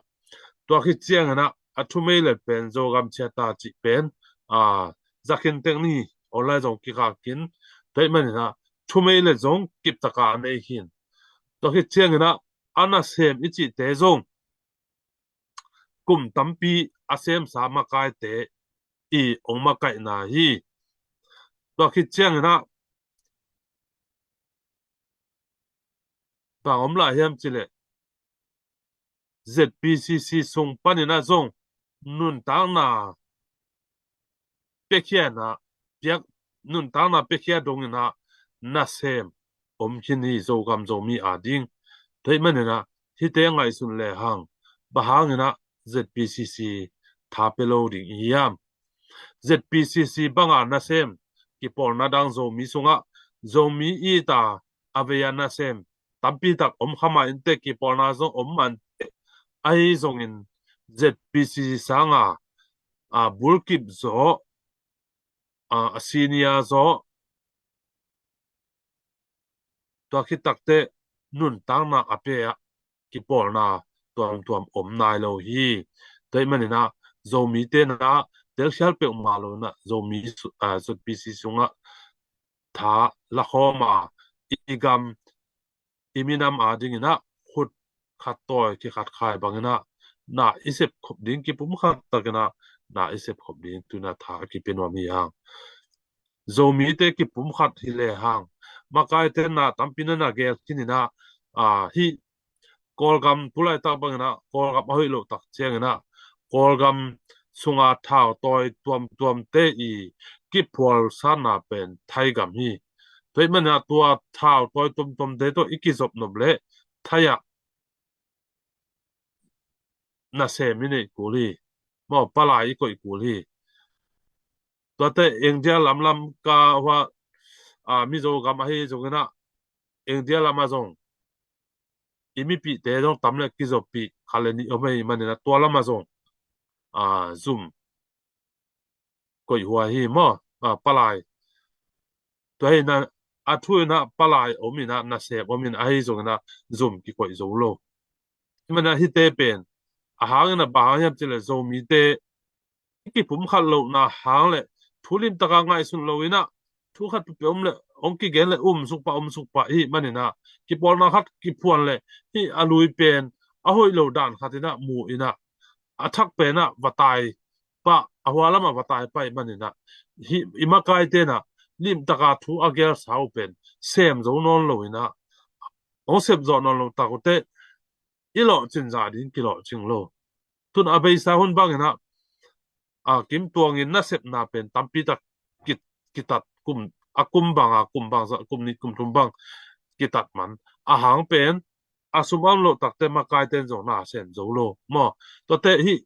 Tua khit ciangin ah a thumeilet pen Zogam Charter cih pen, a, zakhin teng ni online zong kikhak khin, tua ahih manin ah thumeilet zong kiptaka a nei khin. Tua khit ciangin ah a nasem i cihte zong kum tampi a semsa makaite i hong makaihna hi. Tua khit ciangin ah bang om lai hiam cih leh Z P C C sung panin ah zong nuntakna piakhia na, piak, nuntakna piakhia dongin ah nasem om khin hi Zogam Zomi a ding. Tua ahih manin ah hihte ngaihsun lehang, bang hangin ah Z P C C tha pia lo ding i hiam? Z P C C banga nasem kipawlna dang Zomi sungah, Zomi it a a vei a nasem tampi tak om kha mah inteh, kipawlna zong om mah inteh, ahi zongin Z P C C sanga, a, bulkip zaw, a, a senior zaw, tua khit takteh nuntakna a pia ah kipawlna tuamtuam om nai lo hi. Tua ahih manin ah Zomite in ah telkhial peuhmah lo in ah Zomi su-, a, Z P C C sungah tha lakhawm a, i gam, i minam adingin ah khut khat tawi kikhat khai bangin ah na i sep khop ding, kipumkhat takin ah na i sep khop ding tu-in ah tha a kipia nuam hi hang. Zomite kipumkhat hi lehang, makaite na tampi na na gel khin in ah, a, hih Kawlgam tulaitak bangin ah Kawlgam a hoih loh tak ciangin ah Kawlgam sunga thautawi tuamtuamte i kiphualsatna pen Thaigam hi. Tua ahih manin ah tua thautawi tuamtuamte tawh i kizop nop leh Thai ah nasem i neih kul hi. Maw, palai i koih kul hi. Tuate India lamlam ka hua, a, Mizo gam ahi zongin ah India lam ah zong i mipihte zong tam leh kizoppih khat leh nih om ahih manin ah tua lam ah zong, a, zum koih huai hi maw, a, palai. Tua hi in ah a thu in ah palai om in ah nasem om in ahi zongin ah zum kikoih zo lo. Hih manin ah hihte pen a hang in ah bang hang hiam cih leh Zomite i kipumkhat lohna hang leh thu limtak a ngaihsun lo in ah thu khat peuhpeuh om leh hong kigen leh um suk pah, um suk pah i hih manin ah kipawlna khat kiphuan leh hih a lui pen a hoih lo dan khat in ah mu in ah a thak pen ah va tai pah, a hua lam ah va tai pah i hih manin ah hih i makaite in ah limtak a thu a gelsa uh pen sem zo nawn lo in ah, hong sep zawh nawn lo tak uh teh i lawhcin zah ding kilawhcing lo. Tu-in a beisa hun bangin ah, a, Kim Tuang in nasepna pen tampi tak ki-, kitat, kum, a kum bang a, kum bang zah, kum nih kum thum bang kitat man. A hang pen a sum a om loh takteh makaite in zong na sem zo lo maw. Tuate hih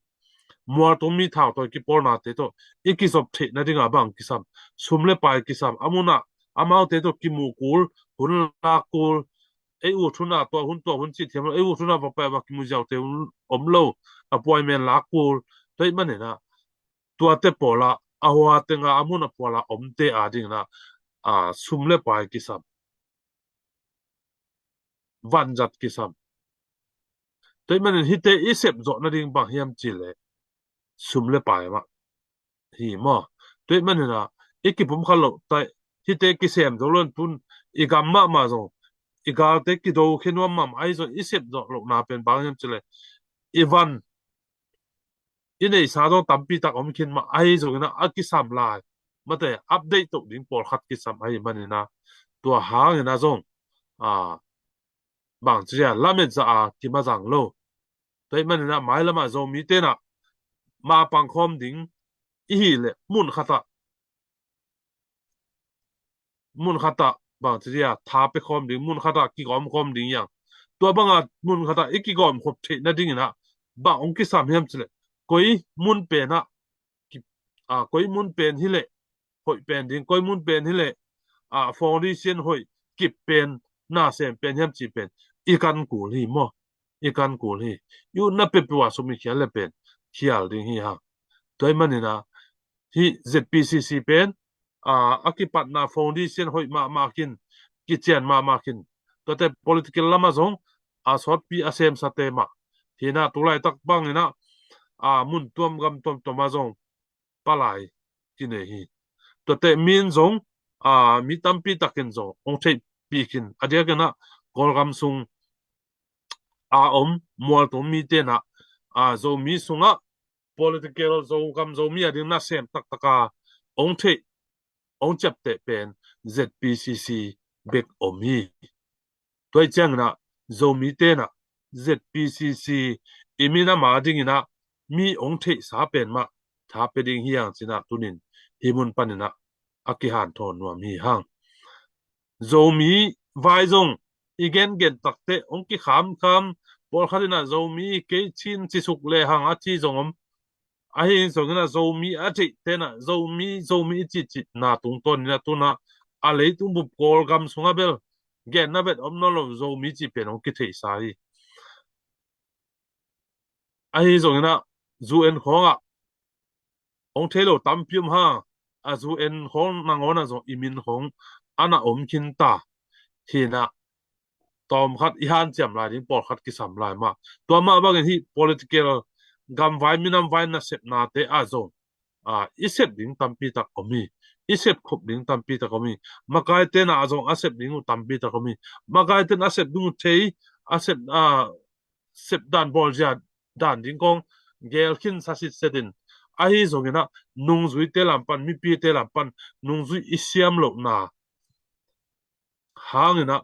mualtung mi thautawi kipawlnate tawh i kizop theih nading a bang kisam, sum leh pai kisam, a mun ah amaute tawh kimuh kul, hun lak kul, ei ut hun a tua hun, tua hun cih thiam lo, ei ut hun a va pai va kimu ziaute om lo, appointment lak kul. Tua ahih manin ah tuate pawl ah a hua teng a, a mun a pawl a omte adingin ah, a, sum leh pai kisam, vanzat kisam. Tua ahih manin hihte i sep zawh nading bang hiam cih leh sum leh pai mah hi maw. Tua ahih manin ah i kipumkhat loh teh hihte kisem zo lo in, tu-in i gam mahmah zong i galte kidokhia nuam mahmah ahi zong i sep zawh lohna pen bang hiam cih leh i van i neihsa zong tampi tak om khin mah ahi zongin ah a kisam lai, mate update toh ding pawlkhat kisam ahih manin ah tua hangin ah zong, a, bang ci dia, lamet zah a kim a zang lo. Tua ahih manin ah mailam ah Zomite in ah ma pang khawm ding i hih leh mun khat ah, mun khat ah bang ci dia, tha pia khawm ding, mun khat ah kigawm khawm ding hi hang. Tua bang a mun khat ah i kigawm khop theih nadingin ah bang hong kisam hiam cih leh koi mun pen ah ki-, a, koi mun pen hi leh hoih pen ding, koi mun pen hi leh, a, foundation hoih kip pen, nasem pen hiam cih pen i kan kul hi maw. I kan kul hi. I utna peuhpeuh ah sum i khial leh pen khial ding hi hang. Tua ahih manin ah hih Z P C C pen, a, a kipatna foundation hoih mahmah khin, kician mahmah khin. Tuate political lam ah zong a sawtpi a semsate mah hi in ah, tulaitak bangin ah, a, mun tuam gam tuamtuam ah zong palai kinei hi. Tuate min zong, a, mi tampi takin zong hong theihpih khin, a diakin ah Kawlgam sung a om mualtung mite in ah, a, Zomi sungah political, Zogam Zomi ading nasem taktak a hong theih, hong ciapteh pen Z P C C bek om hi. Tua ahih ciangin ah Zomite in ah Z P C C i minam adingin ah mi hong theihsa pen mah tha pia ding hi hang ci-in ah tu-in hih mun panin ah a kihanthawn nuam hi hang. Zomi vai zong i gengen takteh hong kikhamkham, pawlkhat in ah Zomi kei Chin ci suk lehang a ci zong om. Ahi zongin ah Zomi a theihte in ah Zomi, Zomi i cihcihna tungtawnin ah tu-in ah a leitung bup Kawlgam sungah bel genna vet om nawn lo Zomi cih pen hong kitheihsa hi. Ahi zongin ah U N khawngah hong thei lo tampi om hang, a zu en khong nangawn ah zong i min khong a na om khin ta. Hi na, tawmkhat i hanciam lai ding pawlkhat kisam lai mah. Tua mah bangin hih political gamvai minamvai nasepnate ah zong, a, i sep ding tampi tak om hi. I sep khop ding tampi tak om hi. Makaite na ah zong a sep ding uh tampi tak om hi. Makaite na a sep ding uh thei, a sep, a, sep dan bawlzia dan ding kong gel khin sa sitset in, ahi zongin ah nungzuite lam pan, mipite lam pan nungzui i siam lohna hangin ah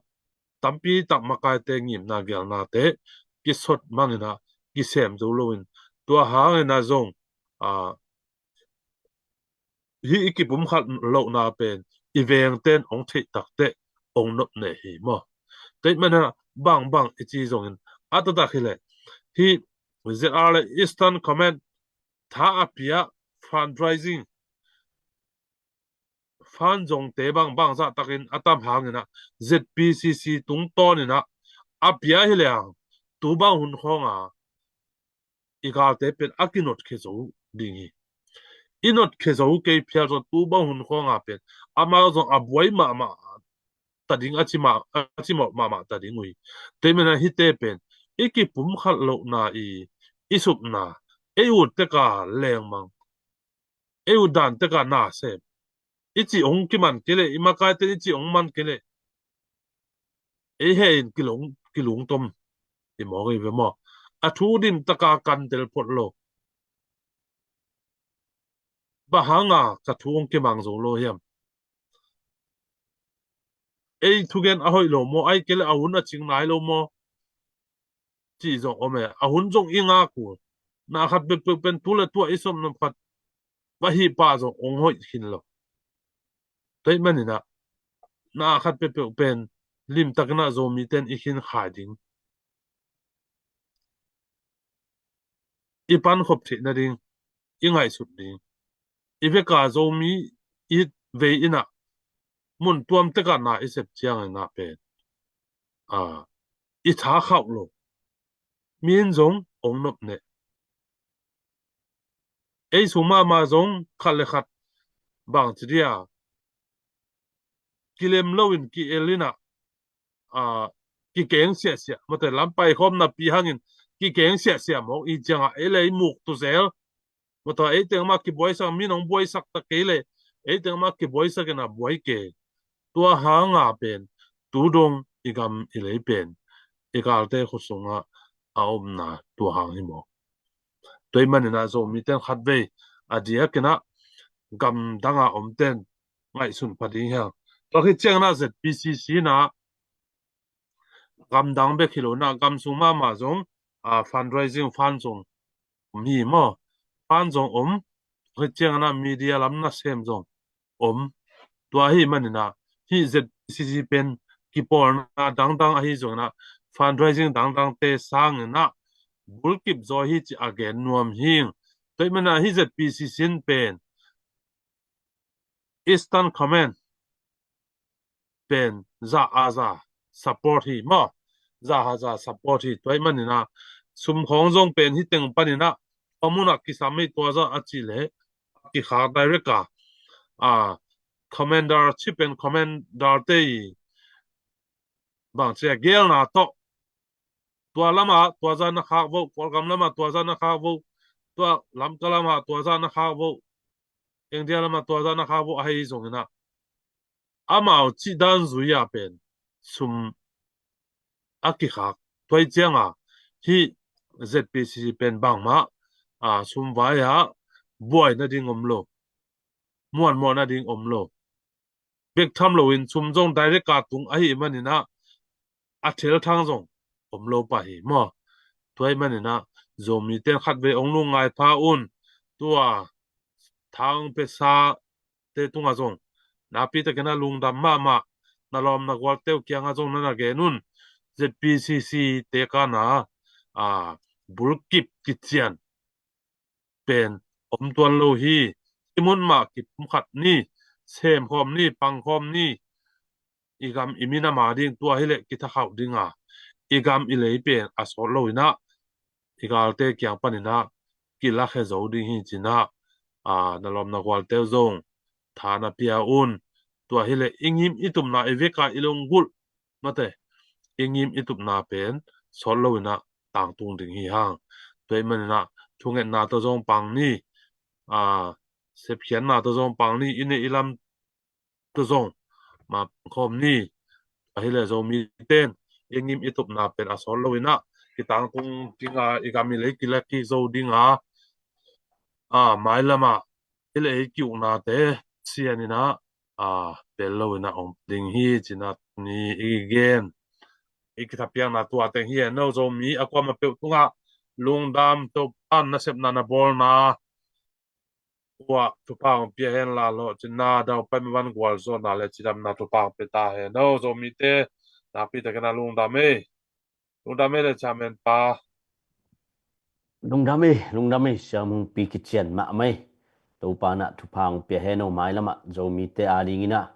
tampi tak makaite ngimna gelnate kisot mangin ah kisem zo loin, tua hangin ah zong, a, hih i kipumkhat lohna pen i vengten hong theih takteh hong nopneh hi maw. Tua ahih manin ah bangbang i ci zongin a taktak hileh hih Z R le Eastern Command tha a pia, fundraising fund zongte bang bangzah takin a tam hangin ah Z P C C tungtawnin ah a pia hi leng tu bang hun khawng a i galte pen a kinotkhia zo ding hi. I notkhia zo kei phial zong tu bang hun khawng a pen amau zong a buai mahmah ta ding, a ci mah, a ci mawh mahmah ta ding uh hi. Tua ahih manin ah hihte pen i kipumkhat lohna, i, i supna, ei ut tek a lengmang, ei ut dan tek a nasem, i cih hong kiman kei leh, i makaite in i cih hong man kei leh, ei heh in kilung, kilungtom hi mawk hi ve maw. A thu dim tak a kan tel phot lo. Bang hang a ka thu hong kimang zo lo hiam? Ei thugen a hoih lo maw, ahih kei leh a hun a cing nai lo maw, cih zong om e. A hun zong i ngak uh. Na khat peuhpeuh pen tu le tu a i sawm nop khat va hih pah zong hong hoih khin lo. Tua ahih manin ah na khat peuhpeuh pen limtakin ah Zomite'n i khinkhai ding, i pankhop theih nading i ngaihsut ding. I vek a Zomi i vei in ah mun tuam tek ah na i sep ciangin ah pen, a, i tha khauh lo. Mi in zong hong nopneh. Ei sung mahmah zong khat le khat bangci dia kilem loin ki-el in ah, a, kikeng siahsiah, mate lam paikhawm napi hangin kikeng siahsiah mawk i ciangah ei le ei muk tuzel. Mate ei teng mah kibuaisak, mi nong buaisak ta kei leh ei teng mah kibuaisak in a buai kei. Tua hang a pen tu dong i gam i lei pen i galte khut sungah a omna tua hang hi mawk. Tua ahih manin ah Zomite'n khatvei a diakin ah gamdang a omte'n ngaihsun pha ding hi hang. Tua khit ciangin ah Z P C C in ah gamdang bek hi lo in ah gam sung mahmah zong, a, fundraising fund zong om hi maw. Fund zong om, tua khit ciangin ah media lam nasem zong om. Tua ahih manin ah hih Z P C C pen kipawlna dangdang ahi zongin ah fundraising dangdangte sangin ah bulkip zaw hi ci a gen nuam hi. Tua ahih manin ah hih Z P C C in pen Eastern Command pen za a za support hi maw. Za a za support hi. Tua ahih manin ah sum khawng zong pen hih teng panin ah tua mun ah kisam hi, tua zah a cih leh kikhak direct a, a, commander, chief pen commander te i bangci a gelna tawh, tua lamah tua zah na khak vo, Kawlgam lamah tua zah na khak vo, tua Lamka lamah tua zah na khak vo, India lamah tua zah na khak vo ahi zongin ah amau cih dan zui a pen sum a kikhak. Tua ahih ciangin ah hih Z P C C pen bangmah, a, sum vai ah buai nading om lo, muanmuah nading om lo. Bek tham loin sum zong direct a tung ahih manin ah a thelthang zong om lo pah hi maw. Tua ahih manin ah Zomite'n khatvei hong lungngai pha un. Tua thang pesa te tungah zong nakpi takin ah lungdam mahmah, na lawm na gualte uh kiangah zong na na gen un. Z P C C te kana, a, bulkip kician pen om tuan lo hi. Hih mun mah kipumkhat ni, semkhawm ni, pangkhawm ni. I gam i minam a ding, tua hileh kithakhauh ding a, i gam i lei pen a sawt lo in ah i galte kiang panin ah kilakhia zo ding hi ci-in ah, a, na lawm na gualte uh zong tha na pia un. Tua hileh i ngim i tupna, i veka i lunggulh mate, i ngim i tupna pen sawt loinah tangtung ding hi hang. Tua ahih maninah thungetna tawh zong pang ni, a, sepkhiatna tawh zong pang ni, i neih i lam tawh zong ma pangkhawm ni. Ahileh Zomite in i ngim i tupna pen a sawt loinah kitangtung dinga, i gam i lei kilak kik zo dinga, a, mailamah i lei kiuknate sianinah, a, pel loinah om ding hi cinah ni i gen. I kithapiakna tua teng hi. Heno Zomi a kuamah peuh tungah lungdam, Topa'n nasepna na bawlna uah thupha hong pia hen la, lawhcinna, daupai maban, gualzawhna le cidamna thupha hong pia ta hen. Heno Zomite nakpi takin a lungdam ei. Lungdam ei le chairman pa. Lungdam ei, lungdam ei, Sia Mungpi, kician mahmah ei. Topa'n ah thupha hong pia hen o, mailamah Zomite adinginah,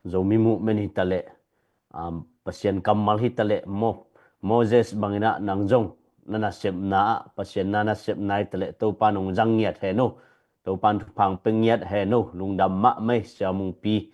Zomi movement hitaleh, um, Pasian kammal hitaleh, Mo-, Moses banginah nang zong na nasepna ah, Pasian na nasepna hitaleh Topa'n hong zang ngiat hen o. Topa'n thupha hong pia ngiat hen o, lungdam mahmah ei, Sia Mungpi.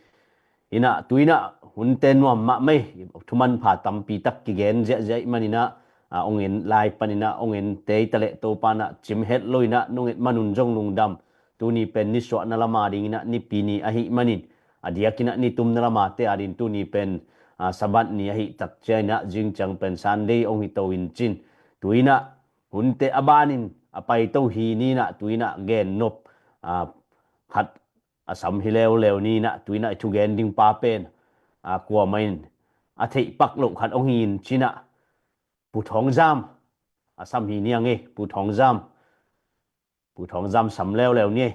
Inah, tu inah hunte nuam mahmah ei, thumanpha tampi tak kigen ziahziah ahih maninah, a, hong en lai paninah, hong ente hitaleh Topa'n ah cim het loinah nong et man un zong lungdam. Tuni pen nisuahna lam adinginah nipi ni ahih manin, a diakinah nitumna lamate ading tuni pen, a, Sabbath ni ahih tak cianginah zing ciang pen Sunday hong hi to in cin. Tu inah hunte a banin a paito hi ninah, tu inah gen nop, a, khat a sam hi leuleu ninah, tu inah i thugen ding pa pen, a, kuamah in a theih pak loh khat hong hi in cinah, Pu Thawng Zam a sam hi niang ei, Pu Thawng Zam. Pu Thawng Zam sam leuleu ni ei.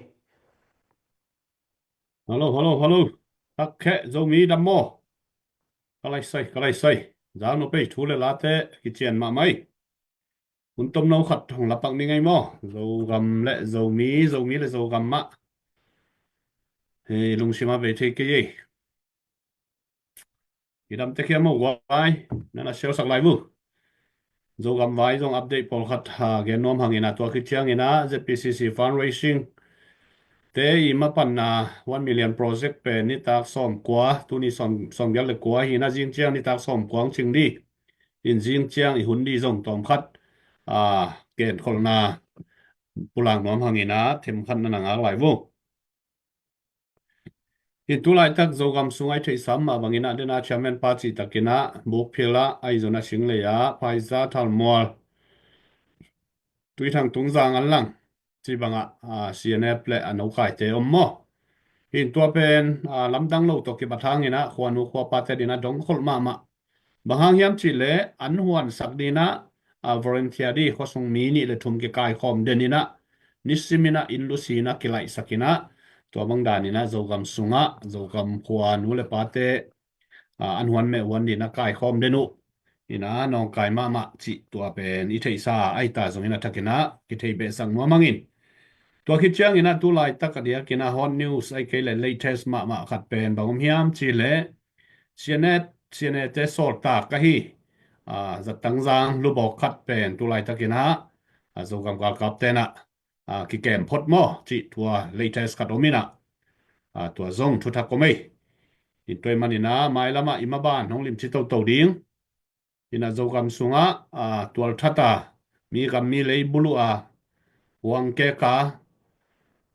Hallo, hallo, hallo. Takkheh Zomi dam maw? Ka laisai, ka laisai. Zang nop ei, thu le late kician mahmah ei. Hun tomno khat hong lapak ni ngei maw? Zogam le Zomi, Zomi le Zogam mah. Hei, lungsim a vei thei kei ei. I dam tek hiam maw guai? Na na siausak lai vu. Zogam vai zong update pawlkhat, ha, gen nuam hanginah, tua khit cianginah Z P C C fundraising te i mapanna one million project pen nitak sawmkua, tuni sawm, sawmgiat le kua hi inah zing ciang nitak sawmkua hong cing di. In zing ciang i hun di zong tawmkhat, a, genkholhna pulak nuam hanginah themkhat na na ngak lai vu. In tu laitak Zogam sungah i theihsa mah banginah, dena chairman pa cihtakinah Bukphil ah, Aizon ah, Singlei ah, Phaiza, Thalmual, Tuithang, Tungzang, Anlang cih bangah, a, C N F le a nokaite om maw? In tua pen, a, lamdang lo tawh kibat hanginah khuanu khuapate dinah dongkholh mahmah. Bang hang hiam cihleh an huansak dinah, a, volunteer di khuasung mi nih le thum kikaikhawm den inah, nisiminah inn lusinah kilaihsak inah, tua bang daninah Zogam sungah Zogam khuanu le pate, a, an huan meh huan dinah kaikhawm den uh. Inah nawngkai mahmah cih tua pen i theihsa ahi ta zongin a thakinah kithei behsak nuam hangin. Tua khit cianginah tu laitak a diakinah hot news ahi kei le latest mahmah khat pen bang om hiam cihleh, C N A, C N A te sawltak ahi, a, Zattangzang lubawk khat pen tu laitakinah, a, Zogam galkap tenah, a, kikem phot maw cih tua latest khat om inah, a, tua zong thuthak om ei. In tua ahih maninah mailamah i maban hong limci toto ding. Inah Zogam sungah, a, tualthat a, mi gam mi lei buluh a, huang kek a,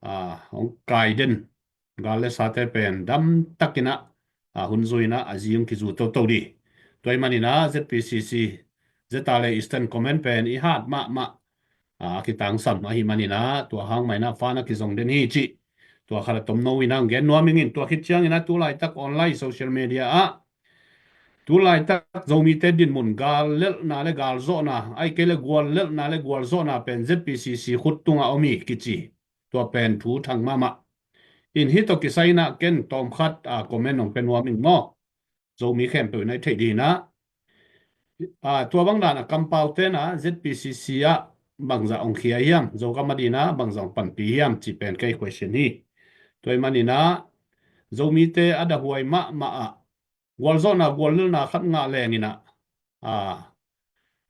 a, hong kai den gal le sate pen damtakinah, a, hun zui inah a zing kizu toto di. Tua ahih maninah Z P C C, Zeta le Eastern Command pen i hat mahmah, a, kitangsam ahih maninah tua hang mah inah fan a kizong den hi cih tua khat a tomno inah gen nuam ing in. Tua khit cianginah tu laitak online social media ah tu laitak Zomite dinmun gal lelhna le gal zawhna, ahi kei le gual lelhna le gual zawhna pen Z P C C khut tungah om hi kici. Tua pen thu thang mahmah. In hih tawh kisai inah ken tawmkhat, a, comment hong pia nuam ing maw? Zomi khempeuh inah i theih dinginah, a, tua bang dan a kampau tenah Z P C C ah bangzah hong khia hiam, Zogam a dinginah bangzah hong panpi hiam cih pen kei question hi. Tua ahih maninah Zomite a dahuai mahmah ah gualzawhna guallelhna khat ngah lenginah, a,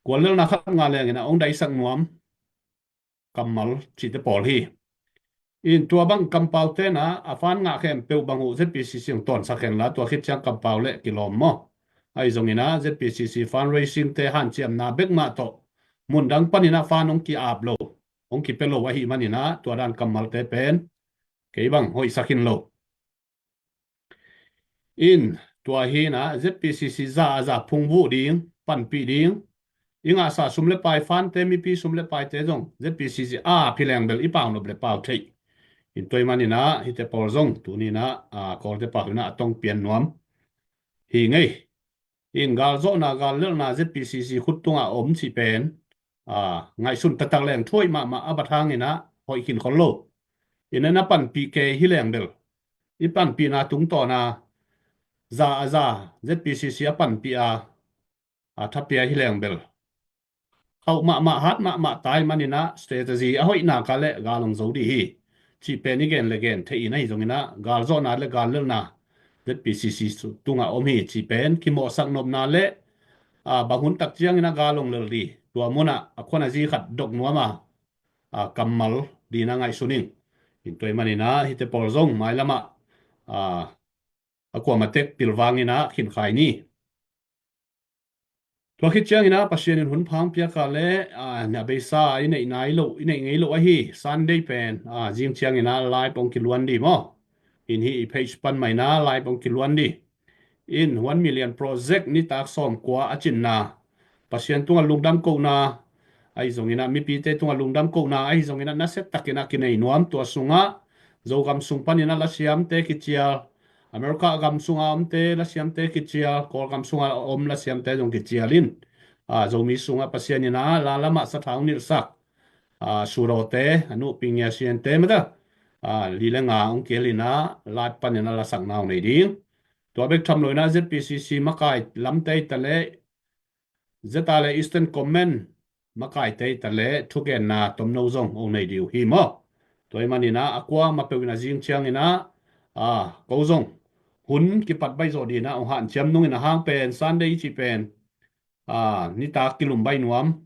guallelhna khat ngah lenginah hong daisak nuam kammal cihte pawl hi. In tua bang kampau tena a fan ngah khempeuh bang uh Z P C C hong tawnsak hen la, tua khit ciang kampau le kilawm maw? Ahi zongin ah Z P C C fundraising te hanciamna bek mah tawh mundang panin ah fan hong ki-ap lo, hong kipia lo ahih manin ah tua dan kammalte pen kei bang hoihsak in lo. In tua hi in ah Z P C C za a za phungvuh ding, panpih ding, i ngahsa sum le pai fante, mipi sum le paite zong Z P C C a phi leng bel i pau nop le pau theih. In tua ahih manin ah hihte pawl zong tuni in ah, a, Kawlte pau in ah a tong pian nuam hi ngei. In galzawhna, gallelhna Z P C C khut tungah om cih pen, a, ngaihsun taktak leng thuaih mahmah a bat hangin ah hoih khin khol lo. In ah na panpih kei hi leng bel, i panpihna tungtawna za a za Z P C C a panpih a, a thapia hi leng bel khauh mahmah, hat mahmah ta ahih manin ah strategy a hoihna ka le gal hong zo dih hi. Cih pen i gen le gen theih in ahi zongin ah galzawhna le gallelhna Z P C C tungah om hi cih pen kimawhsak nopna le, a, bang hun tak ciangin ah gal hong lel dih, tua munah a khuan a zi khat dok nuam a, a, kammal ding in ah ngaihsun ing. In tua ahih manin ah hihte pawl zong mailam ah, a, a kuamah tek pilvang in ah khinkhai ni. Tua khit ciangin ah Pasian in hun pha hong piak a le, a, na beisa i neih nai lo, i neih ngei lo ahi Sunday pen, a, zing ciangin ah live hong kiluan dih maw? In hih i page pan mah in ah live hong kiluan dih. In one million project nitak sawmkua a cinna, Pasian tungah lungdam kohna ahi zongin ah, mipite tungah lungdam kohna ahi zongin ah, nasia takin ah kinei nuam. Tua sungah Zogam sung panin ah lasiamte kicial, America gam sunga omte lasiamte kicial, Kawlgam sunga om lasiamte zong kicial in, a, Zomi sungah Pasian in ah la lamah sathau nilhsak, a, Sudawte, a, Nu Pi Ngia Siante mata, a, li le nga hong kihel in ah live panin ah lasakna hong nei ding. Tua bek tham lo in ah Z P C C makai lamte hi ta leh, Zeta le Eastern Command makaite hi ta leh thugenna tomno zong hong nei ding uh hi maw? Tua ahih manin ah a kuamah peuh in ah zing ciangin ah, a, ko zong hun kipat baih zawh ding in ah hong hanciam nung in ah, hang pen Sunday i cih pen, a, nitak kilum baih nuam,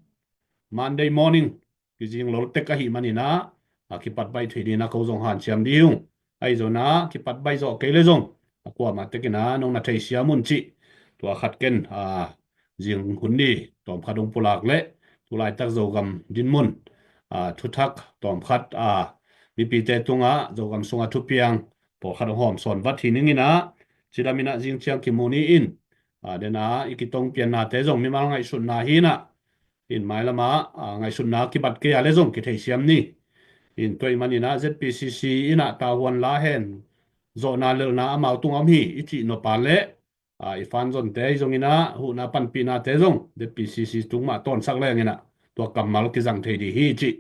Monday morning kizing lol tek ahih manin ah, a, kipat baih thei ding in ah ko zong hanciam ding uh. Ahi zongin ah kipat baih zawh kei le zong a kuamah tek in ah nong na theisiam un cih tua khat ken, a, zing hun ni tawmkhat hong pulak le tulaitak Zogam dinmun, a, thuthak tawmkhat, a, mipite tungah Zogam sungah thupiang pawlkhat hong hawmsawn vat hi ning in ah, cidam in ah zing ciang kimu ni in, a, den a i kitong piannate zong mimal ngaihsutna hi in ah, in mailam ah, a, ngaihsutna kibat kei a le zong kitheisiam ni. In tua ahih manin ah Z P C C in ah tavuan la hen, zawhna lelhna amau tungah om hi i cih nop a le, a, i fan zonte ahi zongin ah huhna panpihnate zong Z P C C tung mah tawnsak leng in ah tua kammal kizang thei ding hi cih,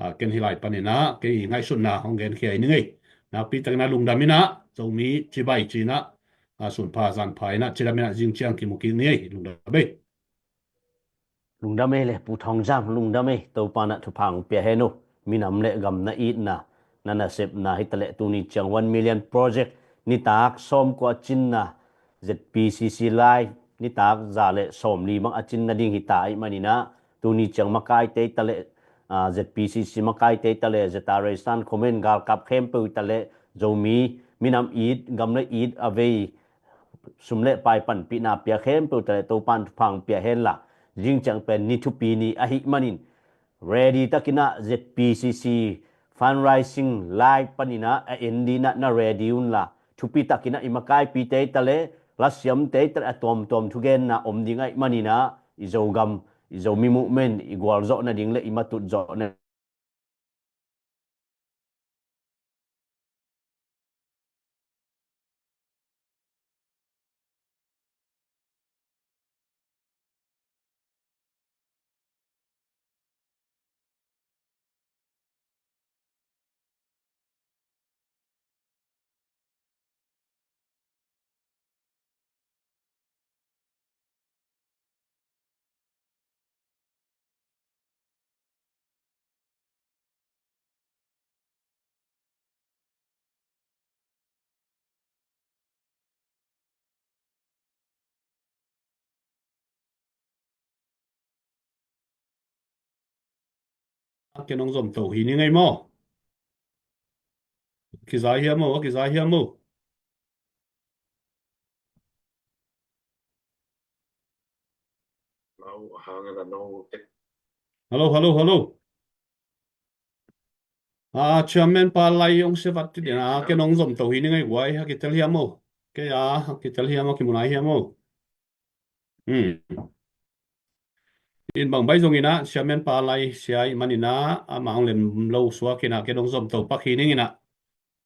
a, ken hih lai panin ah kei ngaihsutna hong genkhia hi ning ei. Nakpi takin ah lungdam in ah, Zomi cibai ci in ah, a, sunpha zanpha in ah cidam in ah zing ciang kimu kik ni ei. Lungdam ei. Lungdam ei le Pu Thawng Zam, lungdam ei. Topa in ah thupha hong pia hen uh. Minam le gam na itna, na nasepna hi ta leh tuni ciang one million project nitak sawmkua a cinna, Z P C C lai nitak za le sawmli bang a cinna ding hi ta ahih manin ah, tuni ciang makaite hi ta leh, a, Z P C C makaite hi ta leh, Zeta Resan Comment galkap khempeuh hi ta leh, Zomi minam it, gam le it a vei sum le pai panpihna pia khempeuh hi ta leh Topa in thupha hong pia hen la, zing ciang pen ni thupi ni ahih manin, ready takin ah Z P C C fundraising live panin ah a en ding in ah na ready un la, thupi takin ah i makaipite hi ta leh, lasiamte hi ta leh a tuamtuam thugenna om ding ahih manin ah, i Zogam, i Zomi movement i gualzawh nading le i matut zawh na Ken hong zom to hi ning ei maw? Kiza hiam o, a kiza hiam o. Halo, halo, halo. A, Chairman pa lai ong siavat ti dena, ken ong zom to hi ning ei guai, a kitel hiam o. Kei a, a kitel hiam o, kimunai hiam o. Hmm. In bang bai zong ina, Chairman pa lai sia i man ina, ama ong lem lo suak ina, ken ong zom to pak hi ning ina.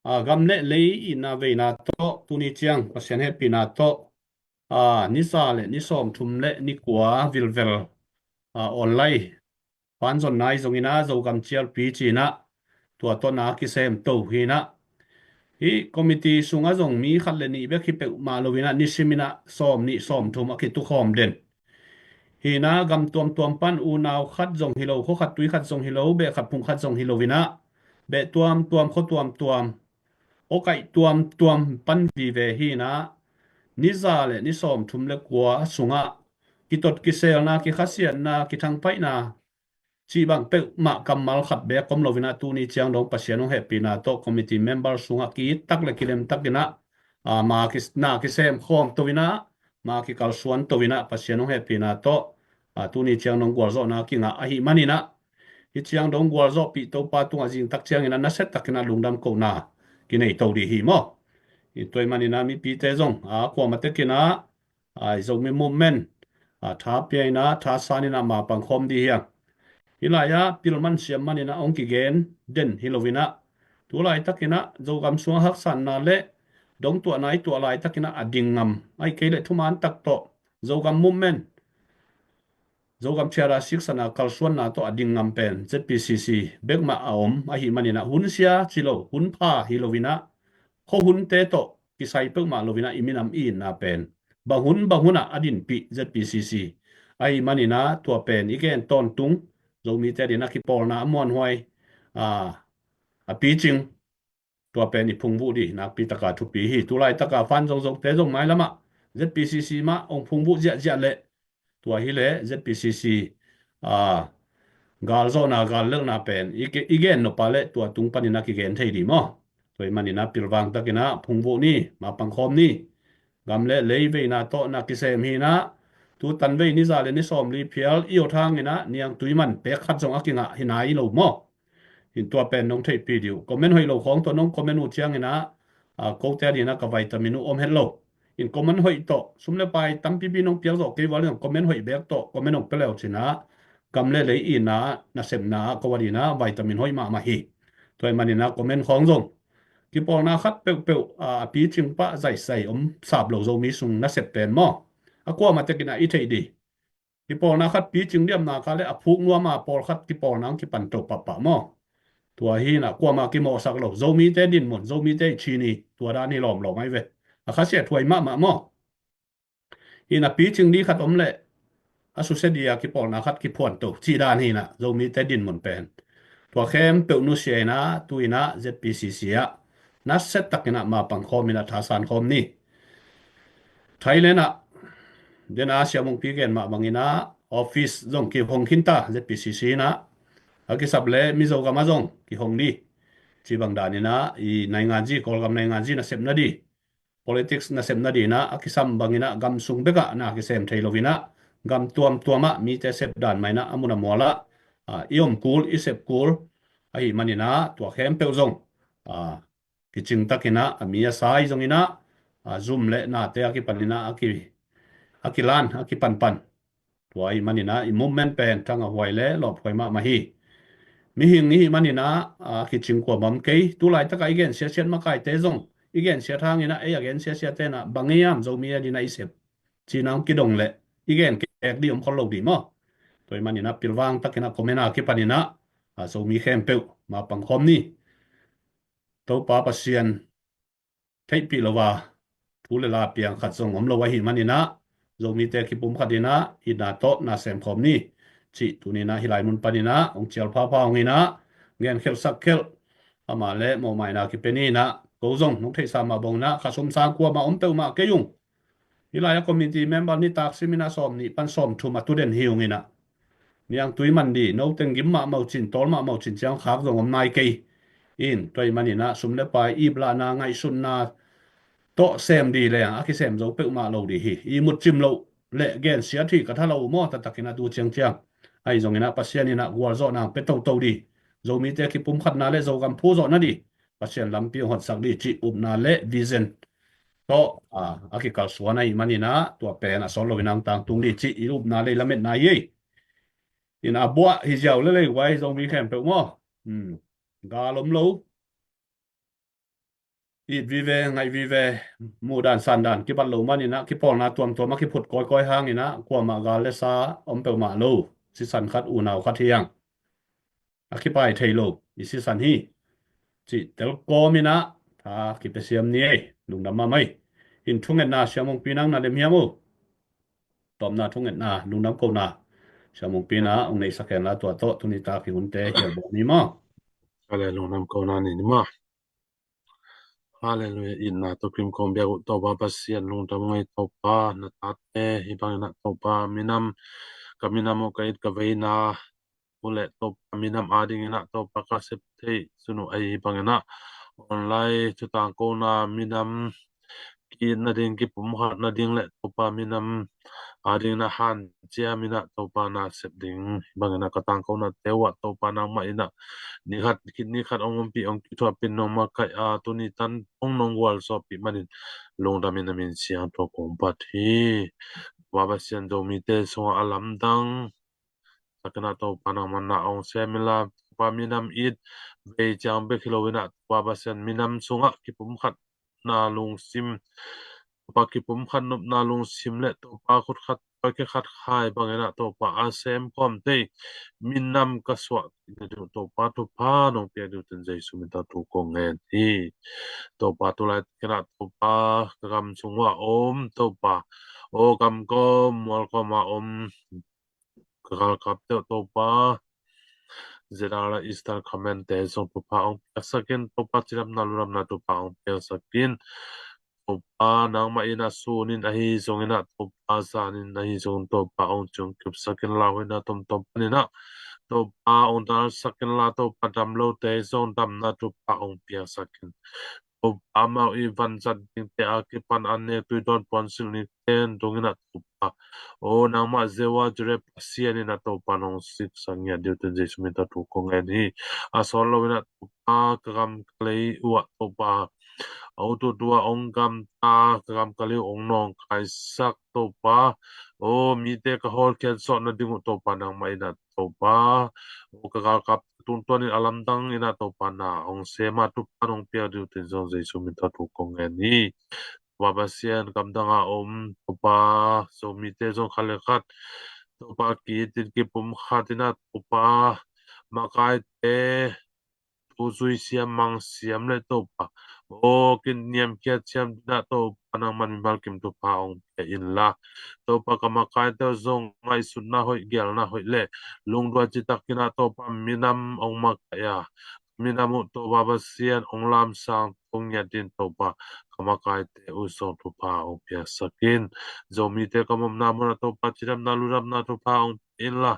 A, gam le lei ina veina to, tuni ciang, Pasian hehpina to, a, ni za le ni sawm thum le ni kua vilvel, a, online pan zon nai zong ina, Zogam cialpi ci ina, tua to na kisem to hi ina. Hi committee sunga zong mi khat le nih bek hi peuhmah lo ina, nisim ina sawm nih sawm thum a kitukhawm den. Hi ina gam tuamtuam pan unau khat zong hi lo, khua khat tui khat zong hi lo, beh khat phung khat zong hi lo ina, beh tuamtuam, khua tuamtuam, awkaih tuamtuam pan vive hi ina, ni za le ni sawm thum le kua sungah kitot kiselna, kikhasiatna, kithangpaihna cih bang peuhmah kammal khat bek om lo ina, tuni ciang dong Pasian hong hehpina tawh committee member sungah ki-it tak le kilem tak ina, a, ma ki, na kisem khawm to ina, ma kikalsuan to ina, Pasian hong hehpina tawh, a, tuni ciang dong gualzawhna kingah ahi man ina, hi ciang dong gualzawhpih Topa tungah zing tak ciang ina, nasia tak ina lungdam kohna kinei to dih hi maw. Hi tua i man ina mipite zong, a, kuamah tek ina, a, i Zomi movement, a, tha pia ina, tha san ina ma pangkhawm dih hi a. Hi lai-ah pil man siam man ina ong kigen den hi lo ina, tu laitak ina Zogam sungah haksatna le dong tuahna i tuah laitak ina a ding ngam, ahih kei le thuman tak tawh Zogam movement, Zogam Charter Six ana kalsuanna tawh a ding ngam pen Z P C C bekmah a om ahi man ina, hun sia ci lo, hun pha hi lo ina, khuahunte tawh kisai peuhmah lo ina, i minam i itna pen bang hun bang hunah a dinpih Z P C C ahi man ina, tua pen i gen tawntung, Zomite adingin a kipawlna a muanhuai, a, a picing, tua pen i phungvuh dih nakpi taka thupi hi. Tu laitaka Fan Zong Zote zong mailamah Z P C C mah ong phungvuh ziahziah leh, tua hi leh Z P C C, a, galzawhna, gallelhna pen i, i gen nop a leh tua tung panin a kigen thei dih maw. Tua i man ina pilvang tak ina phungvuh ni, ma pangkhawm ni. Gam le lei veina tawh na kisem hi ina, tu tan vei ni za le ni sawmli phial i awt hang ina niangtui man pek khat zong a kingah hi nai lo maw. Hi tua pen nong theihpih dih uh. Comment hoih lo khawng tawh nong comment uh ciang ina, a, kote adingin a ka vitamin uh om het lo. In comment hoih tawh, sum le pai tampipi nong piak zawh kei val in comment hoih bek tawh comment hong pia le uh cin a, gam le lei itna, nasepna ah ko adingin a vitamin hoih mahmah hi. Tua i man ina comment khawng zong kipawlna khat peuhpeuh, a, a picing pah zaisai om sap lo Zomi sung nasep pen maw. A kuamah tek ina i theih dih. Kipawlna khat picing diamna kha le a phuk nuam a pawlkhat kipawlna ang kipan to pahpah maw. Tua hi ina kuamah kimawhsak lo, Zomite dinmun, Zomite i chin hi, tua dan hi lawmlawm ahi ve. A khasiat huai mahmah maw. Hi ina picing dih khat om leh a susia dih a kipawlna khat kiphuan to cih dan hi ina, Zomite dinmun pen. Tua khempeuh nusia ina, tu ina Z P C C ah nasia tak ina ma pangkhawm ina thasan khawm ni. Thailand ah, den a siamungpi gen mah bang ina office zong kihong khin ta, Z P C C ina a kisap le Mizo gam ah zong kihong dih. Ci bang dan ina i nainganzi, Kawlgam nainganzi nasepna dih, politics nasepna dih ina a kisam bang ina gam sung bekah na kisem thei lo ina, gam tuamtuam ah mite sep dan mah ina a mun a mual ah, a, i om kul, i sep kul ahi man ina tua khempeuh zong, a, kicing tak ina a mi a sai zong ina, a, zum le nate a kipan ina a ki, a kilan, a kipanpan. Tua i man ina i movement pen thang a huai le lawphuai mahmah hi. Mihing i hi man ina, a, kicing kuamah om kei. Tu laitaka i gen siatsiat makaite zong i gen siat hang ina, ei a gen siatsiat te ina bang ei am Zomi adingin a i sep ci ina hong kidong leh i gen kek dih om khol lo dih maw. Tua i man ina pilvang tak ina comment a kipan ina, a, Zomi khempeuh ma pangkhawm ni. Topa Pasian theihpih lo a thu le la piang khat zong om lo ahi man ina, Zomite kipum khat ina itna tawh na semkhawm ni. Cih tuni ina hi lai mun pan ina hong cial phapha hong ina, gen khelh sak khelh, ama le mawhmaina kipia ni ina, ko zong nong theihsa mah bang ina kha sum sang kuamah om peuhmah kei ung. Hi lai-ah committee member nitak sim ina sawm nih pan sawm thum a tu den hi ung ina, niangtui man dih, no teng gim mahmah uh cin, tawl mahmah uh cin ciang khak zong om nai kei. In tua ahih manin ah sum le pai, iplahna, ngaihsutna tawh sem dih leng a kisem zo peuhmah lo dih hi. Ihmut cim loh le gensiat hi ka tha lo uh maw, taktakin a tu ciangciang. Ahi zongin ah Pasian in ah gualzawhna hong pia toto dih, Zomite kipumkhatna le Zogam phu zawhna dih Pasian lampi hong honsak dih cih upna le vision tawh a, a kikalsuan ahih manin ah tua pen a sawt loin ah hong tangtung dih cih i upna le i lametna hi ei. In a buah hi ziau le lei guai, Zomi khempeuh maw. Hmm. Gal om lo, it vive, ngaih vive, muhdan sandan kibat lo manin ah kipawlna tuamtuam a kiphut kawikawi hangin ah kuamah gal le sa om peuhmah lo. Sisan khat, unau khat hi hang. A kipai thei lo i sisan hi cih telkawmin ah tha kipia siam ni ei. Lungdam mahmah ei. In thungetna Sia Mungpi nang na lem hiam uh? Tawpna thungetna, lungdam kohna Sia Mungpi in ah hong neihsak hen la, tua tawh tuni tak i hunte hial bawl ni maw? Ka le lungdam kohna ni ni maw? Halleluiah. Itna tawh kim khawng biak uh Topa Pasian, lungdam ngei Topa, na tate hih bangin ah Topa minam, ka minam uh ka it ka veina uh le Topa minam adingin ah Topa ka sep theih sun uh ahi bangin ah online thutangkona minam ki-it nading, kipumkhat nading le Topa minam adingin ah hanciam in ah Topa na sep ding bangin ah ka tangkonate uh ah Topa nangmah in ah nikhat khit nikhat hong ompih hong kithuahpih, nong makaih a tuni tan hong nong gualzawhpih manin lungdamin na min siangtho kong phat hi. Topa Pasian, Zomite sungah a lamdang takin ah Topa nangmah na hong sem inla, Topa minam it vei ciang bek hi loin ah Topa Pasian minam sungah kipumkhatna lungsim, Topa kipumkhat nopna lungsim le Topa khut khat kawikawi khat khai bangin ah Topa a sem khawmte minam ka suah nading uh Topa thupha nong piak ding uh tun Jesu min tawh thu kong ngen hi. Topa tulai takin ah Topa ka gam sung uh a om Topa, aw gam kawm mual kawm a om ka galkapte uh Topa, General Eastern Command te zong thupha hong piaksak in Topa, cidamna ludamna thupha hong piaksak in Topa, nangmah in a sun in ahi zongin ah Topa, zan in ahi zongin Topa hong ciong kipsak in, lauhuaina tomtom panin ah Topa hong dalsak inla Topa, dam lote zong damna thupha hong piaksak in Topa, amau i vanzat dingte a kipan an nek tui dawn puansilh nikten dongin ah Topa, aw nangmah Jehovah Jireh Pasian in ah Topa nong siksak ngiat ding uh tun Jesu min tawh thu kong ngen hi. A sawt loin ah Topa ka gam ka lei uh ah Topa, a utut uh ah hong gamta ka gam ka lei uh hong nawngkaisak Topa, aw mite ka hawlkhiat zawh nading uh Topa nangmah in ah Topa, aw ka galkap tungtuan in a lamdang in ah Topa na hong sem a thupha nong piak ding uh tun zong Jesu min tawh thu kong ngen hi. Topa Pasian, gamdang a om Topa, Zomite zong khat le khat Topa ki-it in kipumkhat in ah Topa, makaite thu zui siam mang siam le Topa, aw kiniamkhiat siam ding ah Topa nangman mimal kim thupha hong pia inla, Topa ka makaite uh zong ngaihsutna hoih, gelna hoih le lungduai citakin ah Topa minam hong makaih a, minam uh Topa Pasian hong lamsang hong ngiat ding Topa ka makaite uh zong thupha hong piaksak in, Zomite ka omna munah Topa cidamna ludamna thupha hong pia inla,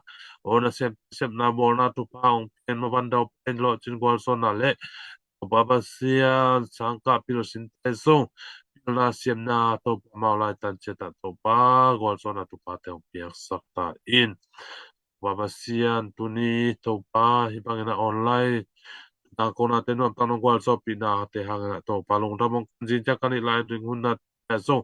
aw nasem sepna bawlna thupha hong pia in, mavandau pen lawhcin gualzawhna le Topa Pasian sangkah pil sinte zong pilna siamna Topa mau laitan ciatah Topa gualzawhna thupha te hong piaksak ta in. Topa Pasian, tuni Topa hih bangin a online tangkona te nuamtak nong gualzawhpihna te hangin ah Topa lungdam hong kan zing ciang kan ih lai ding hun na te zong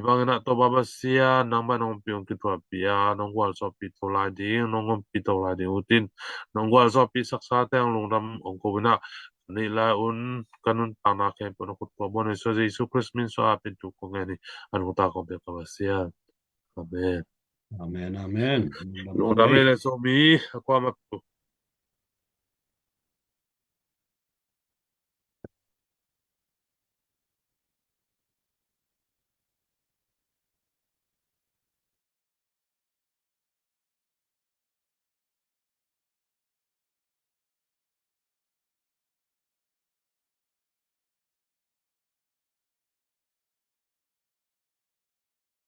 hih bangin ah Topa Pasian nangmah nong ompih hong kithuahpih a, nong gualzawhpih to lai ding, nong ompih to lai ding uh tin, nong gualzawhpih saksa te hang lungdam hong ko in ah kan ih lai un kan nuntakna khempeuh na khut kua muan Jesu Khrist min suah a pen thu kong ngen hi. A nungta kong pek ka Pasian. Amen. Amen, amen. Lungdam ei le Zomi a kuamah